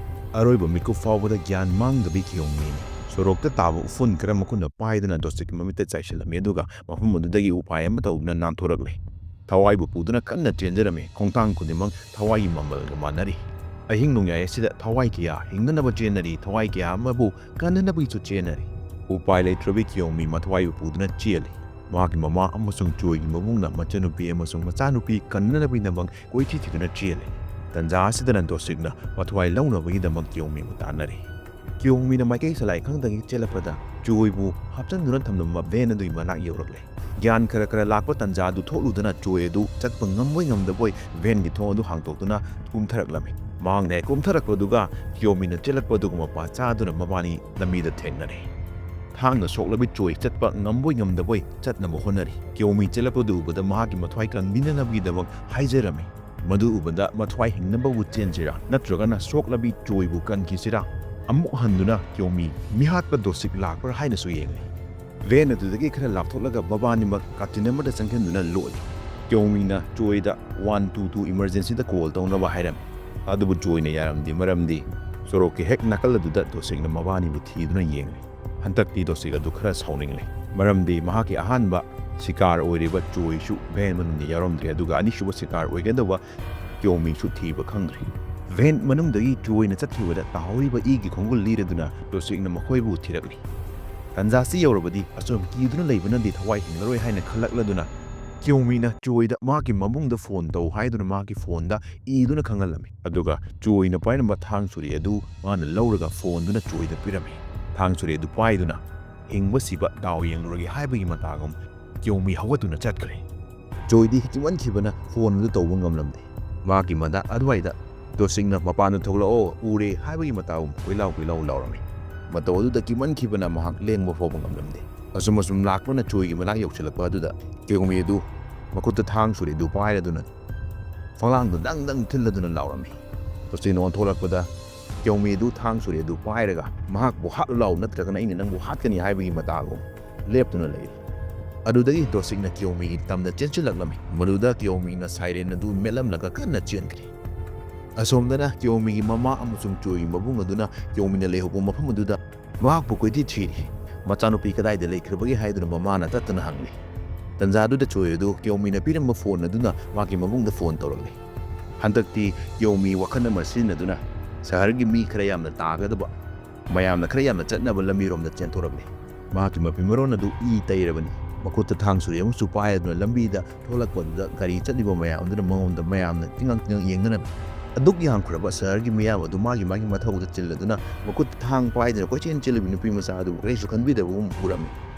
ꯑꯔꯣꯏꯕ ꯃꯤꯀꯨꯞ ꯐꯥꯎꯕꯗ ꯒ꯭ꯌꯥꯟ ꯃꯥꯡꯗꯕꯤ ꯀꯤꯌꯣꯃꯤꯅꯤ꯫ ꯁꯣꯔꯣꯛꯇ ꯇꯥꯕ ꯎꯐꯨꯟ ꯈꯔ ꯃꯈꯨꯠꯅ ꯄꯥꯏꯗꯨꯅ ꯗꯣꯁꯤꯛꯀꯤ ꯃꯃꯤꯠꯇ ꯆꯥꯏꯁꯤꯜꯂꯝꯃꯤ, ꯑꯗꯨꯒ ꯃꯐꯝ ꯑꯗꯨꯗꯒꯤ ꯎꯄꯥꯏ ꯑꯃ ꯇꯧꯗꯨꯅ ꯅꯥꯟꯊꯣꯔꯛꯂꯦ꯫ ꯊꯋꯥꯏꯕꯨ ꯄꯨꯗꯨꯅ ꯀꯟꯅ ꯆꯦꯟꯖꯔꯝꯃꯤ꯫ ꯈꯣꯡꯊꯥꯡ ꯈꯨꯗꯤꯡꯃꯛ ꯊꯋꯥꯏꯒꯤ ꯃꯃꯜꯒ ꯃꯥꯟꯅꯔꯤ꯫ ꯑꯍꯤꯡ ꯅꯣꯡꯌꯥꯏ ꯑꯁꯤꯗ ꯊꯋꯥꯏ ꯀꯌꯥ ꯍꯤꯡꯅꯅꯕ ꯆꯦꯟꯅꯔꯤ, ꯊꯋꯥꯏ ꯀꯌꯥ ꯑꯃꯕꯨ ꯀꯟꯅꯅꯕꯒꯤꯁꯨ ꯆꯦꯟꯅꯔꯤ꯫ ꯎꯄꯥꯏ ꯂꯩꯇ꯭ꯔꯕꯤ ꯀꯤꯌꯣꯃꯤ ꯃꯊꯋꯥꯏꯕꯨ ꯄꯨꯗꯨꯅ ꯆꯦꯜꯂꯤ꯫ ꯃꯍꯥꯛꯀꯤ ꯃꯃꯥ ꯑꯃꯁꯨꯡ ꯆꯣꯏꯒꯤ ꯃꯕꯨꯡꯅ ꯃꯆꯟꯅꯨꯄꯤ ꯑꯃꯁꯨꯡ ꯃꯆꯥꯅꯨꯄꯤ ꯀꯟꯅꯅꯕꯒꯤꯗꯃꯛ ꯀꯣꯏꯊꯤ ꯊꯤꯗꯨꯅ ꯆꯦꯜꯂꯤ꯫ ꯇꯟꯖꯥ ꯑꯁꯤꯗ ꯗꯣꯁꯤꯛꯅ ꯃꯊꯋꯥꯏ ꯂꯧꯅꯕꯒꯤꯗꯃꯛ ꯀꯤꯌꯣꯃꯤꯕꯨ ꯇꯥꯟꯅꯔꯤ꯫ ꯀꯤꯌꯣꯃꯤꯅ ꯃꯥꯏꯀꯩ ꯁꯂꯥꯏ ꯈꯪꯗꯉꯩ ꯆꯦꯜꯂꯛꯄꯗ ꯆꯣꯏꯕꯨ ꯍꯥꯞꯆꯤꯟꯗꯨꯅ ꯊꯝꯂꯝꯕ van ꯑꯗꯨꯒꯤ ꯃꯅꯥꯛ ꯌꯧꯔꯛꯂꯦ꯫ ꯒ꯭ꯌꯥꯟ ꯈꯔ ꯈꯔ ꯂꯥꯛꯄ ꯇꯥꯟꯖꯥ ꯑꯗꯨ ꯊꯣꯛꯂꯨꯗꯅ ꯆꯣꯏ ꯑꯗꯨ ꯆꯠꯄ ꯉꯝꯕꯣꯏ ꯉꯝꯗꯕꯣꯏ ꯚꯦꯟꯒꯤ ꯊꯣꯡ ꯑꯗꯨ ꯍꯥꯡꯗꯣꯛꯇꯨꯅ ꯀꯨꯝꯊꯔꯛꯂꯝꯃꯤ꯫ ꯃꯍꯥꯛꯅ ꯍꯦꯛ ꯀꯨꯝꯊꯔꯛꯄꯗꯨꯒ ꯀꯤꯌꯣꯃꯤꯅ ꯆꯦꯜꯂꯛꯄ ꯑꯗꯨꯒ ꯃꯄꯥ ꯆꯥꯗꯨꯅ ꯃꯕꯥꯅꯤ ꯂꯝꯕꯤꯗ ꯊꯦꯡꯅꯔꯦ꯫ ꯊꯥꯡꯅ ꯁꯣꯛꯂꯕꯤ ꯆꯣꯏ ꯆꯠꯄ ꯉꯝꯕꯣꯏ ꯉꯝꯗꯕꯣꯏ ꯆꯠꯅꯕ ꯍꯣꯠꯅꯔꯤ꯫ ꯀꯤꯌꯣꯃꯤ ꯆꯦꯜꯂꯛꯄꯗꯨ ꯎꯕꯗ ꯃꯍꯥꯛꯀꯤ ꯃꯊ꯭ꯋꯥꯏ ꯀꯟꯕꯤꯅꯅꯕꯒꯤꯗꯃꯛ ꯍꯥꯏꯖꯔꯝꯃꯤ꯫ ꯃꯗꯨ ꯎꯕꯗ ꯃꯊ꯭ꯋꯥꯏ ꯍꯤꯡꯅꯕꯕꯨ ꯆꯦꯟꯁꯤꯔꯥ ꯅꯠꯇ꯭ꯔꯒꯅ ꯁꯣꯛꯂꯕꯤ ꯆꯣꯏꯕꯨ ꯀꯟꯈꯤꯁꯤꯔꯥ? ꯑꯃꯨꯛ ꯍꯟꯗꯨꯅ ꯀꯤꯌꯣꯃꯤ ꯃꯤꯍꯥꯠꯄ ꯗꯣꯁꯤꯛ ꯂꯥꯛꯄ꯭ꯔꯥ ꯍꯥꯏꯅꯁꯨ ꯌꯦꯡꯂꯤ꯫ ꯚꯦꯟ ꯑꯗꯨꯗꯒꯤ ꯈꯔ ꯂꯥꯞꯊꯣꯛꯂꯒ ꯃꯕꯥꯅꯤꯃꯛ ꯀꯥꯆꯤꯟ ꯑꯃꯗ ꯆꯪꯁꯤꯟꯗꯨꯅ ꯂꯣꯠꯂꯤ꯫ ꯀꯤꯌꯣꯃꯤꯅ ꯆꯣꯏꯗ "ꯋꯥꯟ ꯇꯨ ꯇꯨ ꯏꯃꯔꯖꯦꯟꯁꯤꯗ ꯀꯣꯜ ꯇꯧꯅꯕ" ꯍꯥꯏꯔꯝꯃꯤ꯫ ꯑꯗꯨꯕꯨ ꯆꯣꯏꯅ ꯌꯥꯔꯝꯗꯦ, ꯃꯔꯝꯗꯤ ꯁꯣꯔꯣꯛꯀꯤ ꯍꯦꯛ ꯅꯥꯀꯜ ꯑꯗꯨꯗ ꯗꯣꯁꯤꯛꯅ ꯃꯕꯥꯅꯤꯕꯨ ꯊꯤꯗꯨꯅ ꯌꯦꯡꯂꯤ꯫ ꯍꯟꯗꯛꯇꯤ ꯗꯣꯁꯤꯛ ꯑꯗꯨ ꯈꯔ ꯁꯥꯎꯅꯤꯡꯂꯦ, ꯃꯔꯝꯗꯤ ꯃꯍꯥꯛꯀꯤ ꯑꯍꯥꯟꯕ ꯁꯤꯀꯥꯔ ꯑꯣꯏꯔꯤꯕ ꯆꯣꯏꯁꯨ ꯚꯦꯟ ꯃꯅꯨꯡꯗ ꯌꯥꯎꯔꯝꯗ꯭ꯔꯦ, ꯑꯗꯨꯒ ꯑꯅꯤꯁꯨꯕ ꯁꯤꯀꯥꯔ ꯑꯣꯏꯒꯗꯧꯕ ꯀꯤꯌꯣꯃꯤꯁꯨ ꯊꯤꯕ ꯈꯪꯗ꯭ꯔꯦ꯫ ꯚꯦꯟ ꯃꯅꯨꯡꯗꯒꯤ ꯆꯣꯏꯅ ꯆꯠꯈꯤꯕꯗ ꯇꯥꯍꯧꯔꯤꯕ ꯏꯒꯤ ꯈꯣꯡꯒꯨꯜ ꯂꯤꯔꯗꯨꯅ ꯗꯣꯁꯤꯛꯅ ꯃꯈꯣꯏꯕꯨ ꯊꯤꯔꯛꯂꯤ꯫ ꯇꯥꯟꯖꯥꯁꯤ ꯌꯧꯔꯕꯗꯤ ꯑꯁꯨꯝ ꯀꯤꯗꯨꯅ ꯂꯩꯕꯅꯗꯤ ꯊꯋꯥꯏ ꯍꯤꯡꯂꯔꯣꯏ ꯍꯥꯏꯅ ꯈꯜꯂꯛꯂꯗꯨꯅ ꯀꯤꯌꯣꯃꯤꯅ ꯆꯣꯏꯗ ꯃꯍꯥꯛꯀꯤ ꯃꯕꯨꯡꯗ ꯐꯣꯟ ꯇꯧ ꯍꯥꯏꯗꯨꯅ ꯃꯍꯥꯛꯀꯤ ꯐꯣꯟꯗ ꯏꯗꯨꯅ ꯈꯪꯍꯜꯂꯝꯃꯤ꯫ ꯑꯗꯨꯒ ꯆꯣꯏꯅ ꯄꯥꯏꯔꯝꯕ ꯊꯥꯡ ꯁꯨꯔꯤ ꯑꯗꯨ ꯃꯥꯅ ꯂꯧꯔꯒ ꯐꯣꯟꯗꯨꯅ ꯆꯣꯏꯗ ꯄꯤꯔꯝꯃꯤ꯫ ꯊꯥꯡ ꯁꯨꯔꯤ ꯑꯗꯨ ꯄꯥꯏꯗꯨꯅ ꯍꯤꯡꯕ ꯁꯤꯕ ꯗꯥꯎ ꯌꯦꯡꯂꯨꯔꯒꯦ ꯍꯥꯏꯕꯒꯤ ꯃꯇꯥꯒꯨꯝ ꯀꯤꯌꯣꯃꯤ ꯍꯧꯒꯠꯇꯨꯅ ꯆꯠꯈ꯭ꯔꯦ꯫ ꯆꯣꯏꯗꯤ ꯀꯤꯃꯟꯈꯤꯕꯅ ꯐꯣꯟ ꯑꯗꯨ ꯇꯧꯕ ꯉꯝꯂꯝꯗꯦ꯫ ꯃꯍꯥꯛꯀꯤ ꯃꯅꯥꯛ ꯑꯗꯨꯋꯥꯏꯗ ꯗꯣꯁꯤꯛꯅ "ꯃꯄꯥꯟꯗ ꯊꯣꯛꯂꯛꯑꯣ, ꯎꯔꯦ" ꯍꯥꯏꯕꯒꯤ ꯃꯇꯥꯒꯨꯝ ꯀꯣꯏꯂꯥꯎ ꯀꯣꯏꯂꯥꯎ ꯂꯥꯎꯔꯝꯃꯤ꯫ ꯃꯇꯧ ꯑꯗꯨꯗ ꯀꯤꯃꯟꯈꯤꯕꯅ ꯃꯍꯥꯛ ꯂꯦꯡꯕ ꯐꯥꯎꯕ ꯉꯝꯂꯝꯗꯦ꯫ ꯑꯁꯨꯝ ꯑꯁꯨꯝ ꯂꯥꯛꯄꯅ ꯆꯣꯏꯒꯤ ꯃꯅꯥꯛ ꯌꯧꯁꯤꯜꯂꯛꯄ ꯑꯗꯨꯗ ꯀꯤꯌꯣꯃꯤ ꯑꯗꯨ ꯃꯈꯨꯠꯇ ꯊꯥꯡ ꯁꯨꯔꯤ ꯑꯗꯨ ꯄꯥꯏꯔꯗꯨꯅ ꯐꯛꯂꯥꯡꯗ ꯗꯪ ꯗꯪ ꯊꯤꯜꯂꯗꯨꯅ ꯂꯥꯎꯔꯝꯃꯤ꯫ ꯗꯣꯁꯤꯛꯅ ꯑꯣꯟꯊꯣꯛꯂꯛꯄꯗ ꯀꯤꯌꯣꯃꯤ ꯑꯗꯨ ꯊꯥꯡ ꯁꯨꯔꯤ ꯑꯗꯨ ꯄꯥꯏꯔꯒ ꯃꯍꯥꯛꯄꯨ "ꯍꯥꯠꯂꯨ ꯂꯥꯎ, ꯅꯠꯇ꯭ꯔꯒꯅ ꯑꯩꯅ ꯅꯪꯕꯨ ꯍꯥꯠꯀꯅꯤ" ꯍꯥꯏꯕꯒꯤ ꯃꯇꯥꯒꯨꯝ ꯂꯦꯞꯇꯨꯅ ꯂꯩꯔꯤ꯫ ꯑꯗꯨꯗꯒꯤ ꯗꯣꯁꯤꯛꯅ ꯀꯤꯌꯣꯃꯤꯒꯤ ꯇꯝꯗ ꯆꯦꯟꯁꯤꯜꯂꯛꯂꯝꯃꯤ꯫ ꯃꯗꯨꯗ ꯀꯤꯌꯣꯃꯤꯅ ꯁꯥꯏꯔꯦꯟ ꯑꯗꯨ ꯃꯦꯠꯂꯝꯂꯒ ꯀꯟꯅ ꯆꯦꯟꯈ꯭ꯔꯦ꯫ ꯑꯁꯣꯝꯗꯅ ꯀꯤꯌꯣꯃꯤꯒꯤ ꯃꯃꯥ ꯑꯃꯁꯨꯡ ꯆꯣꯏꯒꯤ ꯃꯕꯨꯡ ꯑꯗꯨꯅ ꯀꯤꯌꯣꯃꯤꯅ ꯂꯩꯍꯧꯕ ꯃꯐꯝ ꯑꯗꯨꯗ ꯃꯍꯥꯛꯄꯨ ꯀꯣꯏꯊꯤ ꯊꯤꯔꯤ꯫ "ꯃꯆꯥꯅꯨꯄꯤ ꯀꯗꯥꯏꯗ ꯂꯩꯈ꯭ꯔꯕꯒꯦ?" ꯍꯥꯏꯗꯨꯅ ꯃꯃꯥꯅ ꯇꯠꯇꯅ ꯍꯪꯂꯤ꯫ ꯇꯟꯖꯥꯗꯨꯗ ꯆꯣꯏ ꯑꯗꯨ ꯀꯤꯌꯣꯃꯤꯅ ꯄꯤꯔꯝꯕ ꯐꯣꯟ ꯑꯗꯨꯅ ꯃꯍꯥꯛꯀꯤ ꯃꯕꯨꯡꯗ ꯐꯣꯟ ꯇꯧꯔꯛꯂꯤ꯫ ꯍꯟꯗꯛꯇꯤ ꯀꯤꯌꯣꯃꯤ ꯋꯥꯈꯜ ꯑꯃ ꯁꯤꯖꯤꯟꯅꯗꯨꯅ ꯁꯍꯔꯒꯤ ꯃꯤ ꯈꯔ ꯌꯥꯝꯅ ꯇꯥꯒꯗꯕ, ꯃꯌꯥꯝꯅ ꯈꯔ ꯌꯥꯝꯅ ꯆꯠꯅꯕ ꯂꯝꯕꯤꯔꯣꯝꯗ ꯆꯦꯟꯊꯣꯔꯛꯂꯤ꯫ ꯃꯍꯥꯛꯀꯤ ꯃꯐꯤ ꯃꯔꯣꯟ ꯑꯗꯨ ꯏ ꯇꯩꯔꯕꯅꯤ꯫ ꯃꯈꯨꯠꯇ ꯊꯥꯡ ꯁꯨꯔꯤ ꯑꯃꯁꯨ ꯄꯥꯏꯗꯨꯅ ꯂꯝꯕꯤꯗ ꯊꯣꯛꯂꯛꯄꯗꯨꯗ ꯒꯥꯔꯤ ꯆꯠꯂꯤꯕ ꯃꯌꯥꯝ ꯑꯗꯨꯅ ꯃꯉꯣꯟꯗ ꯃꯌꯥꯝꯅ ꯇꯤꯉꯛ ꯇꯤꯉꯛ ꯌꯦꯡꯗꯨꯅ ꯑꯗꯨꯛ ꯌꯥꯝꯈ꯭ꯔꯕ ꯁꯍꯔꯒꯤ ꯃꯤꯌꯥꯝ ꯑꯗꯨ ꯃꯥꯒꯤ ꯃꯥꯒꯤ ꯃꯊꯧꯗ ꯆꯤꯜꯂꯗꯨꯅ ꯃꯈꯨꯠꯇ ꯊꯥꯡ ꯄꯥꯏꯗꯨꯅ ꯀꯣꯏꯆꯦꯟ ꯆꯦꯜꯂꯤꯕ ꯅꯨꯄꯤ ꯃꯆꯥ ꯑꯗꯨꯕꯨ ꯀꯔꯤꯁꯨ ꯈꯟꯕꯤꯗꯕꯒꯨꯝ ꯎꯔꯝꯃꯤ꯫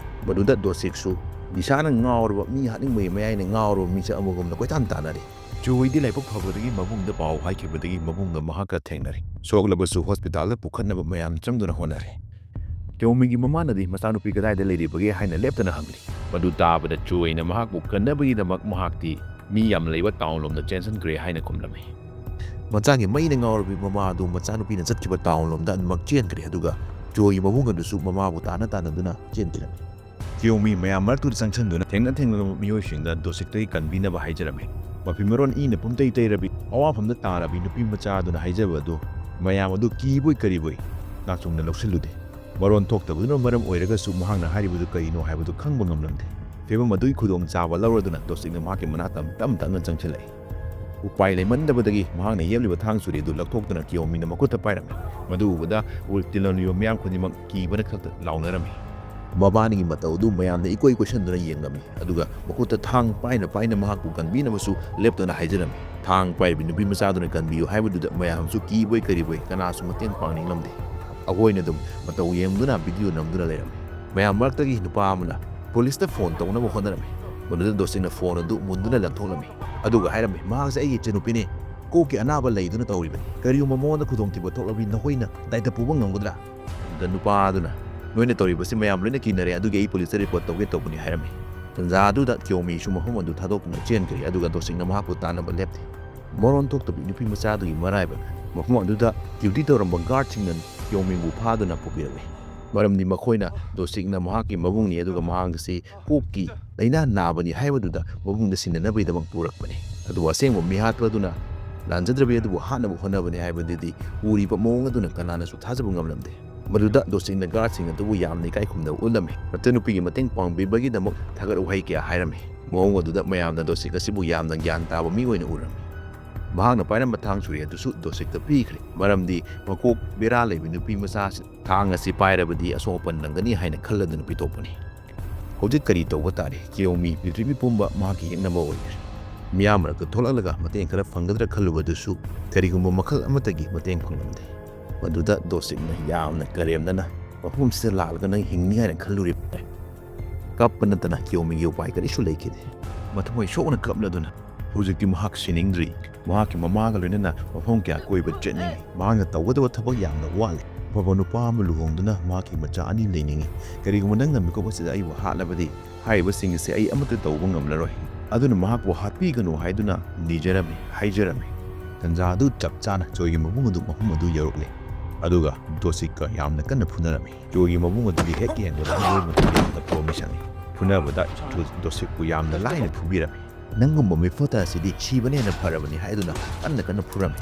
ꯃꯗꯨꯗ ꯗꯣꯁꯤꯛꯁꯨ ꯅꯤꯁꯥꯅ ꯉꯥꯎꯔꯕ, ꯃꯤ ꯍꯥꯠꯅꯤꯡꯕꯒꯤ ꯃꯌꯥꯏꯅ ꯉꯥꯎꯔꯕ ꯃꯤꯁꯛ ꯑꯃꯒꯨꯝꯅ ꯀꯣꯏꯇꯥꯟ ꯇꯥꯟꯅꯔꯤ꯫ ꯆꯨꯏꯗꯤ ꯂꯥꯏꯕꯛ ꯐꯕꯗꯒꯤ ꯃꯕꯨꯡꯗ ꯄꯥꯎ ꯍꯥꯏꯈꯤꯕꯗꯒꯤ ꯃꯕꯨꯡꯒ ꯃꯍꯥꯛꯀ ꯊꯦꯡꯅꯔꯦ꯫ ꯁꯣꯛꯂꯕꯁꯨ ꯍꯣꯁꯄꯤꯇꯥꯜꯗ ꯄꯨꯈꯠꯅꯕ ꯃꯌꯥꯝ ꯆꯪꯗꯨꯅ ꯍꯣꯠꯅꯔꯦ꯫ ꯀꯤꯌꯣꯃꯤꯒꯤ ꯃꯃꯥꯅꯗꯤ ꯃꯆꯥꯅꯨꯄꯤ ꯀꯗꯥꯏꯗ ꯂꯩꯔꯤꯕꯒꯦ ꯍꯥꯏꯅ ꯂꯦꯞꯇꯅ ꯍꯪꯂꯤ꯫ ꯃꯗꯨ ꯇꯥꯕꯗ ꯆꯨꯏꯅ ꯃꯍꯥꯛꯄꯨ ꯀꯟꯅꯕꯒꯤꯗꯃꯛ ꯃꯍꯥꯛꯇꯤ ꯃꯤ ꯌꯥꯝ ꯂꯩꯕ ꯇꯥꯎꯟ ꯂꯣꯝꯗ ꯆꯦꯟꯁꯤꯟꯈ꯭ꯔꯦ ꯍꯥꯏꯅ ꯈꯨꯝꯂꯝꯃꯤ꯫ ꯃꯆꯥꯒꯤ ꯃꯩꯅ ꯉꯥꯎꯔꯕꯤ ꯃꯃꯥ ꯑꯗꯨ ꯃꯆꯥꯅꯨꯄꯤꯅ ꯆꯠꯈꯤꯕ ꯇꯥꯎꯟ ꯂꯣꯝꯗ ꯑꯗꯨꯃꯛ ꯆꯦꯟꯈ꯭ꯔꯦ, ꯑꯗꯨꯒ ꯆꯨꯏꯒꯤ ꯃꯕꯨꯡ ꯑꯗꯨꯁꯨ ꯃꯃꯥꯕꯨ ꯇꯥꯟꯅ ꯇꯥꯟꯅꯗꯨꯅ ꯆꯦꯟꯈꯤꯔꯝꯃꯤ꯫ ꯀꯤꯌꯣꯃꯤ ꯃꯌꯥꯝ ꯃꯔꯛꯇꯨꯗ ꯆꯪꯁꯤꯟꯗꯨꯅ ꯊꯦꯡꯅ ꯊꯦꯡꯅꯕ ꯃꯤꯑꯣꯏꯁꯤꯡꯗ ꯗꯣꯁꯤꯛꯇꯒꯤ ꯀꯟꯕꯤꯅꯕ ꯍꯥꯏꯖꯔꯝꯃꯤ꯫ ꯃꯐꯤ ꯃꯔꯣꯟ ꯏꯅ ꯄꯨꯝꯇꯩ ꯇꯩꯔꯕꯤ, ꯑꯋꯥꯐꯝꯗ ꯇꯥꯔꯕꯤ ꯅꯨꯄꯤ ꯃꯆꯥ ꯑꯗꯨꯅ ꯍꯥꯏꯖꯕ ꯑꯗꯨ ꯃꯌꯥꯝ ꯑꯗꯨ ꯀꯤꯕꯣꯏ ꯀꯔꯤꯕꯣꯏ ꯅꯥꯆꯣꯡꯅ ꯂꯧꯁꯤꯜꯂꯨꯗꯦ꯫ ꯃꯔꯣꯟ ꯊꯣꯛꯇꯕꯗꯨꯅ ꯃꯔꯝ ꯑꯣꯏꯔꯒꯁꯨ ꯃꯍꯥꯛꯅ ꯍꯥꯏꯔꯤꯕꯗꯨ ꯀꯔꯤꯅꯣ ꯍꯥꯏꯕꯗꯨ ꯈꯪꯕ ꯉꯝꯂꯝꯗꯦ꯫ ꯐꯤꯚꯝ ꯑꯗꯨꯒꯤ ꯈꯨꯗꯣꯡꯆꯥꯕ ꯂꯧꯔꯗꯨꯅ ꯗꯣꯁꯤꯛꯅ ꯃꯍꯥꯛꯀꯤ ꯃꯅꯥꯛꯇ ꯇꯞ ꯇꯞꯅ ꯆꯪꯁꯤꯜꯂꯛꯏ꯫ ꯎꯄꯥꯏ ꯂꯩꯃꯟꯗꯕꯗꯒꯤ ꯃꯍꯥꯛꯅ ꯌꯦꯞꯂꯤꯕ ꯊꯥꯡ ꯁꯨꯔꯤ ꯑꯗꯨ ꯂꯧꯊꯣꯛꯇꯨꯅ ꯀꯤꯌꯣꯃꯤꯅ ꯃꯈꯨꯠꯇ ꯄꯥꯏꯔꯝꯃꯤ꯫ ꯃꯗꯨ ꯎꯕꯗ ꯎꯜ ꯇꯤꯜꯍꯧꯂꯤꯕ ꯃꯤꯌꯥꯝ ꯈꯨꯗꯤꯡꯃꯛ ꯀꯤꯕꯅ ꯈꯛꯇ ꯂꯥꯎꯅꯔꯝꯃꯤ꯫ ꯃꯕꯥꯅꯤꯒꯤ ꯃꯇꯧ ꯑꯗꯨ ꯃꯌꯥꯝꯅ ꯏꯀꯣꯏ ꯀꯣꯏꯁꯟꯗꯨꯅ ꯌꯦꯡꯂꯝꯃꯤ, ꯑꯗꯨꯒ ꯃꯈꯨꯠꯇ ꯊꯥꯡ ꯄꯥꯏꯅ ꯄꯥꯏꯅ ꯃꯍꯥꯛꯄꯨ ꯀꯟꯕꯤꯅꯕꯁꯨ ꯂꯦꯞꯇꯅ ꯍꯥꯏꯖꯔꯝꯃꯤ꯫ ꯊꯥꯡ ꯄꯥꯏꯔꯤꯕ ꯅꯨꯄꯤ ꯃꯆꯥꯗꯨꯅ ꯀꯟꯕꯤꯌꯨ ꯍꯥꯏꯕꯗꯨꯗ ꯃꯌꯥꯝꯁꯨ ꯀꯤꯕꯣꯏ ꯀꯔꯤꯕꯣꯏ ꯀꯅꯥꯁꯨ ꯃꯇꯦꯡ ꯄꯥꯡꯅꯤꯡꯂꯝꯗꯦ꯫ ꯑꯩꯈꯣꯏꯅ ꯑꯗꯨꯝ ꯃꯇꯧ ꯌꯦꯡꯗꯨꯅ ꯚꯤꯗꯤꯑꯣ ꯅꯝꯗꯨꯅ ꯂꯩꯔꯝꯃꯤ꯫ ꯃꯌꯥꯝ ꯃꯔꯛꯇꯒꯤ ꯅꯨꯄꯥ ꯑꯃꯅ ꯄꯨꯂꯤꯁꯇ ꯐꯣꯟ ꯇꯧꯅꯕ ꯍꯣꯠꯅꯔꯝꯃꯤ꯫ ꯃꯗꯨꯗ ꯗꯣꯁꯤꯛꯅ ꯐꯣꯟ ꯑꯗꯨ ꯃꯨꯟꯗꯨꯅ ꯂꯪꯊꯣꯛꯂꯝꯃꯤ, ꯑꯗꯨꯒ ꯍꯥꯏꯔꯝꯃꯤ, "ꯃꯍꯥꯛꯁꯦ ꯑꯩꯒꯤ ꯏꯆꯟꯅꯨꯄꯤꯅꯤ꯫ ꯀꯣꯛꯀꯤ ꯑꯅꯥꯕ ꯂꯩꯗꯨꯅ ꯇꯧꯔꯤꯕꯅꯤ꯫ ꯀꯔꯤꯒꯨꯝꯕ ꯃꯉꯣꯟꯗ ꯈꯨꯗꯣꯡꯊꯤꯕ ꯊꯣꯛꯂꯕꯗꯤ ꯅꯈꯣꯏꯅ ꯗꯥꯏꯇ ꯄꯨꯕ ꯉꯝꯒꯗ꯭ꯔꯥ?" ꯑꯗꯨꯗ ꯅꯨꯄꯥ ꯑꯗꯨꯅ, "ꯅꯣꯏꯅ ꯇꯧꯔꯤꯕꯁꯤ ꯃꯌꯥꯝ ꯂꯣꯏꯅ ꯀꯤꯅꯔꯦ, ꯑꯗꯨꯒꯤ ꯑꯩ ꯄꯨꯂꯤꯁꯇ ꯔꯤꯄꯣꯔꯠ ꯇꯧꯒꯦ ꯇꯧꯕꯅꯤ" ꯍꯥꯏꯔꯝꯃꯤ꯫ ꯇꯟꯖꯥ ꯑꯗꯨꯗ ꯀꯤꯌꯣꯃꯤꯁꯨ ꯃꯐꯝ ꯑꯗꯨ ꯊꯥꯗꯣꯛꯇꯨꯅ ꯆꯦꯟꯈ꯭ꯔꯦ, ꯑꯗꯨꯒ ꯗꯣꯁꯤꯛꯅ ꯃꯍꯥꯛꯄꯨ ꯇꯥꯟꯅꯕ ꯂꯦꯞꯇꯦ꯫ ꯃꯔꯣꯟ ꯊꯣꯛꯇꯕꯤ ꯅꯨꯄꯤ ꯃꯆꯥꯗꯨꯒꯤ ꯃꯔꯥꯏꯕꯛ, ꯃꯐꯝ ꯑꯗꯨꯗ ꯗ꯭ꯌꯨꯇꯤ ꯇꯧꯔꯝꯕ ꯒꯥꯔꯗꯁꯤꯡꯅ ꯀꯤꯌꯣꯃꯤꯕꯨ ꯐꯥꯗꯨꯅ ꯄꯨꯕꯤꯔꯛꯂꯦ꯫ ꯃꯔꯝꯗꯤ ꯃꯈꯣꯏꯅ ꯗꯣꯁꯤꯛꯅ ꯃꯍꯥꯛꯀꯤ ꯃꯕꯨꯡꯅꯤ, ꯑꯗꯨꯒ ꯃꯍꯥꯛ ꯑꯁꯤ ꯀꯣꯛꯀꯤ ꯂꯥꯏꯅꯥ ꯅꯥꯕꯅꯤ ꯍꯥꯏꯕꯗꯨꯗ ꯃꯕꯨꯡꯗ ꯁꯤꯟꯅꯅꯕꯒꯤꯗꯃꯛ ꯄꯨꯔꯛꯄꯅꯤ꯫ ꯑꯗꯨꯕꯨ ꯑꯁꯦꯡꯕ ꯃꯤꯍꯥꯠꯄ ꯑꯗꯨꯅ ꯂꯥꯟꯖꯗ꯭ꯔꯕꯤ ꯑꯗꯨꯕꯨ ꯍꯥꯠꯅꯕ ꯍꯣꯠꯅꯕꯅꯤ ꯍꯥꯏꯕꯗꯨꯗꯤ ꯎꯔꯤꯕ ꯃꯑꯣꯡ ꯑꯗꯨꯅ ꯀꯅꯥꯅꯁꯨ ꯊꯥꯖꯕ ꯉꯝꯂꯝꯗꯦ꯫ ꯃꯗꯨꯗ ꯗꯣꯁꯤꯛꯅ ꯒꯥꯔꯗꯁꯤꯡ ꯑꯗꯨꯕꯨ ꯌꯥꯝꯅ ꯏꯀꯥꯏ ꯈꯨꯝꯅꯕ ꯎꯠꯂꯝꯃꯤ꯫ ꯃꯆꯟꯅꯨꯄꯤꯒꯤ ꯃꯇꯦꯡ ꯄꯥꯡꯕꯤꯕꯒꯤꯗꯃꯛ ꯊꯥꯒꯠ ꯋꯥꯍꯩ ꯀꯌꯥ ꯍꯥꯏꯔꯝꯃꯤ꯫ ꯃꯑꯣꯡ ꯑꯗꯨꯗ ꯃꯌꯥꯝꯅ ꯗꯣꯁꯤꯛ ꯑꯁꯤꯕꯨ ꯌꯥꯝꯅ ꯒ꯭ꯌꯥꯟ ꯇꯥꯕ ꯃꯤ ꯑꯣꯏꯅ ꯎꯔꯝꯃꯤ꯫ ꯃꯍꯥꯛꯅ ꯄꯥꯏꯔꯝꯕ ꯊꯥꯡ ꯁꯨꯔꯤ ꯑꯗꯨꯁꯨ ꯗꯣꯁꯤꯛꯇ ꯄꯤꯈ꯭ꯔꯦ, ꯃꯔꯝꯗꯤ ꯃꯀꯣꯛ ꯕꯦꯔꯥ ꯂꯩꯕ ꯅꯨꯄꯤ ꯃꯆꯥ ꯊꯥꯡ ꯑꯁꯤ ꯄꯥꯏꯔꯕꯗꯤ ꯑꯁꯣꯛ ꯑꯄꯟ ꯅꯪꯒꯅꯤ ꯍꯥꯏꯅ ꯈꯜꯂꯗꯨꯅ ꯄꯤꯊꯣꯛꯄꯅꯤ꯫ ꯍꯧꯖꯤꯛ ꯀꯔꯤ ꯇꯧꯕ ꯇꯥꯔꯦ? ꯀꯤꯌꯣꯃꯤ ꯄ꯭ꯔꯤꯊꯤꯕꯤ ꯄꯨꯝꯕ ꯃꯍꯥꯛꯀꯤ ꯌꯦꯛꯅꯕ ꯑꯣꯏꯈ꯭ꯔꯦ꯫ ꯃꯤꯌꯥꯝ ꯃꯔꯛꯇ ꯊꯣꯛꯂꯛꯂꯒ ꯃꯇꯦꯡ ꯈꯔ ꯐꯪꯒꯗ꯭ꯔꯥ ꯈꯜꯂꯨꯕꯗꯨꯁꯨ ꯀꯔꯤꯒꯨꯝꯕ ꯃꯈꯜ ꯑꯃꯠꯇꯒꯤ ꯃꯇꯦꯡ ꯐꯪꯂꯝꯗꯦ꯫ ꯃꯗꯨꯗ ꯗꯣꯁꯤꯛꯅ ꯌꯥꯝꯅ ꯀꯔꯦꯝꯅꯅ, "ꯃꯐꯝꯁꯤꯗ ꯂꯥꯛꯂꯒ ꯅꯪ ꯍꯤꯡꯅꯤ ꯍꯥꯏꯅ ꯈꯜꯂꯨꯔꯤꯕ꯭ꯔꯥ?" ꯀꯞꯄ ꯅꯠꯇꯅ ꯀꯤꯌꯣꯃꯤꯒꯤ ꯎꯄꯥꯏ ꯀꯔꯤꯁꯨ ꯂꯩꯈꯤꯗꯦ꯫ ꯃꯊꯃꯣꯏ ꯁꯣꯛꯅ ꯀꯞꯂꯗꯨꯅ, ꯍꯧꯖꯤꯛꯇꯤ ꯃꯍꯥꯛ ꯁꯤꯅꯤꯡꯗ꯭ꯔꯤ꯫ ꯃꯍꯥꯛꯀꯤ ꯃꯃꯥꯒ ꯂꯣꯏꯅꯅ ꯃꯐꯝ ꯀꯌꯥ ꯀꯣꯏꯕ ꯆꯠꯅꯤꯡꯏ꯫ ꯃꯍꯥꯛꯅ ꯇꯧꯒꯗꯕ ꯊꯕꯛ ꯌꯥꯝꯅ ꯋꯥꯠꯂꯤ꯫ ꯑꯐꯕ ꯅꯨꯄꯥ ꯑꯃ ꯂꯨꯍꯣꯡꯗꯨꯅ ꯃꯍꯥꯛꯀꯤ ꯃꯆꯥ ꯑꯅꯤ ꯂꯩꯅꯤꯡꯏ꯫ ꯀꯔꯤꯒꯨꯝꯕ ꯅꯪꯅ ꯃꯤꯀꯨꯞ ꯑꯁꯤꯗ ꯑꯩꯕꯨ ꯍꯥꯠꯂꯕꯗꯤ, ꯍꯥꯏꯔꯤꯕꯁꯤꯡ ꯑꯁꯤ ꯑꯩ ꯑꯃꯠꯇ ꯇꯧꯕ ꯉꯝꯂꯔꯣꯏ꯫ ꯑꯗꯨꯅ ꯃꯍꯥꯛꯄꯨ ꯍꯥꯠꯄꯤꯒꯅꯨ ꯍꯥꯏꯗꯨꯅ ꯅꯤꯖꯔꯝꯃꯤ, ꯍꯥꯏꯖꯔꯝꯃꯤ꯫ ꯇꯟꯖꯥ ꯑꯗꯨ ꯆꯞ ꯆꯥꯅ ꯆꯣꯏꯒꯤ ꯃꯕꯨꯡ ꯑꯗꯨ ꯃꯐꯝ ꯑꯗꯨ ꯌꯧꯔꯛꯂꯦ꯫ ꯑꯗꯨꯒ ꯗꯣꯁꯤꯛꯀ ꯌꯥꯝꯅ ꯀꯟꯅ ꯐꯨꯅꯔꯝꯃꯤ꯫ ꯆꯣꯏꯒꯤ ꯃꯕꯨꯡ ꯑꯗꯨꯗꯤ ꯍꯦꯛ ꯌꯦꯡꯕꯗ ꯃꯤꯑꯣꯏ ꯃꯇꯨ ꯌꯥꯝꯅ ꯐꯕ ꯃꯤꯁꯛꯅꯤ꯫ ꯐꯨꯅꯕꯗ ꯗꯣꯁꯤꯛꯄꯨ ꯌꯥꯝꯅ ꯂꯥꯏꯅ ꯐꯨꯕꯤꯔꯝꯃꯤ꯫ "ꯅꯪꯒꯨꯝꯕ ꯃꯤꯐꯠꯇ ꯑꯁꯤꯗꯤ ꯁꯤꯕꯅ ꯍꯦꯟꯅ ꯐꯔꯕꯅꯤ" ꯍꯥꯏꯗꯨꯅ ꯀꯟꯅ ꯀꯟꯅ ꯐꯨꯔꯝꯃꯤ꯫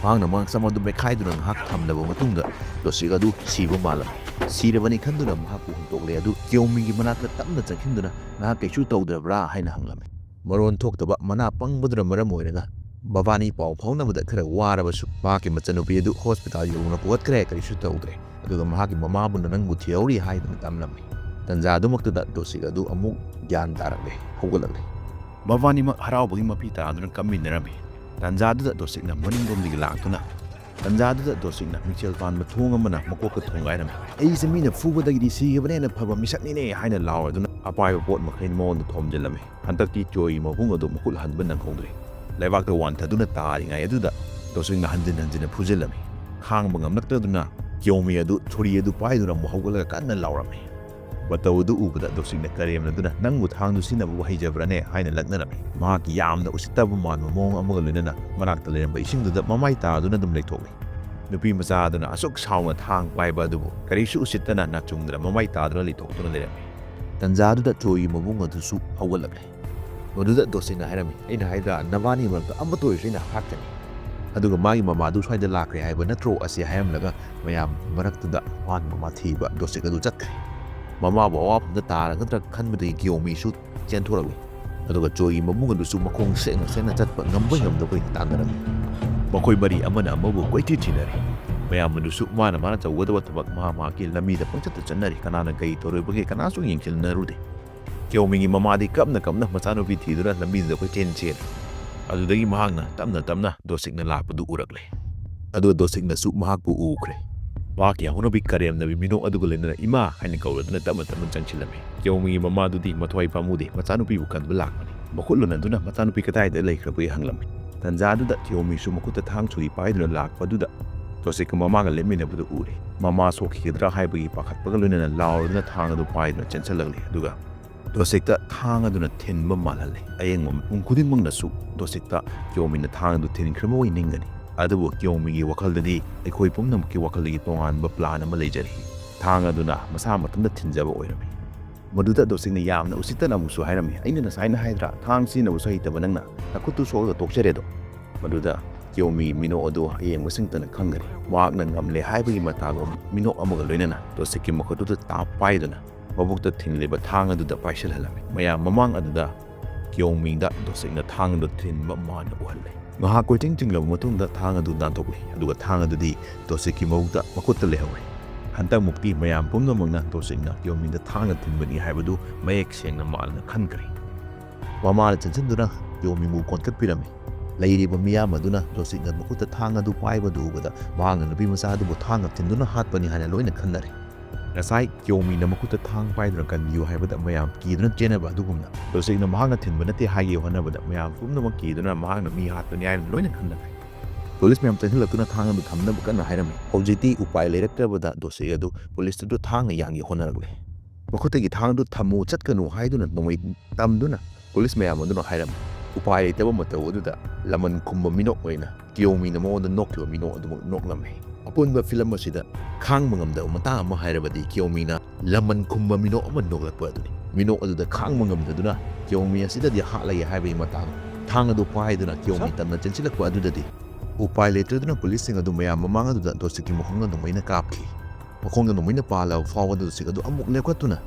ꯃꯍꯥꯛꯅ ꯃꯍꯥꯛ ꯁꯝ ꯑꯗꯨ ꯃꯦꯠꯈꯥꯏꯗꯨꯅ ꯉꯥꯏꯍꯥꯛ ꯊꯝꯂꯕ ꯃꯇꯨꯡꯗ ꯗꯣꯁꯤꯛ ꯑꯗꯨ ꯁꯤꯕ ꯃꯥꯜꯂꯝꯃꯤ꯫ ꯁꯤꯔꯕꯅꯤ ꯈꯟꯗꯨꯅ ꯃꯍꯥꯛꯄꯨ ꯍꯨꯟꯇꯣꯛꯂꯦ꯫ ꯑꯗꯨ ꯀꯤꯌꯣꯃꯤꯒꯤ ꯃꯅꯥꯛꯇ ꯇꯞꯅ ꯆꯪꯁꯤꯟꯗꯨꯅ, "ꯅꯍꯥꯛ ꯀꯩꯁꯨ ꯇꯧꯗ꯭ꯔꯕ꯭ꯔꯥ?" ꯍꯥꯏꯅ ꯍꯪꯂꯝꯃꯤ꯫ ꯃꯔꯣꯟ ꯊꯣꯛꯇꯕ ꯃꯅꯥ ꯄꯪꯕꯗꯨꯅ ꯃꯔꯝ ꯑꯣꯏꯔꯒ ꯃꯕꯥꯅꯤ ꯄꯥꯎ ꯐꯥꯎꯅꯕꯗ ꯈꯔ ꯋꯥꯔꯕꯁꯨ, ꯃꯍꯥꯛꯀꯤ ꯃꯆꯟꯅꯨꯄꯤ ꯑꯗꯨ ꯍꯣꯁꯄꯤꯇꯥꯜ ꯌꯧꯅ ꯄꯨꯈꯠꯈ꯭ꯔꯦ, ꯀꯔꯤꯁꯨ ꯇꯧꯗ꯭ꯔꯦ꯫ ꯑꯗꯨꯒ ꯃꯍꯥꯛꯀꯤ ꯃꯃꯥꯕꯨꯅ "ꯅꯪꯕꯨ ꯊꯤꯍꯧꯔꯤ" ꯍꯥꯏꯗꯨꯅ ꯇꯝꯂꯝꯃꯤ꯫ ꯇꯟꯖꯥ ꯑꯗꯨꯃꯛꯇꯗ ꯗꯣꯁꯤꯛ ꯑꯗꯨ ꯑꯃꯨꯛ ꯒ꯭ꯌꯥꯟ ꯇꯥꯔꯛꯂꯦ, ꯍꯧꯒꯠꯂꯛꯂꯦ꯫ ꯃꯕꯥꯅꯤꯃꯛ ꯍꯔꯥꯎꯕꯒꯤ ꯃꯄꯤ ꯇꯥꯗꯨꯅ ꯀꯞꯃꯤꯟꯅꯔꯝꯃꯤ꯫ ꯇꯟꯖꯥꯗꯨꯗ ꯗꯣꯁꯤꯛꯅ ꯃꯅꯤꯡꯂꯣꯝꯗꯒꯤ ꯂꯥꯛꯇꯨꯅ, ꯇꯟꯖꯥꯗꯨꯗ ꯗꯣꯁꯤꯛꯅ ꯃꯤꯡꯁꯦꯜ ꯄꯥꯟꯕ ꯊꯣꯡ ꯑꯃꯅ ꯃꯀꯣꯛꯇ ꯊꯣꯡꯒꯥꯏꯔꯝꯃꯤ꯫ "ꯑꯩꯁꯦ ꯃꯤꯅ ꯐꯨꯕꯗꯒꯤꯗꯤ ꯁꯤꯈꯤꯕꯅ ꯍꯦꯟꯅ ꯐꯕ ꯃꯤꯁꯛꯅꯤꯅꯦ" ꯍꯥꯏꯅ ꯂꯥꯎꯔꯗꯨꯅ ꯑꯄꯥꯏꯕ ꯄꯣꯠ ꯃꯈꯩ ꯃꯉꯣꯟꯗ ꯊꯣꯝꯖꯤꯜꯂꯝꯃꯤ꯫ ꯍꯟꯗꯛꯇꯤ ꯆꯣꯏꯒꯤ ꯃꯕꯨꯡ ꯑꯗꯨ ꯃꯈꯨꯠ ꯍꯟꯕ ꯅꯪꯍꯧꯗ꯭ꯔꯦ꯫ ꯂꯩꯕꯥꯛꯇ ꯋꯥꯟꯊꯗꯨꯅ ꯇꯥꯔꯤꯉꯩ ꯑꯗꯨꯗ ꯗꯣꯁꯤꯛꯅ ꯍꯟꯖꯤꯟ ꯍꯟꯖꯤꯟꯅ ꯐꯨꯖꯤꯜꯂꯝꯃꯤ꯫ ꯈꯥꯡꯕ ꯉꯝꯂꯛꯇꯗꯨꯅ ꯀꯤꯌꯣꯃꯤ ꯑꯗꯨ ꯊꯨꯔꯤ ꯑꯗꯨ ꯄꯥꯏꯗꯨꯅ ꯑꯃꯨꯛ ꯍꯧꯒꯠꯂꯒ ꯀꯟꯅ ꯂꯥꯎꯔꯝꯃꯤ꯫ ꯃꯇꯧ ꯑꯗꯨ ꯎꯕꯗ ꯗꯣꯁꯤꯛꯅ ꯀꯔꯦꯝꯅꯗꯨꯅ, "ꯅꯪꯕꯨ ꯊꯥꯡꯗꯨ ꯁꯤꯖꯤꯟꯅꯕꯕꯨ ꯍꯩꯖꯕ꯭ꯔꯥꯅꯦ?" ꯍꯥꯏꯅ ꯂꯛꯅꯔꯝꯃꯤ꯫ ꯃꯍꯥꯛꯀꯤ ꯌꯥꯝꯅ ꯎꯁꯤꯠꯇꯕ ꯃꯥꯟꯕ ꯃꯑꯣꯡ ꯑꯃꯒ ꯂꯣꯏꯅꯅ ꯃꯅꯥꯛꯇ ꯂꯩꯔꯝꯕ ꯏꯁꯤꯡꯗꯨꯗ ꯃꯃꯥꯏ ꯇꯥꯗꯨꯅ ꯑꯗꯨꯝ ꯂꯩꯊꯣꯛꯂꯤ꯫ ꯅꯨꯄꯤ ꯃꯆꯥ ꯑꯗꯨꯅ ꯑꯁꯨꯛ ꯁꯥꯎꯅ ꯊꯥꯡ ꯄꯥꯏꯕ ꯑꯗꯨꯕꯨ ꯀꯔꯤꯁꯨ ꯎꯁꯤꯠꯇꯅ ꯅꯥꯆꯨꯡꯗꯅ ꯃꯃꯥꯏ ꯇꯥꯗꯨꯅ ꯂꯩꯊꯣꯛꯇꯨꯅ ꯂꯩꯔꯝꯃꯤ꯫ ꯇꯟꯖꯥꯗꯨꯗ ꯆꯣꯏꯒꯤ ꯃꯕꯨꯡ ꯑꯗꯨꯁꯨ ꯍꯧꯒꯠꯂꯛꯂꯦ꯫ ꯃꯗꯨꯗ ꯗꯣꯁꯤꯛꯅ ꯍꯥꯏꯔꯝꯃꯤ, "ꯑꯩꯅ ꯍꯥꯏꯗ꯭ꯔꯥ, ꯅꯕꯥꯅꯤ ꯃꯔꯛꯇ ꯑꯃꯠꯇ ꯑꯣꯏꯔꯁꯨ ꯑꯩꯅ ꯍꯥꯠꯀꯅꯤ"꯫ ꯑꯗꯨꯒ ꯃꯥꯒꯤ ꯃꯃꯥꯗꯨ ꯁ꯭ꯋꯥꯏꯗ ꯂꯥꯛꯈ꯭ꯔꯦ ꯍꯥꯏꯕ ꯅꯠꯇ꯭ꯔꯣ ꯑꯁꯤ ꯍꯥꯏꯔꯝꯂꯒ ꯃꯌꯥꯝ ꯃꯔꯛꯇꯨꯗ ꯃꯥꯒꯤ ꯃꯃꯥ ꯊꯤꯕ ꯗꯣꯁꯤꯛ ꯑꯗꯨ ꯆꯠꯈ꯭ꯔꯦ꯫ ꯃꯃꯥꯕꯨ ꯑꯋꯥꯐꯝꯗ ꯇꯥꯔꯒꯗ꯭ꯔꯥ ꯈꯟꯕꯗꯒꯤ ꯀꯤꯌꯣꯃꯤꯁꯨ ꯆꯦꯟꯊꯣꯔꯛꯂꯤ꯫ ꯑꯗꯨꯒ ꯆꯣꯏꯒꯤ ꯃꯕꯨꯡ ꯑꯗꯨꯁꯨ ꯃꯈꯣꯡ ꯁꯦꯛꯅ ꯁꯦꯛꯅ ꯆꯠꯄ ꯉꯝꯕ ꯉꯝꯗꯕꯒꯤ ꯇꯥꯟꯅꯔꯝꯃꯤ꯫ ꯃꯈꯣꯏ ꯃꯔꯤ ꯑꯃꯅ ꯑꯃꯕꯨ ꯀꯣꯏꯊꯤ ꯊꯤꯅꯔꯤ꯫ ꯃꯌꯥꯝ ꯑꯗꯨꯁꯨ ꯃꯥꯅ ꯃꯥꯅ ꯇꯧꯒꯗꯕ ꯊꯕꯛ ꯃꯍꯥꯛ ꯃꯍꯥꯛꯀꯤ ꯂꯝꯕꯤꯗ ꯄꯪꯆꯠꯇ ꯆꯠꯅꯔꯤ꯫ ꯀꯅꯥꯅ ꯀꯔꯤ ꯇꯧꯔꯤꯕꯒꯦ ꯀꯅꯥꯁꯨ ꯌꯦꯡꯁꯤꯟꯅꯔꯨꯗꯦ꯫ ꯀꯤꯌꯣꯃꯤꯒꯤ ꯃꯃꯥꯗꯤ ꯀꯞꯅ ꯀꯞꯅ ꯃꯆꯥꯅꯨꯄꯤ ꯊꯤꯗꯨꯅ ꯂꯝꯕꯤꯗꯨꯗ ꯀꯣꯏꯆꯦꯟ ꯆꯦꯜꯂꯤ꯫ ꯑꯗꯨꯗꯒꯤ ꯃꯍꯥꯛꯅ ꯇꯞꯅ ꯇꯞꯅ ꯗꯣꯁꯤꯛꯅ ꯂꯥꯛꯄꯗꯨ ꯎꯔꯛꯂꯦ꯫ ꯑꯗꯨꯒ ꯗꯣꯁꯤꯛꯅꯁꯨ ꯃꯍꯥꯛꯄꯨ ꯎꯈ꯭ꯔꯦ꯫ ꯃꯍꯥꯛꯀꯤ ꯍꯧꯅꯕꯤ ꯀꯔꯦꯝꯅꯕꯤ ꯃꯤꯅꯣꯛ ꯑꯗꯨꯒ ꯂꯣꯏꯅꯅ "ꯏꯃꯥ" ꯍꯥꯏꯅ ꯀꯧꯔꯗꯨꯅ ꯇꯞꯅ ꯇꯞꯅ ꯆꯪꯁꯤꯜꯂꯝꯃꯤ꯫ ꯀꯤꯌꯣꯃꯤꯒꯤ ꯃꯃꯥꯗꯨꯗꯤ ꯃꯊ꯭ꯋꯥꯏ ꯄꯥꯝꯃꯨꯗꯦ, ꯃꯆꯥꯅꯨꯄꯤꯕꯨ ꯀꯟꯕ ꯂꯥꯛꯄꯅꯤ꯫ ꯃꯈꯨꯠ ꯂꯣꯟꯅꯗꯨꯅ ꯃꯆꯥꯅꯨꯄꯤ ꯀꯗꯥꯏꯗ ꯂꯩꯈ꯭ꯔꯕꯒꯦ ꯍꯪꯂꯝꯃꯤ꯫ ꯇꯟꯖꯥꯗꯨꯗ ꯀꯤꯌꯣꯃꯤꯁꯨ ꯃꯈꯨꯠꯇ ꯊꯥꯡ ꯁꯨꯔꯤ ꯄꯥꯏꯗꯨꯅ ꯂꯥꯛꯄꯗꯨꯗ ꯗꯣꯁꯤꯛꯀ ꯃꯃꯥꯒ ꯂꯦꯞꯃꯤꯟꯅꯕꯗꯨ ꯎꯔꯦ꯫ ꯃꯃꯥ ꯁꯣꯛꯈꯤꯒꯗ꯭ꯔꯥ ꯍꯥꯏꯕꯒꯤ ꯄꯥꯈꯠꯄꯒ ꯂꯣꯏꯅꯅ ꯂꯥꯎꯔꯗꯨꯅ ꯊꯥꯡ ꯑꯗꯨ ꯄꯥꯏꯗꯨꯅ ꯆꯦꯟꯁꯤꯜꯂꯛꯂꯦ꯫ ꯑꯗꯨꯒ ꯗꯣꯁꯤꯛꯇ ꯊꯥꯡ ꯑꯗꯨꯅ ꯊꯤꯟꯕ ꯃꯥꯜꯍꯜꯂꯦ꯫ ꯑꯌꯦꯡꯕ ꯃꯤꯄꯨꯝ ꯈꯨꯗꯤꯡꯃꯛꯅꯁꯨ ꯗꯣꯁꯤꯛꯇ ꯀꯤꯌꯣꯃꯤꯅ ꯊꯥꯡ ꯑꯗꯨ ꯊꯤꯟꯈ꯭ꯔꯕ ꯑꯣꯏ ꯅꯤꯡꯒꯅꯤ꯫ ꯑꯗꯨꯕꯨ ꯀꯤꯌꯣꯃꯤꯒꯤ ꯋꯥꯈꯜꯗꯗꯤ ꯑꯩꯈꯣꯏ ꯄꯨꯝꯅꯃꯛꯀꯤ ꯋꯥꯈꯜꯗꯒꯤ ꯇꯣꯉꯥꯟꯕ ꯄ꯭ꯂꯥꯟ ꯑꯃ ꯂꯩꯖꯔꯤ꯫ ꯊꯥꯡ ꯑꯗꯨꯅ ꯃꯁꯥ ꯃꯊꯟꯇ ꯊꯤꯟꯖꯕ ꯑꯣꯏꯔꯝꯃꯤ꯫ ꯃꯗꯨꯗ ꯗꯣꯁꯤꯛꯅ ꯌꯥꯝꯅ ꯎꯁꯤꯠꯇꯅ ꯑꯃꯨꯛꯁꯨ ꯍꯥꯏꯔꯝꯃꯤ, "ꯑꯩꯅ ꯉꯁꯥꯏꯅ ꯍꯥꯏꯗ꯭ꯔꯥ, ꯊꯥꯡ ꯁꯤꯖꯤꯟꯅꯕꯁꯨ ꯍꯩꯇꯕ ꯅꯪꯅ ꯅꯈꯨꯠꯇꯨ ꯁꯣꯛꯂꯒ ꯇꯣꯛꯆꯔꯦꯗꯣ?" ꯃꯗꯨꯗ ꯀꯤꯌꯣꯃꯤ ꯃꯤꯅꯣꯛ ꯑꯗꯨ ꯑꯌꯦꯡꯕꯁꯤꯡꯇꯅ ꯈꯪꯒꯅꯤ꯫ ꯃꯍꯥꯛꯅ ꯉꯝꯂꯦ ꯍꯥꯏꯕꯒꯤ ꯃꯇꯥꯒꯨꯝ ꯃꯤꯅꯣꯛ ꯑꯃꯒ ꯂꯣꯏꯅꯅ ꯗꯣꯁꯤꯛꯀꯤ ꯃꯈꯨꯠꯇꯨꯗ ꯇꯥꯞ ꯄꯥꯏꯗꯨꯅ ꯃꯕꯨꯛꯇ ꯊꯤꯡꯂꯤꯕ ꯊꯥꯡ ꯑꯗꯨꯗ ꯄꯥꯏꯁꯤꯜꯍꯜꯂꯝꯃꯤ꯫ ꯃꯌꯥꯝ ꯃꯃꯥꯡ ꯑꯗꯨꯗ ꯀꯤꯌꯣꯃꯤꯗ ꯗꯣꯁꯤꯛꯅ ꯊꯥꯡ ꯑꯗꯨ ꯊꯤꯟꯕ ꯃꯥꯅ ꯎꯍꯜꯂꯦ꯫ ꯉꯥꯏꯍꯥꯛ ꯀꯣꯏꯆꯤꯡ ꯆꯤꯡꯂꯕ ꯃꯇꯨꯡꯗ ꯊꯥꯡ ꯑꯗꯨ ꯅꯥꯟꯊꯣꯛꯂꯤ, ꯑꯗꯨꯒ ꯊꯥꯡ ꯑꯗꯨꯗꯤ ꯗꯣꯁꯤꯛꯀꯤ ꯃꯕꯨꯛꯇ ꯃꯈꯨꯠꯇ ꯂꯩꯍꯧꯔꯦ꯫ ꯍꯟꯗꯛꯃꯨꯛꯇꯤ ꯃꯌꯥꯝ ꯄꯨꯝꯅꯃꯛꯅ ꯗꯣꯁꯤꯛꯅ ꯀꯤꯌꯣꯃꯤꯗ ꯊꯥꯡꯅ ꯊꯤꯟꯕꯅꯤ ꯍꯥꯏꯕꯗꯨ ꯃꯌꯦꯛ ꯁꯦꯡꯅ ꯃꯥꯜꯂꯅ ꯈꯟꯈ꯭ꯔꯦ꯫ ꯃꯃꯥꯅ ꯆꯦꯟꯁꯤꯟꯗꯨꯅ ꯀꯤꯌꯣꯃꯤꯕꯨ ꯀꯣꯟꯈꯠꯄꯤꯔꯝꯃꯤ꯫ ꯂꯩꯔꯤꯕ ꯃꯤꯌꯥꯝ ꯑꯗꯨꯅ ꯗꯣꯁꯤꯛꯅ ꯃꯈꯨꯠꯇ ꯊꯥꯡ ꯑꯗꯨ ꯄꯥꯏꯕꯗꯨ ꯎꯕꯗ ꯃꯍꯥꯛꯅ ꯅꯨꯄꯤ ꯃꯆꯥ ꯑꯗꯨꯕꯨ ꯊꯥꯡꯅ ꯊꯤꯟꯗꯨꯅ ꯍꯥꯠꯄꯅꯤ ꯍꯥꯏꯅ ꯂꯣꯏꯅ ꯈꯟꯅꯔꯦ꯫ ꯉꯁꯥꯏ ꯀꯤꯌꯣꯃꯤꯅ ꯃꯈꯨꯠꯇ ꯊꯥꯡ ꯄꯥꯏꯗꯨꯅ ꯀꯟꯕꯤꯌꯨ ꯍꯥꯏꯕꯗ ꯃꯌꯥꯝ ꯀꯤꯗꯨꯅ ꯆꯦꯟꯅꯕ ꯑꯗꯨꯒꯨꯝꯅ ꯗꯣꯁꯤꯛꯅ ꯃꯍꯥꯛꯅ ꯊꯤꯟꯕ ꯅꯠꯇꯦ ꯍꯥꯏꯒꯦ ꯍꯣꯠꯅꯕꯗ ꯃꯌꯥꯝ ꯄꯨꯝꯅꯃꯛ ꯀꯤꯗꯨꯅ ꯃꯍꯥꯛꯅ ꯃꯤ ꯍꯥꯠꯄꯅꯤ ꯍꯥꯏꯅ ꯂꯣꯏꯅ ꯈꯟꯅꯈ꯭ꯔꯦ꯫ ꯄꯨꯂꯤꯁ ꯃꯌꯥꯝ ꯆꯪꯁꯤꯜꯂꯛꯇꯨꯅ ꯊꯥꯡ ꯑꯗꯨ ꯊꯝꯅꯕ ꯀꯟꯅ ꯍꯥꯏꯔꯝꯃꯤ꯫ ꯍꯧꯖꯤꯛꯇꯤ ꯎꯄꯥꯏ ꯂꯩꯔꯛꯇ꯭ꯔꯕꯗ ꯗꯣꯁꯤꯛ ꯑꯗꯨ ꯄꯨꯂꯤꯁꯇꯨꯗ ꯊꯥꯡꯅ ꯌꯥꯟꯒꯦ ꯍꯣꯠꯅꯔꯛꯂꯦ꯫ ꯃꯈꯨꯠꯇꯒꯤ ꯊꯥꯡꯗꯨ ꯊꯝꯃꯨ, ꯆꯠꯀꯅꯨ ꯍꯥꯏꯗꯨꯅ ꯅꯣꯡꯃꯩ ꯇꯝꯗꯨꯅ ꯄꯨꯂꯤꯁ ꯃꯌꯥꯝ ꯑꯗꯨꯅ ꯍꯥꯏꯔꯝꯃꯤ꯫ ꯎꯄꯥꯏ ꯂꯩꯇꯕ ꯃꯇꯧ ꯑꯗꯨꯗ ꯂꯃꯟ ꯈꯨꯝꯕ ꯃꯤꯅꯣꯛ ꯑꯣꯏꯅ ꯀꯤꯌꯣꯃꯤꯅ ꯃꯉꯣꯟꯗ ꯅꯣꯛꯈꯤꯕ ꯃꯤꯅꯣꯛ ꯑꯗꯨꯃꯛ ꯅꯣꯛꯂꯝꯃꯤ꯫ ꯑꯄꯨꯟꯕ ꯐꯤꯂꯝ ꯑꯁꯤꯗ ꯈꯥꯡꯕ ꯉꯝꯗꯕ ꯃꯇꯥꯡ ꯑꯃ ꯍꯥꯏꯔꯕꯗꯤ ꯀꯤꯌꯣꯃꯤꯅ ꯂꯃꯟ ꯈꯨꯝꯕ ꯃꯤꯅꯣꯛ ꯑꯃ ꯅꯣꯛꯂꯛꯄ ꯑꯗꯨꯅꯤ꯫ ꯃꯤꯅꯣꯛ ꯑꯗꯨꯗ ꯈꯥꯡꯕ ꯉꯝꯗꯗꯨꯅ ꯀꯤꯌꯣꯃꯤ ꯑꯁꯤꯗꯗꯤ ꯍꯥꯠꯂꯒꯦ ꯍꯥꯏꯕꯒꯤ ꯃꯇꯥꯡ ꯊꯥꯡ ꯑꯗꯨ ꯄꯥꯏꯗꯨꯅ ꯀꯤꯌꯣꯃꯤ ꯇꯝꯅ ꯆꯦꯟꯁꯤꯜꯂꯛꯄ ꯑꯗꯨꯗꯗꯤ ꯎꯄꯥꯏ ꯂꯩꯇꯗꯨꯅ ꯄꯨꯂꯤꯁꯁꯤꯡ ꯑꯗꯨ ꯃꯌꯥꯝ ꯃꯃꯥꯡ ꯑꯗꯨꯗ ꯗꯣꯁꯤꯛꯀꯤ ꯃꯈꯣꯡꯗ ꯅꯣꯡꯃꯩꯅ ꯀꯥꯞꯈꯤ꯫ ꯃꯈꯣꯡꯗ ꯅꯣꯡꯃꯩꯅ ꯄꯥꯜꯂꯕ ꯐꯥꯎꯕꯗ ꯗꯣꯁꯤꯛ ꯑꯗꯨ ꯑꯃꯨꯛ ꯂꯦꯞꯈꯠꯇꯨꯅ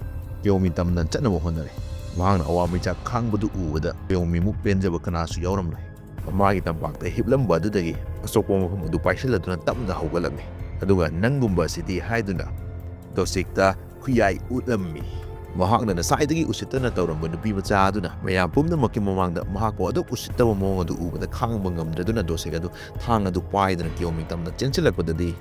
ꯀꯤꯌꯣꯃꯤ ꯇꯝꯅ ꯆꯠꯅꯕ ꯍꯣꯠꯅꯔꯦ꯫ ꯃꯍꯥꯛꯅ ꯑꯋꯥ ꯃꯩꯆꯥꯛ ꯈꯥꯡꯕꯗꯨ ꯎꯕꯗ ꯀꯤꯌꯣꯃꯤꯃꯨꯛ ꯄꯦꯟꯖꯕ ꯀꯅꯥꯁꯨ ꯌꯥꯎꯔꯝꯂꯣꯏ꯫ ꯃꯃꯥꯒꯤ ꯇꯝꯄꯥꯛꯇ ꯍꯤꯞꯂꯝꯕ ꯑꯗꯨꯗꯒꯤ ꯑꯁꯣꯛꯄ ꯃꯐꯝ ꯑꯗꯨ ꯄꯥꯏꯁꯤꯜꯂꯗꯨꯅ ꯇꯞꯅ ꯍꯧꯒꯠꯂꯝꯃꯤ꯫ ꯑꯗꯨꯒ "ꯅꯪꯒꯨꯝꯕ ꯑꯁꯤꯗꯤ" ꯍꯥꯏꯗꯨꯅ ꯗꯣꯁꯤꯛꯇ ꯈꯨꯌꯥꯏ ꯎꯠꯂꯝꯃꯤ꯫ ꯃꯍꯥꯛꯅ ꯉꯁꯥꯏꯗꯒꯤ ꯎꯁꯤꯠꯇꯅ ꯇꯧꯔꯝꯕ ꯅꯨꯄꯤ ꯃꯆꯥ ꯑꯗꯨꯅ ꯃꯌꯥꯝ ꯄꯨꯝꯅꯃꯛꯀꯤ ꯃꯃꯥꯡꯗ ꯃꯍꯥꯛꯄꯨ ꯑꯗꯨꯛ ꯎꯁꯤꯠꯇꯕ ꯃꯑꯣꯡ ꯑꯗꯨ ꯎꯕꯗ ꯈꯥꯡꯕ ꯉꯝꯗ꯭ꯔꯗꯨꯅ ꯗꯣꯁꯤꯛ ꯑꯗꯨ ꯊꯥꯡ ꯑꯗꯨ ꯄꯥꯏꯗꯨꯅ ꯀꯤꯌꯣꯃꯤ ꯇꯝꯅ ꯆꯦꯟꯁꯤꯜꯂꯛꯄꯗꯗꯤ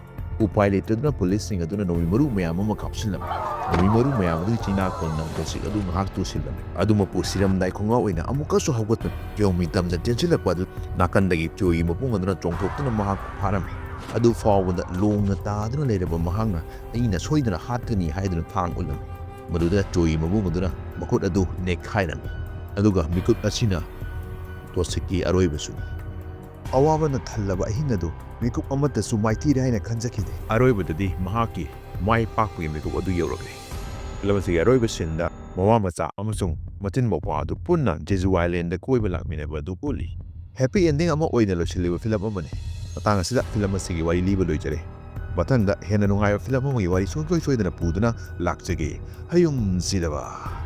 ꯎꯄꯥꯏ ꯂꯩꯇꯗꯨꯅ ꯄꯨꯂꯤꯁꯁꯤꯡ ꯑꯗꯨꯅ ꯅꯣꯡꯃꯩ ꯃꯔꯨ ꯃꯌꯥꯝ ꯑꯃ ꯀꯥꯞꯁꯤꯜꯂꯝꯃꯤ꯫ ꯅꯣꯡꯃꯩ ꯃꯔꯨ ꯃꯌꯥꯝ ꯑꯗꯨꯒꯤ ꯆꯩꯅꯥ ꯀꯣꯟꯅ ꯇꯣꯁꯤꯛ ꯑꯗꯨ ꯉꯥꯏꯍꯥꯛ ꯇꯨꯁꯤꯜꯂꯝꯃꯤ꯫ ꯑꯗꯨꯃꯛꯄꯨ ꯁꯤꯔꯝꯗꯥꯏ ꯈꯣꯡꯒꯥꯎ ꯑꯣꯏꯅ ꯑꯃꯨꯛꯀꯁꯨ ꯍꯧꯒꯠꯇꯨꯅ ꯀꯤꯌꯣꯃꯤ ꯇꯝꯅ ꯆꯦꯟꯁꯤꯜꯂꯛꯄ ꯑꯗꯨ ꯅꯥꯀꯟꯗꯒꯤ ꯆꯣꯏꯒꯤ ꯃꯕꯨꯡ ꯑꯗꯨꯅ ꯆꯣꯡꯊꯣꯛꯇꯨꯅ ꯃꯍꯥꯛꯄꯨ ꯐꯥꯔꯝꯃꯤ꯫ ꯑꯗꯨ ꯐꯥꯎꯕꯗ ꯂꯣꯡꯅ ꯇꯥꯗꯨꯅ ꯂꯩꯔꯕ ꯃꯍꯥꯛꯅ "ꯑꯩꯅ ꯁꯣꯏꯗꯅ ꯍꯥꯠꯀꯅꯤ" ꯍꯥꯏꯗꯨꯅ ꯊꯥꯡ ꯎꯠꯂꯝꯃꯤ꯫ ꯃꯗꯨꯗ ꯆꯣꯏꯒꯤ ꯃꯕꯨꯡ ꯑꯗꯨꯅ ꯃꯈꯨꯠ ꯑꯗꯨ ꯅꯦꯛꯈꯥꯏꯔꯝꯃꯤ꯫ ꯑꯗꯨꯒ ꯃꯤꯀꯨꯞ ꯑꯁꯤꯅ ꯇꯣꯁꯤꯛꯀꯤ ꯑꯔꯣꯏꯕꯁꯨꯅꯤ꯫ ꯑꯋꯥꯕꯅ ꯊꯜꯂꯕ ꯑꯍꯤꯡ ꯑꯗꯨ ꯃꯤꯀꯨꯞ ꯑꯃꯠꯇꯁꯨ ꯃꯥꯏꯊꯤꯔꯦ ꯍꯥꯏꯅ ꯈꯟꯖꯈꯤꯗꯦ꯫ ꯑꯔꯣꯏꯕꯗꯗꯤ ꯃꯍꯥꯛꯀꯤ ꯃꯥꯏ ꯄꯥꯛꯄꯒꯤ ꯃꯤꯀꯨꯞ ꯑꯗꯨ ꯌꯧꯔꯛꯂꯦ꯫ ꯐꯤꯂꯝ ꯑꯁꯤꯒꯤ ꯑꯔꯣꯏꯕ ꯁꯤꯟꯗ ꯃꯃꯥ ꯃꯆꯥ ꯑꯃꯁꯨꯡ ꯃꯆꯤꯟ ꯃꯧꯄ꯭ꯋꯥ ꯑꯗꯨ ꯄꯨꯟꯅ ꯖꯦꯖꯨ ꯑꯥꯏꯂꯦꯟꯗ ꯀꯣꯏꯕ ꯂꯥꯛꯃꯤꯟꯅꯕ ꯑꯗꯨ ꯎꯠꯂꯤ꯫ ꯍꯦꯄꯤ ꯑꯦꯟꯗꯤꯡ ꯑꯃ ꯑꯣꯏꯅ ꯂꯣꯏꯁꯤꯜꯂꯤꯕ ꯐꯤꯂꯝ ꯑꯃꯅꯤ꯫ ꯃꯇꯥꯡ ꯑꯁꯤꯗ ꯐꯤꯂꯝ ꯑꯁꯤꯒꯤ ꯋꯥꯔꯤ ꯂꯤꯕ ꯂꯣꯏꯖꯔꯦ꯫ ꯃꯊꯪꯗ ꯍꯦꯟꯅ ꯅꯨꯡꯉꯥꯏꯕ ꯐꯤꯂꯝ ꯑꯃꯒꯤ ꯋꯥꯔꯤ ꯁꯨꯡꯁꯣꯏ ꯁꯣꯏꯗꯅ ꯄꯨꯗꯨꯅ ꯂꯥꯛꯆꯒꯦ꯫ ꯍꯌꯨꯝ ꯁꯤꯗꯕ꯫